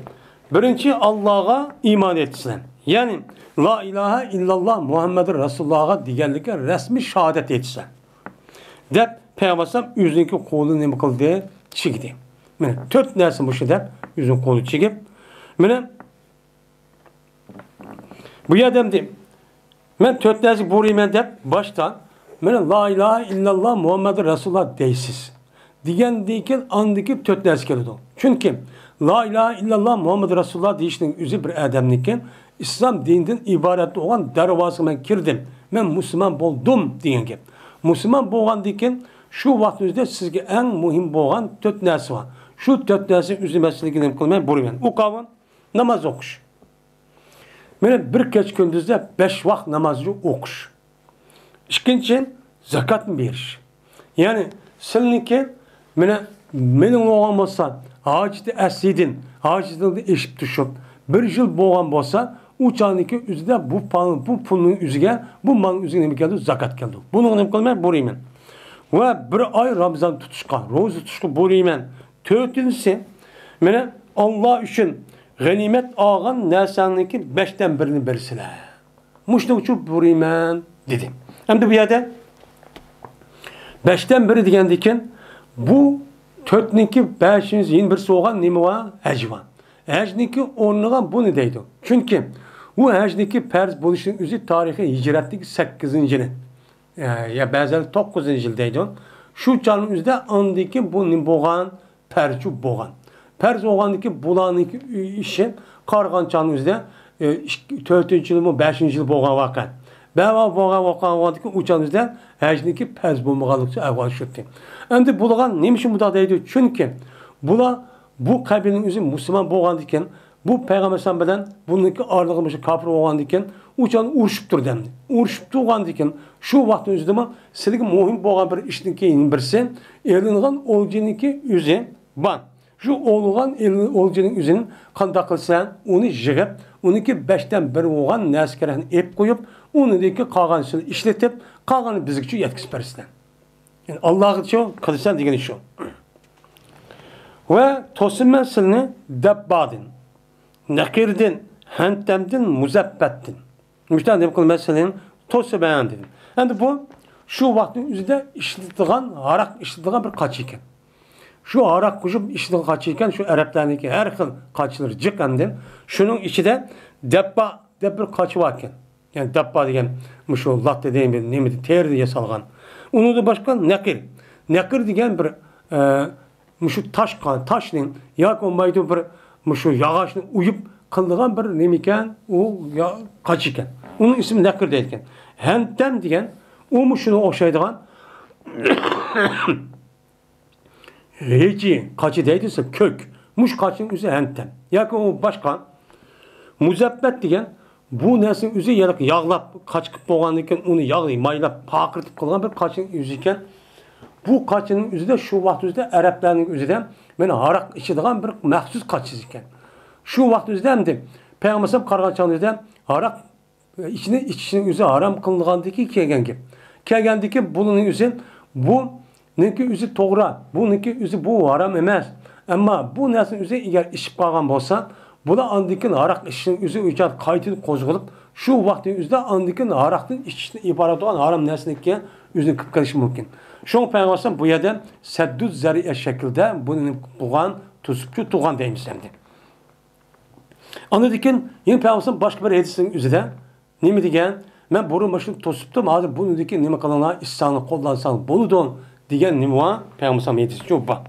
بىرىنچى، ئاللاغا ئىمان ئېيتىسىلەر. يەنى، لا ئىلاھە ئىللاللا مۇھەممەدۇر رەسۇلۇللاغا دېگەنلىكى رەسمىي شاھادەت ئېيتىسىلەر، دەپ پەيغەمبەر ئەلەيھىسسالام ئۆزىنىڭكى قولىنى نېمە قىلدى؟ چىگدى. مانا تۆت نەرسە مۇشۇ دەپ ئۆزىنىڭ قولىنى چىگىپ، مانا بۇ يەردە ئەمدى مەن تۆت نەرسە بۇيرۇيمەن دەپ باشتا، مانا لا ئىلاھە ئىللاللا مۇھەممەدۇر رەسۇلۇللا دەيسىز. دېگەندىن كېيىن ئاندىكى تۆت نەرسە كېلىدۇ. چۈنكى لا ئىلاھە ئىللاللا مۇھەممەدۇر رەسۇلۇللا دېيىشنىڭ ئۆزى بىر ئادەمنىڭكى ئىسلام دىنىدىن ئىبارەت بولغان دەرۋازىغا مەن كىردىم، مەن مۇسۇلمان بولدۇم دېگەن گەپ. مۇسۇلمان بولغاندىن كېيىن شۇ ۋاقىتنىڭ ئۆزىدە سىزگە ئەڭ مۇھىم بولغان تۆت نەرسە بار. شۇ تۆت نەرسە ئۆزى مەسىلىگە نېمە قىلماي بۇيرۇيمەن. ئۇ قاۋان ناماز ئوقۇش. مانا بىر كەچ كۈندۈزدە بەش ۋاق نامازنى ئوقۇش. ئىككىنچى، زاكاتنى بېرىش. يەنى سىلنىڭكى مانا مېلىڭ بولغان بولسا، ھاجىتى ئەسلىدىن، ھاجىتىڭدىن ئېشىپ توشۇپ، بىر يىل بولغان بولسا، ئۇ چاغنىڭكى ئۆزىدە بۇ پال-، بۇ پۇلنىڭ ئۆزىگە، بۇ مالنىڭ ئۆزىگە نېمە كېلىدۇ؟ زاكات كېلىدۇ. بۇنىڭغا نېمە قىلىمەن؟ بۇيرۇيمەن. ۋە بىر ئاي رامىزان تۇتۇشقا، روزا تۇتۇشقا بۇيرۇيمەن. تۆتىنچىسى، مانا، ئاللا ئۈچۈن غەنىيمەت ئالغان نەرسەڭنىڭكى بەشتىن بىرىنى بېرىسىلەر. مۇشۇنىڭ ئۈچۈن بۇيرۇيمەن، دېدى. ئەمدى بۇ يەردە بەشتىن بىرى دېگەندىكىن، بۇ تۆتنىڭكى بەشىنچى يەنە بىرسى بولغان نېمە بار؟ ھەج بار. ھەجنىڭكى ئورنىغا بۇنى دەيدۇ. چۈنكى بۇ ھەجنىڭكى پەرز بولۇشىنىڭ ئۆزى تارىخىي ھىجرەتتىكى سەككىزىنچى يىلى. يا، يا بەزىلەر توققۇزىنچى يىل دەيدۇ. شۇ چاغنىڭ ئۆزىدە ئاندىكى بۇ نېمە بولغان؟ پەرزچۇ بولغان. پەرز بولغاندىكى بۇلارنىڭكى ئىشى قارىغان چاغنىڭ ئۆزىدە، ئى، ئىككى، تۆتىنچى يىلمۇ، بەشىنچى يىل بولغان ۋەقە. بەۋا بولغان ۋەقە بولغاندىكى ئۇ چاغنىڭ ئۆزىدە ھەجنىڭكى پەرز بولمىغانلىقى ئەھۋال چۈشتى. ئەمدى بۇلارغا نېمە ئۈچۈن مۇنداق دەيدۇ؟ چۈنكى بۇلار، بۇ قەبىلىنىڭ ئۆزى مۇسۇلمان بولغاندىكىن، بۇ پەيغەمبەر ئەلەيھىسسالام بىلەن بۇنىڭكى ئارىلىقى مۇشۇ كاپىر بولغاندىكىن، ئۇ چاغدا ئۇرۇشۇپ تۇردى ئەمدى. ئۇرۇشۇپ تۇرغاندىكىن، شۇ ۋاقىتنىڭ ئۆزىدىمۇ سىلىگە مۇھىم بولغان بىر ئىشنىڭكى يەنە بىرسى، ئېلىنغان ئولجىنىڭكى ئۆزى بار. شۇ ئولغان ئېلىن-، ئولجىنىڭ ئۆزىنى قانداق قىلىسەن؟ ئۇنى يىغىپ، ئۇنىڭكى بەشتىن بىرى بولغان نەرسە-كېرەكنى ئېلىپ قويۇپ، ئۇنىڭدىكى قالغانچىنى ئىشلىتىپ، قالغىنىنى بىزگىچە يەتكۈزۈپ بېرىسەن. يەنى ئاللاغىچۇ قىلىسەن دېگىنى شۇ. ۋە توسىمەن سىلىنى دەببادىن، نەقىردىن، ھەنتەمدىن، مۇزەببەتتىن. مۇشۇنداق نېمە قىلىمەن سىلىنى توسىمەن دېدى. ئەمدى بۇ شۇ ۋاقىتنىڭ ئۆزىدە ئىشلىتىدىغان، ھاراق ئىشلىتىدىغان بىر قاچا ئىكەن. شۇ ھاراق قوشۇپ ئىشلىتىدىغان قاچا ئىكەن، شۇ ئەرەبلەرنىڭكى ھەر خىل قاچىلىرى جىق ئەمدى. شۇنىڭ ئىچىدە دەپپا دەپ بىر قاچا بار ئىكەن. يەنى دەپپا دېگەن مۇشۇ لات دېگەن بىر نېمىدە، تېرىدىن ياسالغان. ئۇنىڭدىن باشقا نەقىر. نەقىر دېگەن بىر، ئە، مۇشۇ تاشقا، تاشنى ياكى بولمايدۇ بىر مۇشۇ ياغاچنى ئويۇپ قىلىدىغان بىر نېمە ئىكەن، ئۇ يا-، قاچا ئىكەن. ئۇنىڭ ئىسمى نەقىر دەيدىكەن. ھەنتەم دېگەن، ئۇمۇ شۇنىڭغا ئوخشايدىغان ھېچى قاچا دەيدۇ، كۆك. مۇشۇ قاچىنىڭ ئۆزى ھەنتەم. ياكى ئۇ باشقا. مۇزەببەت دېگەن بۇ نەرسىنىڭ ئۆزى يەنە ياغلاپ، قاچا قىلىپ بولغاندىن كېيىن ئۇنى ياغ مايلاپ، پارقىرىتىپ قىلغان بىر قاچىنىڭ ئۆزى ئىكەن. بۇ قاچىنىڭ ئۆزىدە شۇ ۋاقىت ئۆزىدە ئەرەبلەرنىڭ ئۆزىدە مانا ھاراق ئىچىدىغان بىر مەخسۇس قاچىسى ئىكەن. شۇ ۋاقىت ئۆزىدە ئەمدى پەيغەمبەر ئەلەيھىسسالام قارىغان چاغدا ئۆزىدە ھاراق ئىچىنى ئىچىشنىڭ ئۆزى ھارام قىلىنغاندىكى كەلگەن گەپ. كەلگەندىكى بۇنىڭ ئۆزى، بۇنىڭكى ئۆزى توغرا، بۇنىڭكى ئۆزى بۇ ھارام ئەمەس. ئەمما بۇ نەرسىنى ئۆزى ئەگەر ئىچىپ قالغان بولسا، بۇلار ئاندىن كېيىن ھاراق ئىچىشنىڭ ئۆزى ئۇ چاغدا قايتىدىن قوزغىلىپ، شۇ ۋاقىتنىڭ ئۆزىدە ئاندىن كېيىن ھاراقتىن ئىچىشتىن ئىبارەت بولغان ھارام نەرسىنىڭكى ئۆزىنى كىرىپ قېلىشى مۇمكىن. شۇڭا پەيغەمبەر ئەلەيھىسسالام بۇ يەردە سەددۇ زەرىئە شەكلىدە بۇنى نېمە قىلغان، توسۇپچۇ تۇرغان دەيمىز ئەمدى. ئاندىن كېيىن يەنە پەيغەمبەر باشقا بىر ھەدىسنىڭ ئۆزىدە نېمە دېگەن؟ مەن بۇرۇن مۇشۇنى توسۇپتۇم، ھازىر بۇنىڭدىكى نېمە قىلىڭلار، ئىچسەڭلار، قوللانساڭلار بولىدۇ دېگەن نېمە بار؟ پەيغەمبەر ھەدىسى شۇ بار.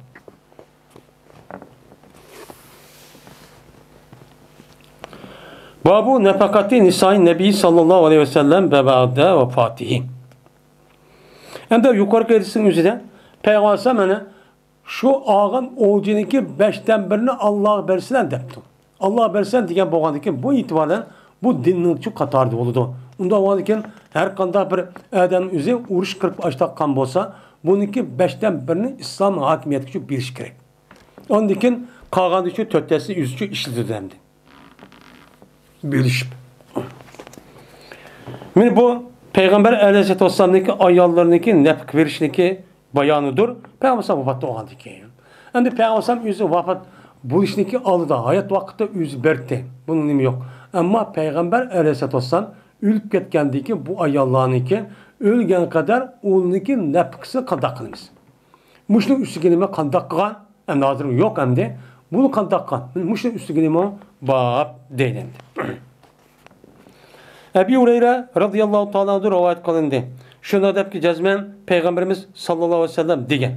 بابۇ نەپەقەتى نىسائى نەبىي ساللاللاھۇ ئەلەيھى ۋەسەللەم بەئدە ۋەفاتىھى. ئەمدى يۇقىرىقى ھەدىسنىڭ ئۆزىدە پەيغەمبەر مانا شۇ ئالغان ئولجىنىڭكى بەشتىن بىرىنى ئاللاغا بەرسىلەر دەپتۇ. ئاللاغا بەرسىلەر دېگەن بولغاندىكىن بۇ ئېتىبارەن بۇ دىننىڭ شۇ قاتارىدا بولىدۇ. ئۇنداق بولغاندىكىن ھەر قانداق بىر ئادەم ئۆزى ئۇرۇش قىلىپ ئاشتاققان بولسا، بۇنىڭكى بەشتىن بىرىنى ئىسلام ھاكىمىيەتكە شۇ بېرىش كېرەك. ئاندىن كېيىن قالغاندا شۇ تۆتتىسى ئۆزىچە ئىشلىتىدۇ ئەمدى. بۆلۈشۈپ. مانا بۇ پەيغەمبەر ئەلەيھىسسالاتۇ ۋەسسالامنىڭكى ئاياللىرىنىڭكى نەپقە بېرىشنىڭكى بايانىدۇر. پەيغەمبەر ئەلەيھىسسالام ۋاپات بولغاندىن كېيىن. ئەمدى پەيغەمبەر ئەلەيھىسسالام ئۆزى ۋاپات بولۇشنىڭكى ئالدىدا، ھايات ۋاقتىدا ئۆزى بەردى. بۇنىڭ نېمە يوق. ئەمما پەيغەمبەر ئەلەيھىسسالاتۇ ۋەسسالام ئۆلۈپ كەتكەندىن كېيىن بۇ ئاياللارنىڭكى ئۆلگەن قەدەر ئۇنىڭكى نەپقىسىنى قانداق قىلىمىز؟ مۇشۇنىڭ ئۈستىگە نېمە قانداق قىلغان؟ ئەمدى ھازىر يوق ئەمدى. بۇنى قانداق قىلغان؟ مۇشۇنىڭ ئۈستىگە نېمە بار دەيدۇ ئەمدى. ئەبى ھۇرەيرە رەزىياللاھۇ تائالا ئەنھۇ رىۋايەت قىلىندى. شۇنداق دەپكى جەزمەن پەيغەمبىرىمىز ساللاللاھۇ ئەلەيھى ۋەسەللەم دېگەن،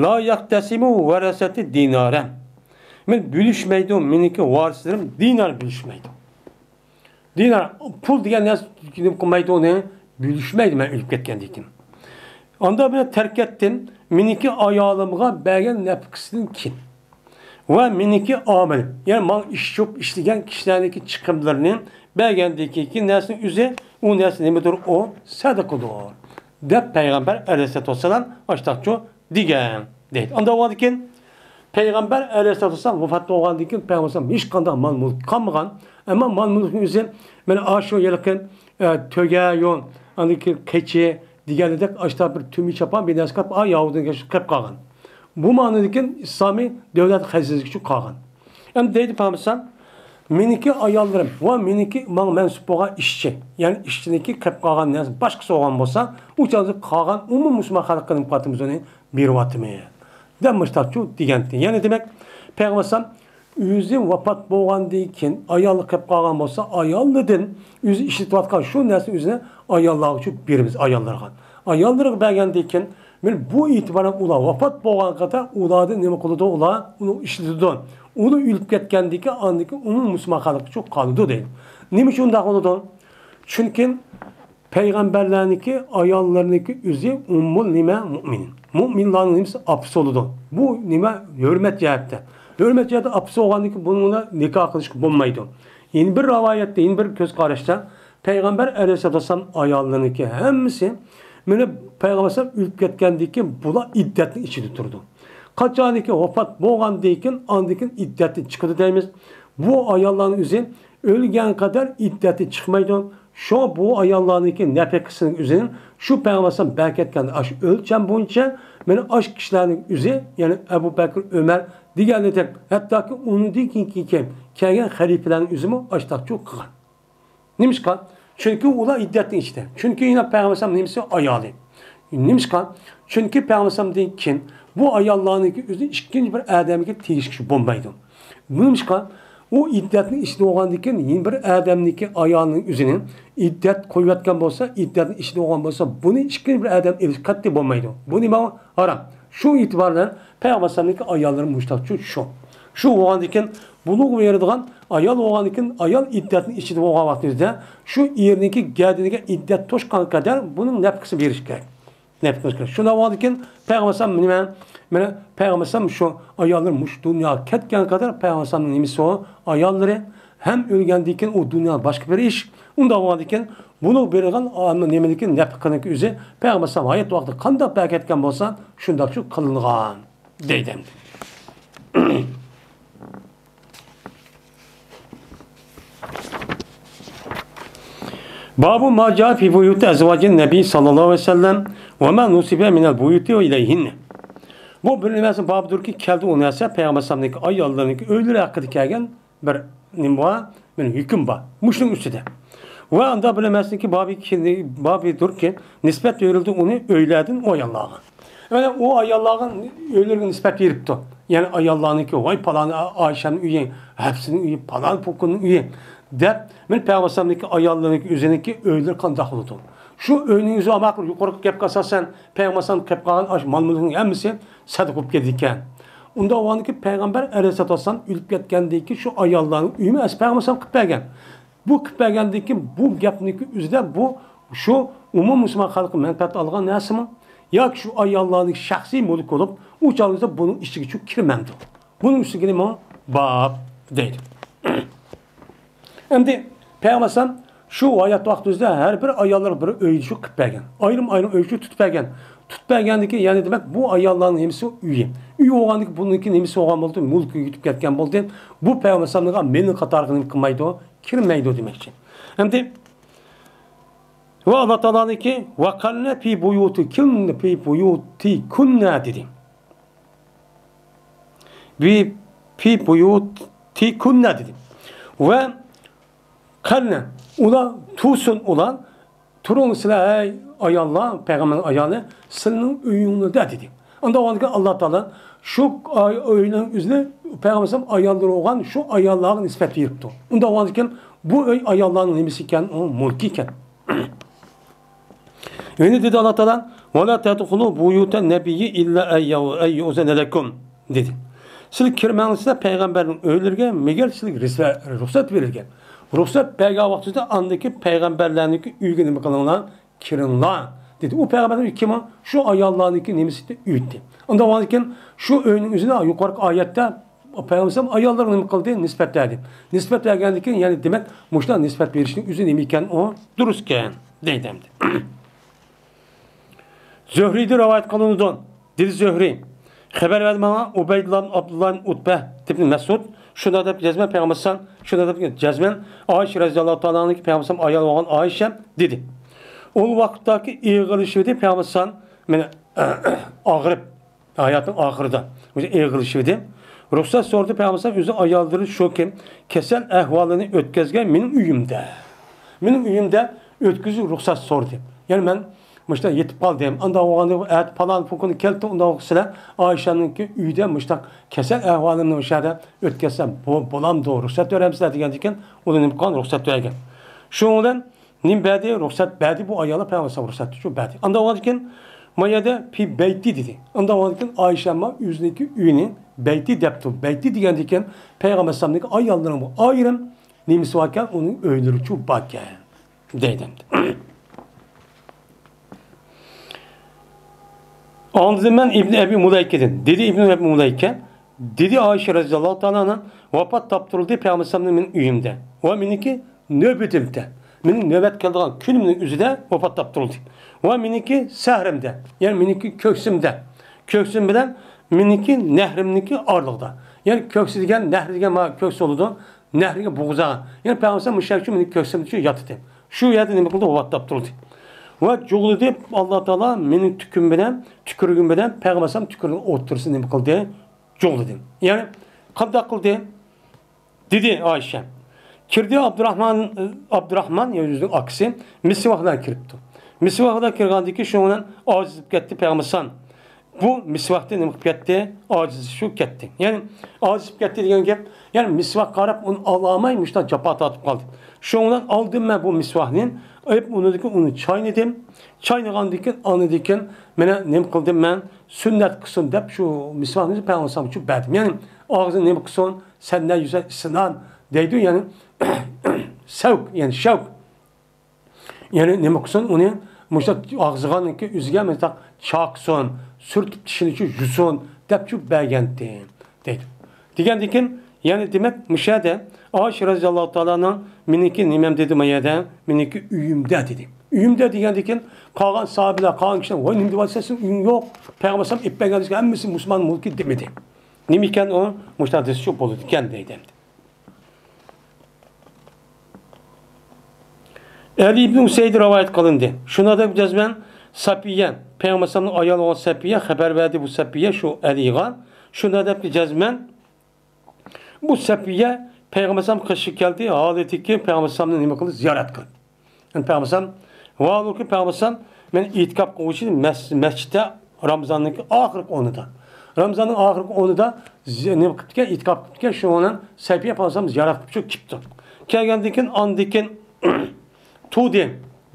لا يەختەسىمۇ ۋەرەسەتى دىنارەن. مەن بۆلۈشمەيدۇ، مېنىڭكى ۋارىسلىرىم دىنار بۆلۈشمەيدۇ. دىنار، پۇل دېگەن نەرسە نېمە قىلمايدۇ، ئۇنى بۆلۈشمەيدۇ مەن ئۆلۈپ كەتكەندىن كېيىن. ئاندا بىلەن تەركەتتىن مېنىڭكى ئايالىمغا بەرگەن نەپقىسىدىن كېيىن. ۋە مېنىڭكى ئامىل، يەنى ماڭا ئىش چوپ ئىشلىگەن كىشىلەرنىڭكى چىقىملىرىنى بەرگەندىن كېيىنكى نەرسىنىڭ ئۆزى، ئۇ نەرسە نېمىدۇر؟ ئۇ سەدىقىدۇر. دەپ پەيغەمبەر ئەلەيھىسسالاتۇ ۋەسسالام ئاشتاقچۇ دېگەن دەيدۇ. ئاندا بولغاندىكىن پەيغەمبەر ئەلەيھىسسالاتۇ ۋەسسالام ۋاپات بولغاندىن كېيىن پەيغەمبەر ھېچقانداق مال مۈلك قالمىغان. ئەمما مال مۈلكنىڭ ئۆزى مانا ئاشۇ ھېلىقى، ئە، تۆگە يول، ئاندىن كېيىن قېچى دېگەندەك ئاشتا بىر تۈمى چاپان بىر نەرسە قىلىپ، ئا، ياھۇدىنىڭ قېلىپ قالغان. بۇ مەنىدىكى ئىسلامىي دۆلەت خەزىنىسىگە چۈشۈپ قالغان. ئەمدى دەيدۇ پەيغەمبەر، مېنىڭكى ئاياللىرىم ۋە مېنىڭكى ماڭا مەنسۇپ بولغان ئىشچى، يەنى ئىشچىنىڭكى قېلىپ قالغان نەرسە باشقىسى بولغان بولسا، ئۇ چاغدا قالغان ئومۇمىي مۇسۇلمان خەلققە نېمە قىلىۋاتىمىز ئۇنى بېرىۋاتىمىز دەپ مۇشتاقچۇ دېگەنتى. يەنى دېمەك، پەيغەمبەر ئەلەيھىسسالام ئۆزى ۋاپات بولغاندىن كېيىن ئايالى قېلىپ قالغان بولسا، ئايالىدىن ئۆزى ئىشلىتىۋاتقان شۇ نەرسىنى ئۆزىنى ئاياللارغا چۈشۈپ بېرىمىز، ئاياللارغا. ئاياللىرىغا بەرگەندىن كېيىن، مانا بۇ ئېتىبارەن ئۇلار ۋاپات بولغان قەدەر ئۇلاردىن نېمە قىلىدۇ؟ ئۇلار ئۇنى ئىشلىتىدۇ. ئۇلار ئۆلۈپ كەتكەندىن كېيىن ئاندىن كېيىن ئومۇمىي مۇسۇلمان خەلققە چۈشۈپ قالىدۇ دەيدۇ. نېمە ئۈچۈن ئۇنداق بولىدۇ؟ چۈنكى پەيغەمبەرلەرنىڭكى ئاياللىرىنىڭكى ئۆزى ئۇممۇل نېمە؟ مۇئمىنىن. مۇئمىنلارنىڭ نېمىسى؟ ئاپىسى بولىدۇ. بۇ نېمە؟ ھۆرمەت جەھەتتە. ھۆرمەت جەھەتتە ئاپىسى بولغاندىن كېيىن بۇنىڭ بىلەن نىكاھ قىلىشقا بولمايدۇ. يەنە بىر رىۋايەتتە، يەنە بىر كۆز قاراشتا پەيغەمبەر ئەلەيھىسسالاتۇ ۋەسسالام ئاياللىرىنىڭكى ھەممىسى مانا پەيغەمبەر ئەلەيھىسسالام ئۆلۈپ كەتكەندىن كېيىن بۇلار ئىددەتنىڭ ئىچىدە تۇرىدۇ. قاچانكى ۋاپات بولغاندىن كېيىن، ئاندىن كېيىن ئىددەتتىن چىقىدۇ دەيمىز. بۇ ئاياللارنىڭ ئۆزى ئۆلگەن قەدەر ئىددەتتىن چىقمايدۇ. شۇڭا بۇ ئاياللارنىڭكى نەپىقىسىنىڭ ئۆزىنى شۇ پەيغەمبەر ئەلەيھىسسالام بەركەتكەن ئاشۇ ئۆلچەم بويىچە مانا ئاشۇ كىشىلەرنىڭ ئۆزى، يەنى ئەبۇ بەكرى، ئۆمەر دېگەنلىكتەك، ھەتتاكى ئۇنىڭدىن كېيىنكى كەلگەن خەلىپىلەرنىڭ ئۆزىمۇ ئاشتاقچۇ قىلغان. نېمىشقا؟ چۈنكى ئۇلار ئىددەتنىڭ ئىچىدە. چۈنكى يەنە پەيغەمبەر ئەلەيھىسسالام نېمىسى؟ ئايالى. نېمىشقا؟ چۈنكى پەيغەمبەر ئەلەيھىسسالامدىن كېيىن بۇ ئاياللارنىڭكى ئۆزى ئىككىنچى بىر ئادەمگە تېگىشكە بولمايدۇ. نېمىشقا؟ ئۇ ئىددەتنىڭ ئىچىدە بولغاندىن كېيىن يەنە بىر ئادەمنىڭكى ئايالىنىڭ ئۆزىنى ئىددەت قويۇۋەتكەن بولسا، ئىددەتنىڭ ئىچىدە بولغان بولسا، بۇنى ئىككىنچى بىر ئادەم ئېلىش قەتئىي بولمايدۇ. بۇ نېمە؟ ھارام. شۇ ئېتىبار بىلەن پەيغەمبەر ئەلەيھىسسالامنىڭكى ئاياللىرى مۇشتاقچۇ شۇ. شۇ بولغاندىن كېيىن بۇلۇغ بېرىدىغان ئايال بولغاندىن كېيىن ئايال ئىددەتنىڭ ئىچىدە بولغان ۋاقتىمىزدا شۇ ئېرىنىڭكى گەدىنىگە ئىددەت توشقان قەدەر بۇنىڭ نەپقىسى بېرىش كېرەك. نەپقىسى كېرەك. شۇنداق بولغاندىكىن پەيغەمبەر ئەلەيھىسسالام نېمە؟ مانا پەيغەمبەر ئەلەيھىسسالام شۇ ئاياللىرى مۇشۇ دۇنياغا كەتكەن قەدەر پەيغەمبەر ئەلەيھىسسالامنىڭ نېمىسى ئۇ؟ ئاياللىرى ھەم ئۆلگەندىن كېيىن ئۇ دۇنياغا باشقا بىر ئىش. ئۇنداق بولغاندىكىن بۇنىڭ بېرىدىغان نېمىنىڭكى نەپقىنىڭكى ئۆزى پەيغەمبەر ئەلەيھىسسالام ھايات ۋاقتىدا قانداق بەرىكەتكەن بولسا شۇنداق شۇ قىلىنغان دەيدۇ ئەمدى. باب ما جاء في بيوت أزواج النبي صلى الله عليه وسلم وما نسب من البيوت إليهن. بۇ بىر نېمىسى بابىدۇركى، كەلدى ئۇ نەرسە پەيغەمبەر ئەلەيھىسسالامنىڭكى ئاياللىرىنىڭكى ئۆيلىرى ھەققىدە كەلگەن بىر نېمە بار، مېنىڭ ھۆكۈم بار مۇشۇنىڭ ئۈستىدە. ۋە ئاندا بىر نېمەسىنىڭكى بابى، بابىدۇركى، نىسبەت بېرىلدى ئۇنى ئۆيلەردىن ئۇ ئاياللارغا. يەنى ئۇ ئاياللارغا ئۆيلىرىگە نىسبەت بېرىپتۇ. يەنى ئاياللارنىڭكى، ۋاي پالان ئائىشەنىڭ ئۆيى، ھەپسىنىڭ ئۆيى، پالان پوكۇننىڭ ئۆيى دەپ، مەن پەيغەمبەر ئەلەيھىسسالامنىڭكى ئاياللىرىنىڭكى ئۆزىنىڭكى ئۆيلىرى قانداق بولىدۇ؟ شۇ ئۆينىڭ ئۆزى ئاماق يۇقىرىقى گەپكە ئاساسەن پەيغەمبەر ئەلەيھىسسالام قىلىپ قالغان ئاشۇ مال مۈلكىنىڭ ھەممىسى سەدىقە بولۇپ كېتىدىكەن. ئۇنداق بولغاندىكىن پەيغەمبەر ئەلەيھىسسالاتۇ ۋەسسالام ئۆلۈپ كەتكەندىن كېيىن شۇ ئاياللارنىڭ ئۆيىمۇ ئەسلى پەيغەمبەر ئەلەيھىسسالام قىلىپ بەرگەن. بۇ قىلىپ بەرگەندىن كېيىن بۇ گەپنىڭكى ئۆزىدە بۇ شۇ ئومۇم مۇسۇلمان خەلقى مەنپەئەت ئالغان نەرسىمۇ ياكى شۇ ئاياللارنىڭ شەخسىي مۈلكى بولۇپ، ئۇ چاغدا بۇنىڭ ئىچىگە چۈ كىرمەمدۇ؟ بۇنىڭ ئۈستىگە نېمە باب دەيدۇ. ئەمدى پەيغەمبەر ئەلەيھىسسالام شۇ ھايات ۋاقتىمىزدا ھەر بىر ئاياللارغا بىر ئۆي شۇ قىلىپ بەرگەن. ئايرىم-ئايرىم ئۆي شۇ تۇتۇپ بەرگەن. تۇتۇپ بەرگەندىن كېيىن يەنى دېمەك بۇ ئاياللارنىڭ نېمىسى ئۆيى. ئۆي بولغاندىن كېيىن بۇنىڭكى نېمىسى بولغان بولدى؟ مۈلكىگە يېتىپ كەتكەن بولدى. بۇ پەيغەمبەر ئەلەيھىسسالامنىڭ مېلىنىڭ قاتارىغا نېمە قىلمايدۇ؟ كىرمەيدۇ دېمەكچى. ئەمدى ۋە ئاللا تائالانىڭكى ۋەقەرنە فى بۇيۇتىكۇننە، فى بۇيۇتىكۇننە دېدى. بى، فى بۇيۇتىكۇننە دېدى. ۋە قەرنە، ئۇلار تۇرسۇن، ئۇلار تۇرۇڭ سىلەر، ئەي ئاياللار، پەيغەمبەرنىڭ ئايالى سىلىنىڭ ئۆيۈڭلەردە دېدى. ئۇنداق بولغاندىكىن ئاللا تائالا شۇ ئۆينىڭ ئۆزىنى پەيغەمبەر ئەلەيھىسسالام ئاياللىرى بولغان شۇ ئاياللارغا نىسبەت بېرىپتۇ. ئۇنداق بولغاندىكىن بۇ ئۆي ئاياللارنىڭ نېمىسى ئىكەن؟ ئۇ مۈلكى ئىكەن. يەنە دېدى ئاللا تائالا، ۋە لا تەدخۇلۇ بۇيۇتەن نەبىييى ئىللا ئەن يۇئزەنە لەكۇم دېدى. سىلەر كىرمەڭلار سىلەر پەيغەمبەرنىڭ ئۆيلىرىگە، مەگەر سىلەرگە رۇخسەت بېرىلگەن. رۇخسەت بەرگەن ۋاقتىدا ئاندىكى پەيغەمبەرلەرنىڭكى ئۆيىگە نېمە قىلىڭلار؟ كىرىڭلار دېدى. ئۇ پەيغەمبەرنىڭ كىمۇ؟ شۇ ئاياللارنىڭكى نېمىسى ئۆيىدى. ئۇنداق بولغاندىكىن شۇ ئۆينىڭ ئۆزىنى يۇقىرىقى ئايەتتە پەيغەمبەر ئەلەيھىسسالام ئاياللىرىغا نېمە قىلدى؟ نىسبەت بەردى. نىسبەت بەرگەندىن كېيىن يەنى دېمەك مۇشۇنداق نىسبەت بېرىشنىڭ ئۆزى نېمە ئىكەن؟ ئۇ دۇرۇس ئىكەن دەيدۇ ئەمدى. زۆھرىدىن رىۋايەت قىلىنىدۇ. دېدى زۆھرى، خەۋەر بەردى ماڭا ئۇبەيدۇللا ئىبن ئابدۇللا ئىبن ئۇتبە ئىبن مەسئۇد شۇنداق دەپ جەزمەن پەيغەمبەر ئەلەيھىسسالام، شۇنداق دەپ جەزمەن ئائىشە رەزىياللاھۇ تائالا ئەنھانىڭكى پەيغەمبەر ئەلەيھىسسالام ئايالى بولغان ئائىشە دېدى. ئۇ ۋاقىتتاكى ئېغىرلىشىۋىدى پەيغەمبەر ئەلەيھىسسالام مېنى ئاغرىپ، ھاياتنىڭ ئاخىرىدا ئۆزى ئېغىرلىشىۋىدى. رۇخسەت سورىدى پەيغەمبەر ئەلەيھىسسالام ئۆزىنىڭ ئاياللىرى شۇكى كېسەل ئەھۋالىنى ئۆتكەزگەن مېنىڭ ئۆيۈمدە. مېنىڭ ئۆيۈمدە ئۆتكۈزۈش رۇخسەت سورىدى. يەنى مەن مۇشۇنداق يېتىپ قالدىم. ئانداق بولغاندا ئەتە پالان پوكۇن كەلدى، ئۇنداق سىلەر ئائىشەنىڭكى ئۆيىدە مۇشۇنداق كېسەل ئەھۋالىمنى ئۇ يەردە ئۆتكۈزسەم بو-، بولامدۇ؟ رۇخسەت بېرەمسىلەر دېگەندىكىن ئۇلار نېمە قىلغان؟ رۇخسەت بەرگەن. شۇنىڭ بىلەن نېمە بەردى؟ رۇخسەت بەردى بۇ ئايالغا پەيغەمبەر ئەلەيھىسسالام رۇخسەتنى شۇ بەردى. ئانداق بولغاندىكىن ما يەردە پى بەيتى دېدى. ئانداق بولغاندىكىن ئائىشەمما ئۆزىنىڭكى ئۆيىنى بەيتى دەپتۇ. بەيتى دېگەندىكىن پەيغەمبەر ئەلەيھىسسالامنىڭكى ئاياللىرىنىڭ بۇ ئايرىم نېمىسى باركەن، ئۇنىڭ ئۆيلىرىچۇ باركەن دەيدۇ ئەمدى. ئاڭلىدىم مەن ئىبنى ئەبى مۇلەيكىدىن. دېدى ئىبنى ئەبى مۇلەيكە، دېدى ئائىشە رەزىياللاھۇ تائالا ئەنھا، ۋاپات تاپتۇرۇلدى پەيغەمبەر ئەلەيھىسسالام مېنىڭ ئۆيۈمدە ۋە مېنىڭكى نۆۋىتىمدە، مېنىڭ نۆۋەت كېلىدىغان كۈنۈمنىڭ ئۆزىدە ۋاپات تاپتۇرۇلدى. ۋە مېنىڭكى سەھرىمدە، يەنى مېنىڭكى كۆكسۈمدە، كۆكسۈم بىلەن مېنىڭكى نەھرىمنىڭكى ئارىلىقىدا. يەنى كۆكسى دېگەن، نەھرى دېگەن مانا كۆكسى بولىدۇ. نەھرىگە بوغۇزىغا. يەنى پەيغەمبەر ئەلەيھىسسالام مۇشۇ شۇ مېنىڭ كۆكسۈمدە شۇ ياتىدۇ. شۇ يەردە نېمە قىلدى؟ ۋاپات تاپتۇرۇلدى. ۋە جۇغلىدى ئاللا تائالا مېنىڭ تۈكۈم بىلەن، تۈكۈرۈگۈم بىلەن پەيغەمبەر ئەلەيھىسسالام تۈكۈرىنىڭ ئوتتۇرىسىنى نېمە قىلدى؟ جۇغلىدى. يەنى قانداق قىلدى؟ دېدى ئائىشە. كىردى ئابدۇراخمان، ئابدۇراخمان، يەنى ئۆزىنىڭ ئاكىسى، مىسۋاك بىلەن كىرىپتۇ. مىسۋاكقا كىرگەندىكىن شۇنىڭ بىلەن ئاجىزلىشىپ كەتتى پەيغەمبەر ئەلەيھىسسالام. بۇ مىسۋاكتىن نېمە قىلىپ كەتتى؟ ئاجىزلىشىپ كەتتى. يەنى ئاجىزلىشىپ كەتتى دېگەن گەپ، يەنى مىسۋاكقا قاراپ ئۇنى ئالالماي مۇشۇنداق جاپا تارتىپ قالدى. شۇنىڭ بىلەن ئالدىم مەن بۇ مىسۋاكنى، ئېلىپ ئۇنىڭدىكى ئۇنى چاينىدىم. چاينىغاندىكىن ئاندىكىن مانا نېمە قىلدىم مەن؟ سۈننەت قىلسۇن دەپ شۇ مىسۋاكنى پەيغەمبەر ئەلەيھىسسالامغا بەردىم. يەنى ئاغزىنى نېمە قىلسۇن؟ سەننە يۈزە ئىسنان دەيدۇ، يەنى سەۋك، يەنى شەۋك. يەنى نېمە قىلسۇن، ئۇنى مۇشۇ ئاغزىغانكى ئۆزىگە مۇنداق چاقسۇن، سۈرتۈپ چىشىنى يۇسۇن دەپ شۇ بەرگەنتى دەيدۇ. دېگەندىكىن، يەنى دېمەك، مۇشۇ يەردە ئائىشە رەزىياللاھۇ تائالانىڭ مېنىڭكى نېمەم دېدى، ما يەردە مېنىڭكى ئۆيۈمدە دېدى. ئۆيۈمدە دېگەندىكىن، قالغان ساھابىلەر، قالغان كىشىلەر، ۋاي، نېمە دېۋاتىسەن، سېنىڭ ئۆيۈڭ يوق، پەيغەمبەر ئەلەيھىسسالام ئېلىپ بەرگەن دېسە، ھەممىسى مۇسۇلمان مۈلكى دېمىدى. نېمە ئىكەن ئۇ؟ مۇشۇنداق دېسە شۇ بولىدىكەن دەيدۇ. ئەلى ئىبن ئۇسەيد رىۋايەت قىلىندى. شۇنىڭدەك جەزمەن سەپىيە، پەيغەمبەر ئەلەيھىسسالامنىڭ ئايالى بولغان سەپىيە خەۋەر بەردى بۇ سەپىيە شۇ ئەلىغا. شۇنىڭدەك جەزمەن بۇ سەپىيە پەيغەمبەر ئەلەيھىسسالام قېشىغا كەلدى، ھالىتىكى پەيغەمبەر ئەلەيھىسسالامنى نېمە قىلدى؟ زىيارەت قىلدى. يەنى پەيغەمبەر ئەلەيھىسسالام ۋاھالۇكى پەيغەمبەر ئەلەيھىسسالام مەن ئېتىكاپ قىلغۇچى مەس-، مەسچىتتە رامىزاننىڭكى ئاخىرقى ئونىدا. رامىزاننىڭ ئاخىرقى ئونىدا زى-، نېمە قىپتىكەن، ئېتىكاپ قىپتىكەن، شۇنىڭ بىلەن سەپىيە پەيغەمبەر ئەلەيھىسسالام زىيارەت قىلىپ شۇ كېپتۇ. كەلگەندىن كېيىن ئاندىن كېيىن تۇدى،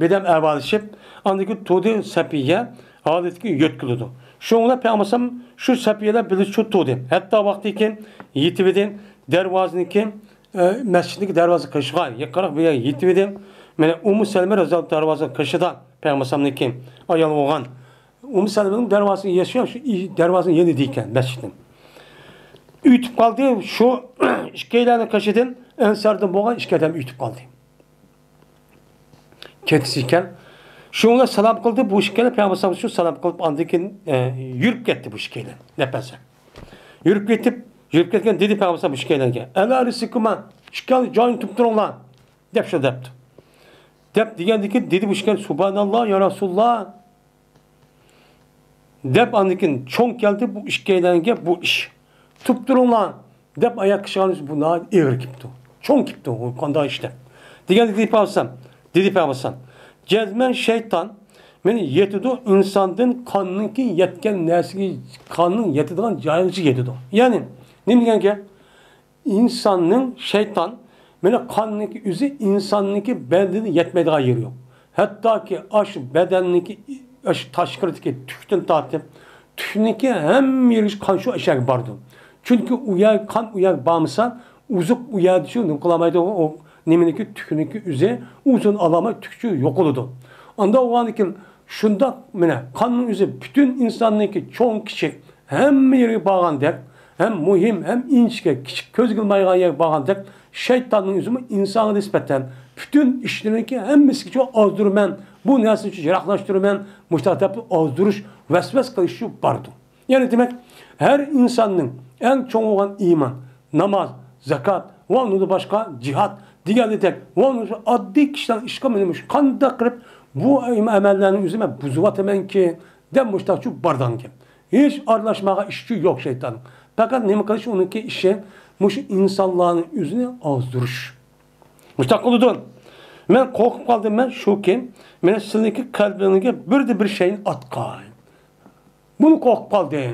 بىردەم ئەھۋاللىشىپ، ئاندىن كېيىن تۇدى سەپىيە ھالىتىگە يۆتكىلىدۇ. شۇنىڭ بىلەن پەيغەمبەر ئەلەيھىسسالام شۇ سەپىيە بىلەن بىللە شۇ تۇدى. ھەتتا ۋاقتىكى يېتىۋىدى، دەرۋازىنىڭكى ئە، مەسچىتنىڭكى دەرۋازا قېشىغا يېقىنراق بىر يەرگە يېتىۋىدى. مانا ئۇممۇ سەلمە رەزىياللاھۇ دەرۋازا قېشىدا پەيغەمبەر ئەلەيھىسسالامنىڭكى ئايال بولغان. ئۇممۇ سەلمىنىڭ دەرۋازىسى يەشكەن شۇ ئى-، دەرۋازىنىڭ يېنىدا ئىكەن مەسچىتنىڭ. ئۆتۈپ قالدى. شۇ ئىككىيلەننىڭ قېشىدىن ئەنساردىن بولغان ئىككى ئادەم ئۆتۈپ قالدى. كەتسە ئىكەن. شۇڭلار سالام قىلدى. بۇ ئىككىيلەن پەيغەمبەر ئەلەيھىسسالام شۇ سالام قىلىپ ئاندىن كېيىن، ئە، يۈرۈپ كەتتى بۇ ئىككىيلەن. نەپەسە. يۈرۈپ كېتىپ، يۈرۈپ كەتكەن دېدى پەيغەمبەر بۇ ئىككىيلەنگە. ئەلا رىسلىكۇما، ئىككىڭلار جايىڭدا تۇرۇپ تۇرۇڭلار، دەپ شۇ دەپتۇ. دەپ دېگەندىكىن دېدى بۇ ئىككىيلەن، سۇبھاناللا يا رەسۇلۇللا، دەپ ئاندىن كېيىن چوڭ كەلدى بۇ ئىككىيلەنگە بۇ ئىش. تۇرۇپ تۇرۇڭلار، دەپ ئاياغ قىشىغان بۇ ناھايىتى ئېغىر كېپتۇ. چوڭ كېپتۇ، ئۇ قانداق ئىش دەپ. دېگەندىكىن دېدى پەيغەمبەر، دېدى پەيغەمبەر، جەزمەن شەيتان مېنى يېتىدۇ، ئىنساندىن قاننىڭكى يەتكەن نەرسىگە، قاننىڭ يېتىدىغان جايىغىچە يېتىدۇ. يەنى، نېمە دېگەن گەپ؟ ئىنساننىڭ شەيتان مانا قاننىڭكى ئۆزى ئىنساننىڭكى بەدىنىدە يەتمەيدىغان يېرى يوق. ھەتتاكى ئاشۇ بەدەننىڭكى، ئاشۇ تاشقىرىدىكى تۈكتىن تارتىپ، تۈكنىڭكى ھەممە يېرى قان شۇ ئەشەگە بارىدۇ. چۈنكى ئۇ يەر، قان ئۇ يەرگە بارمىسا، ئوزۇق ئۇ يەردە شۇ نېمە قىلالمايدۇ، ئۇ نېمىنىڭكى، تۈكنىڭكى ئۆزى ئۇزۇن ئالالماي تۈكچە يوقىلىدۇ. ئانداق بولغاندىكىن شۇنداق مانا قاننىڭ ئۆزى پۈتۈن ئىنساننىڭكى چوڭ، كىچىك، ھەممە يېرىگە بارغاندەك، ھەم مۇھىم، ھەم ئىنچىكە، كىچىك، كۆزگە ئىلمايدىغان يەرگە بارغاندەك، شەيتاننىڭ ئۆزىمۇ ئىنسانغا نىسبەتەن پۈتۈن ئىشلىرىنىڭكى ھەممىسىگە ئازدۇرىمەن، بۇ نەرسىنى يىراقلاشتۇرىمەن، مۇشۇنداق دەپ ئازدۇرۇش، ۋەسۋەسە قىلىشى بارىدۇ. يەنى دېمەك، ھەر ئىنساننىڭ ئەڭ چوڭ بولغان ئىمان، ناماز، زاكات ۋە ئۇنىڭدىن باشقا جىھاد دېگەنلىكتەك ۋە ئۇنىڭ ئاددىي كىشىلەر ئىشقا مېنىمۇ قانداق قىلىپ بۇ ئەمەللەرنىڭ ئۆزىنى مەن بۇزۇۋاتىمەنكى دەپ مۇشتاقچۇ بارىدىغان گەپ. ھېچ ئارىلاشماغان ئىشچۇ يوق شەيتاننىڭ. پەقەت نېمە قىلىش ئۇنىڭكى ئىشى؟ مۇشۇ ئىنسانلارنىڭ ئۆزىنى ئازدۇرۇش. مۇشتاق قىلىدۇ. مەن قورقۇپ قالدىم، مەن شۇكى، مەن سىلىنىڭكى قەلبىڭىزگە بىردە بىر شەينى ئاتقان. بۇنى قورقۇپ قالدى.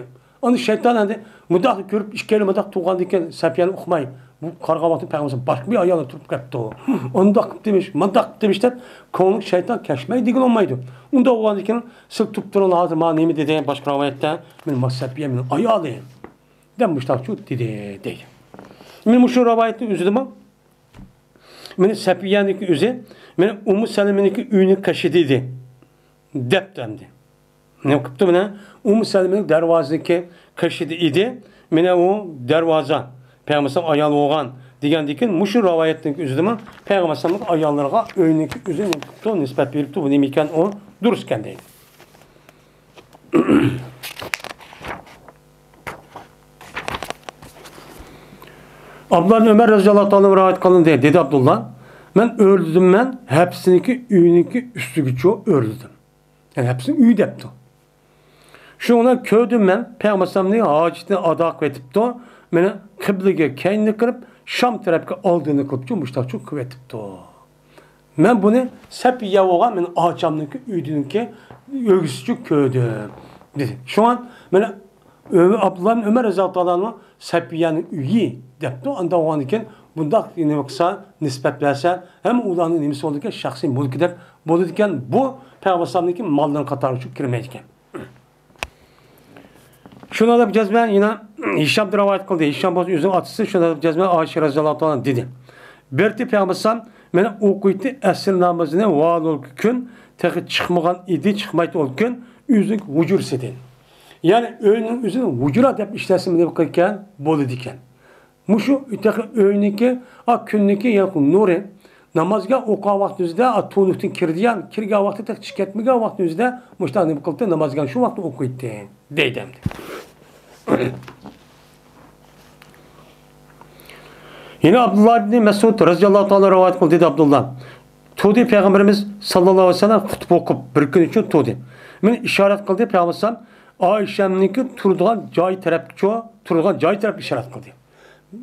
ئاندىن شەيتان ئەمدى مۇنداق كۆرۈپ، ئىككىيلەن مۇنداق تۇرغاندىن كېيىن سەپىيەنى ئۇقماي، بۇ قارىغان ۋاقتى پەيغەمبەر باشقا بىر ئايال تۇرۇپ كەپتۇ. ئۇنداق قىپتىمىش، مۇنداق قىپتىمىش دەپ، كۆڭلىگە شەيتان كەچمەي دېگىلى بولمايدۇ. ئۇنداق بولغاندىن كېيىن سىز تۇرۇپ تۇرۇڭلار، ھازىر مانا نېمە دېدى، باشقا رىۋايەتتە، مېنى ما سەپىيە مېنىڭ ئايالىم دەپ مۇشتاقچۇ دېدى، دەيدۇ. مانا مۇشۇ رىۋايەتنىڭ ئۆزىدىمۇ مانا سەپىيەنىڭكى ئۆزى، مانا ئۇممۇ سەلىمىنىڭكى ئۆيىنىڭ قېشىدا ئىدى، دەپتۇ ئەمدى. نېمە قىپتۇ مانا؟ ئۇممۇ سەلىمىنىڭ دەرۋازىنىڭكى قېشىدا ئىدى. مانا ئۇ دەرۋازا، پەيغەمبەر ئايال بولغان دېگەندىن كېيىن، مۇشۇ رىۋايەتنىڭ ئۆزىدىمۇ پەيغەمبەر ئاياللىرىغا ئۆيىنىڭكى ئۆزى نېمە قىپتۇ، نىسبەت بېرىپتۇ. بۇ نېمە ئىكەن ئۇ؟ دۇرۇس ئىكەن دەيدۇ. ئابدۇللا ئىبن ئۆمەر رەزىياللاھۇ تائالا رىۋايەت قىلىندى. دېدى ئابدۇللا، مەن ئۆرلىدىم، مەن ھەپسىنىڭكى ئۆيىنىڭكى ئۈستىگىچۇ ئۆرلىدىم. يەنى ھەپسىنىڭ ئۆيى دەپتۇ. شۇنىڭ بىلەن كۆردۈم مەن پەيغەمبەر ئەلەيھىسسالامنى ھاجىتىنى ئادا قىلىۋېتىپتۇ. مانا قىبلىگە كەينىنى قىلىپ، شام تەرەپكە ئالدىنى قىلىپچۇ، مۇشتاقچۇ قىلىۋېتىپتۇ. مەن بۇنى سەپىيە بولغان مېنىڭ ئاچامنىڭكى ئۆيىدىكى ئۆگزىسىچۇ كۆردۈم، دېدى. شۇڭا مانا ئۆمەر، ئابدۇللا ئىبن ئۆمەر رەزىياللاھۇ تائالا ئەنھۇ سەپىيەنىڭ ئۆيى دەپتۇ. ئانداق بولغاندىكىن بۇنداق نېمە قىلسا، نىسبەت بەرسە، ھەم ئۇلارنىڭ نېمىسى بولىدىكەن، شەخسىي مۈلكىدەك بولىدىكەن، بۇ پەيغەمبەر ئەلەيھىسسالامنىڭكى ماللىرىنىڭ قاتارىغا چۈشۈپ كىرمەيدىكەن. شۇنىڭ دەپ جەزمەن يەنە ھىشامدىن رىۋايەت قىلدى. ھىشام بولسا ئۆزىنىڭ ئاتىسى، شۇنىڭ دەپ جەزمەن ئائىشە رەزىياللاھۇ تائالا دېدى. بىرتى پەيغەمبەر ئەلەيھىسسالام مېنى ئوقۇيتتى، ئەسىر نامىزىنى ۋالىدىكى كۈن تېخى چىقمىغان ئىدى، چىقمايتتى ئۇ كۈن ئۆزىنىڭ ھۇجرىسىدىن. يەنى ئۆينىڭ ئۆزىنى ھۇجرا دەپ ئىشلەتسە نېمە قىلىدىكەن، بولىدىكەن. مۇشۇ تېخى ئۆينىڭكى، ئا، كۈننىڭكى يەنى نۇرى، نامازغا ئوقۇغان ۋاقتىمىزدا، ئا، تۇنۇكتىن كىردى يا، كىرگەن ۋاقتى تېخى چىقىپ كەتمىگەن ۋاقتىمىزدا مۇشۇنداق نېمە قىلدى، نامازغا شۇ ۋاقىتتا ئوقۇيتتى، دەيدۇ ئەمدى. يەنە ئابدۇللا ئىبنى مەسئۇد رەزىياللاھۇ تائالا رىۋايەت قىلدى، دېدى ئابدۇللا. تۇردى پەيغەمبىرىمىز ساللاللاھۇ ئەلەيھى ۋەسەللەم خۇتبە ئوقۇپ، بىر كۈن ئۈچۈن تۇردى. مېنى ئىشارەت قىلدى، پەيغەمبەر ئەلەيھىسسالام ئائىشەمنىڭكى تۇرىدىغان جايى تەرەپكىچۇ، تۇرىدىغان جايى تەرەپكە ئىشارەت قىلدى.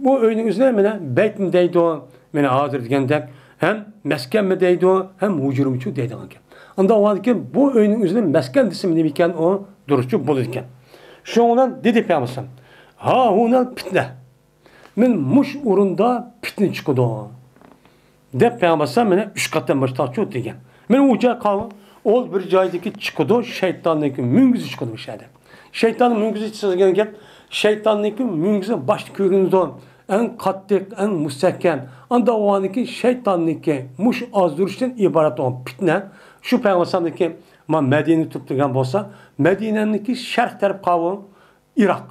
بۇ ئۆينىڭ ئۆزىنى مانا بەيتمۇ دەيدۇ، مانا ھازىر دېگەندەك، ھەم مەسكەنمۇ دەيدۇ، ھەم ھۇجرىمۇچۇ دەيدىغان گەپ. ئانداق بولغاندىكىن بۇ ئۆينىڭ ئۆزىنى مەسكەن دېسىمۇ نېمىكەن، ئۇ دۇرۇسچۇ بولىدىكەن. شۇنىڭ بىلەن دېدى پەيغەمبەر ئەلەيھىسسالام، ھاھۇنەل پىتنە. مېنى مۇشۇ ئورۇندا پىتنە چىقىدۇ، دەپ پەيغەمبەر ئەلەيھىسسالام مانا ئۈچ قېتىم مۇشتاقچۇ دېگەن. مانا ئۇ جاي قاۋۇ، ئۇ بىر جايدىكى چىقىدۇ، شەيتاننىڭكى مۈڭگۈزى چىقىدۇ مۇشۇ يەردە. شەيتاننىڭ مۈڭگۈزى چىقىدۇ دېگەن گەپ، شەيتاننىڭكى مۈڭگۈزى باشتا كۆرۈنىدۇ. ئەڭ قاتتىق، ئەڭ مۇستەھكەم. ئانداق بولغاندىكىن شەيتاننىڭكى مۇشۇ ئازدۇرۇشتىن ئىبارەت بولغان پىتنە، شۇ پەيغەمبەر ئەلەيھىسسالامنىڭكى ما مەدىنە تۇرۇپ دېگەن بولسا، مەدىنەنىڭكى شەرق تەرەپ قاۋۇ، ئىراق.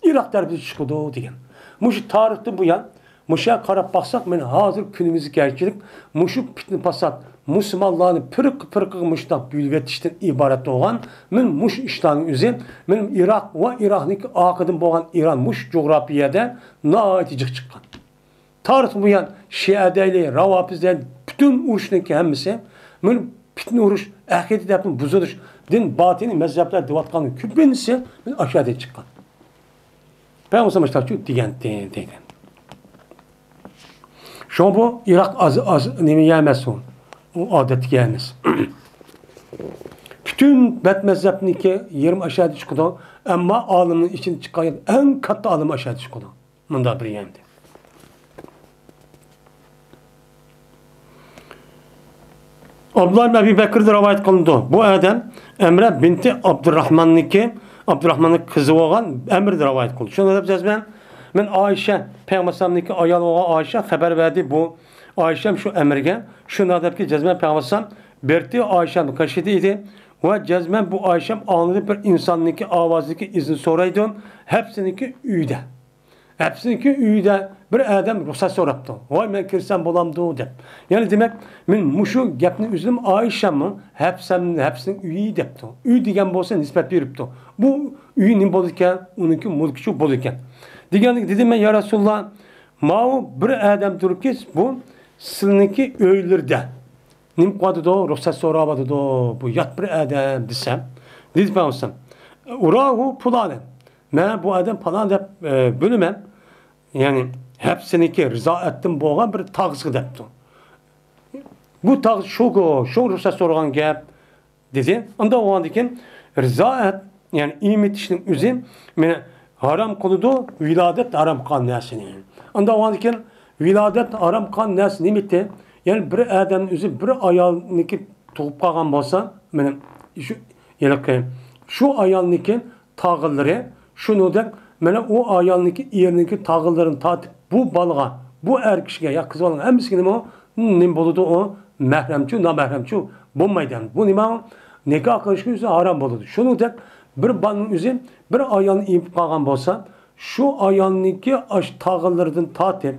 ئىراق تەرىپىدىن چىقىدۇ دېگەن. مۇشۇ تارىختىن بۇيان، مۇشۇ يەرگە قاراپ باقساق، مانا ھازىر كۈنىمىزگە كەلگۈچىلىك مۇشۇ پىتنە پاسات، مۇسۇلمانلارنى پىرقە پىرقىغا مۇشۇنداق بۆلۈۋېتىشتىن ئىبارەت بولغان، مانا مۇشۇ ئىشلارنىڭ ئۆزى، مانا ئىراق ۋە ئىراقنىڭكى ئارقىدىن بولغان ئىران مۇشۇ جۇغراپىيەدە ناھايىتى جىق چىققان. تارىختىن بۇيان شىئە دەيلى، راۋاپىز دەيلى، پۈتۈن ئۇرۇشنىڭكى ھەممىسى، مانا پىتنە ئۇرۇش، ئەقىدە دەپنى بۇزۇلۇش، دىن، باتىنىي مەزھەپلەر دەۋاتقان كۆپىنچىسى مانا ئاشۇ يەردىن چىققان. پەيغەمبەر مۇشتاقچۇ دېگەنتى دەيدۇ. شۇڭا بۇ ئىراق ئاز، ئاز نېمە يەر ئەمەس ئۇ. ئۇ ئادەتتىكى يەر ئەمەس. پۈتۈن بەت مەزھەپنىڭكى يېرىم ئاشۇ يەردە چىقىدۇ. ئەمما ئالىمنىڭ ئىچىدىن چىققان ئەڭ كاتتا ئالىم ئاشۇ يەردە چىقىدۇ. مۇنداق بىر يەردە. ئابدۇللا ئىبن ئەبى بەكرىدىن رىۋايەت قىلىنىدۇ. بۇ ئادەم ئەمرە بىنتى ئابدۇرراھماننىڭكى، ئابدۇرراھماننىڭ قىزى بولغان ئەمردىن رىۋايەت قىلىدۇ. شۇنى دەپ جەزمەن، مەن ئائىشە، پەيغەمبەر ئەلەيھىسسالامنىڭكى ئايالى بولغان ئائىشە خەۋەر بەردى بۇ ئائىشەم شۇ ئەمرگە. شۇنى دەپكى جەزمەن پەيغەمبەر ئەلەيھىسسالام بېرىتى ئائىشەمنىڭ قېشىدا ئىدى. ۋە جەزمەن بۇ ئائىشەم ئاڭلىدى بىر ئىنساننىڭكى ئاۋازىدىكى ئىزنى سورايدۇ. ھەپسىنىڭكى ئۆيىدە. ھەپسىنىڭكى ئۆيىدە بىر ئادەم رۇخسەت سوراپتۇ. ۋاي، مەن كىرسەم بولامدۇ؟ دەپ. يەنى دېمەك، مەن مۇشۇ گەپنى ئۆزۈم ئائىشەممۇ ھەپسەم، ھەپسىنىڭ ئۆيى دەپتۇ. ئۆي دېگەن بولسا نىسبەت بېرىپتۇ. بۇ ئۆي نېمە بولىدىكەن؟ ئۇنىڭكى مۈلكىچۇ بولىدىكەن. دېگەندىكىن دېدىم مەن، يا رەسۇلاللا، ماۋۇ بىر ئادەمدۇركى بۇ سىلىنىڭكى ئۆيلىرىدە نېمە قىلىۋاتىدۇ؟ رۇخسەت سوراۋاتىدۇ. بۇ يات بىر ئادەم دېسەم، دېدى پەيغەمبەر، ئۇراھۇ پۇلانەن. مەن بۇ ئادەم پالان دەپ، ئە، بىلىمەن. يەنى ھەپسىنىڭكى رىزائەتتىن بولغان بىر تاغىسىغا دەپتۇ. بۇ تاغىسى شۇ، شۇ رۇخسەت سورىغان گەپ دېدى. ئانداق بولغاندىكىن رىزائەت، يەنى ئېمىتىشنىڭ ئۆزى مېنى ھارام قىلىدۇ، ۋىلادەت ھارام قىلغان نەرسىنى. ئانداق بولغاندىكىن ۋىلادەت ھارام قىلغان نەرسە نېمىتى؟ يەنى بىر ئادەمنىڭ ئۆزى بىر ئايالنىڭكى تۇغۇپ قالغان بولسا، مېنى شۇ ھېلىقى شۇ ئايالنىڭكى تاغىلىرى، شۇنىڭدەك مانا ئۇ ئايالنىڭكى، ئېرىنىڭكى تاغىلىرىنى تارتىپ، بۇ بالىغا، بۇ ئەر كىشىگە يا قىز بالىنىڭ ھەممىسىگە نېمە، نېمە بولىدۇ ئۇ؟ مەھرەمچۇ، نامەھرەمچۇ بولمايدۇ. بۇ نېمە؟ نىكاھ قىلىشقا ئۆزى ھارام بولىدۇ. شۇنىڭدەك بىر بالىنىڭ ئۆزى بىر ئايالنى ئېمىپ قالغان بولسا، شۇ ئايالنىڭكى ئاش تاغىلىرىدىن تارتىپ،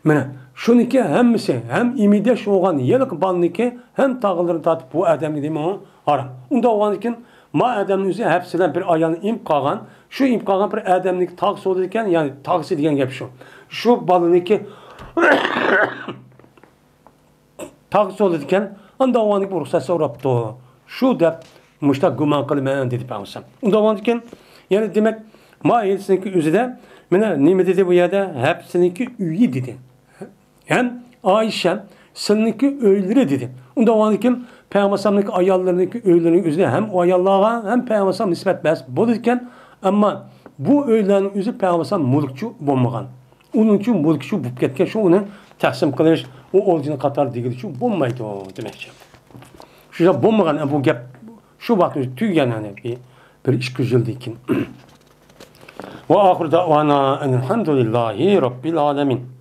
مانا، شۇنىڭكى ھەممىسى، ھەم ئىمىدەش بولغان ھېلىقى بالىنىڭكى ھەم تاغىلىرىنى تارتىپ بۇ ئادەمگە دېمە ھارام. ئۇنداق بولغاندىكىن، ما ئادەمنىڭ ئۆزى ھەپسىدە بىر ئايالنى ئېمىپ قالغان، شۇ ئېمىپ قالغان بىر ئادەمنىڭكى تاغىسى بولىدىكەن، يەنى تاغىسى دېگەن گەپ شۇ. شۇ بالىنىڭكى تاغىسى بولىدىكەن، ئانداق ئۇنىڭدىن رۇخسەت سوراپتۇ. شۇ دەپ مۇشتاق گۇمان قىلىمەن دېدى پەيغەمبەر. ئۇنداق بولغاندىكىن، يەنى دېمەك، ما ھەپسىنىڭكى ئۆزىدە، مانا نېمە دېدى بۇ يەردە؟ ھەپسىنىڭكى ئۆيى دېدى. ھەم ئائىشە سىلىنىڭكى ئۆيلىرى دېدى. ئۇنداق بولغاندىكىن پەيغەمبەر ئەلەيھىسسالامنىڭكى ئاياللىرىنىڭكى ئۆيلىرىنىڭ ئۆزىنى ھەم ئۇ ئاياللارغا ھەم پەيغەمبەر ئەلەيھىسسالام نىسبەت بەرسە بولىدىكەن. ئەمما بۇ ئۆيلەرنىڭ ئۆزى پەيغەمبەر ئەلەيھىسسالام مۈلۈكچى بولمىغان. ئۇنىڭ ئۈچۈن مۈلۈكچى بولۇپ كەتكەن، شۇ ئۇنى تەقسىم قىلىش، ئۇ ئولجىنى قاتار دېگىلى شۇ بولمايدۇ دېمەكچى. شۇ بولمىغان، بۇ گەپ شۇ ۋاقىت تۈگىگەن، يەنى بىر، بىر ئىككى يۈز يىلدىن كېيىن. وآخر دعوانا أن الحمد لله رب العالمين.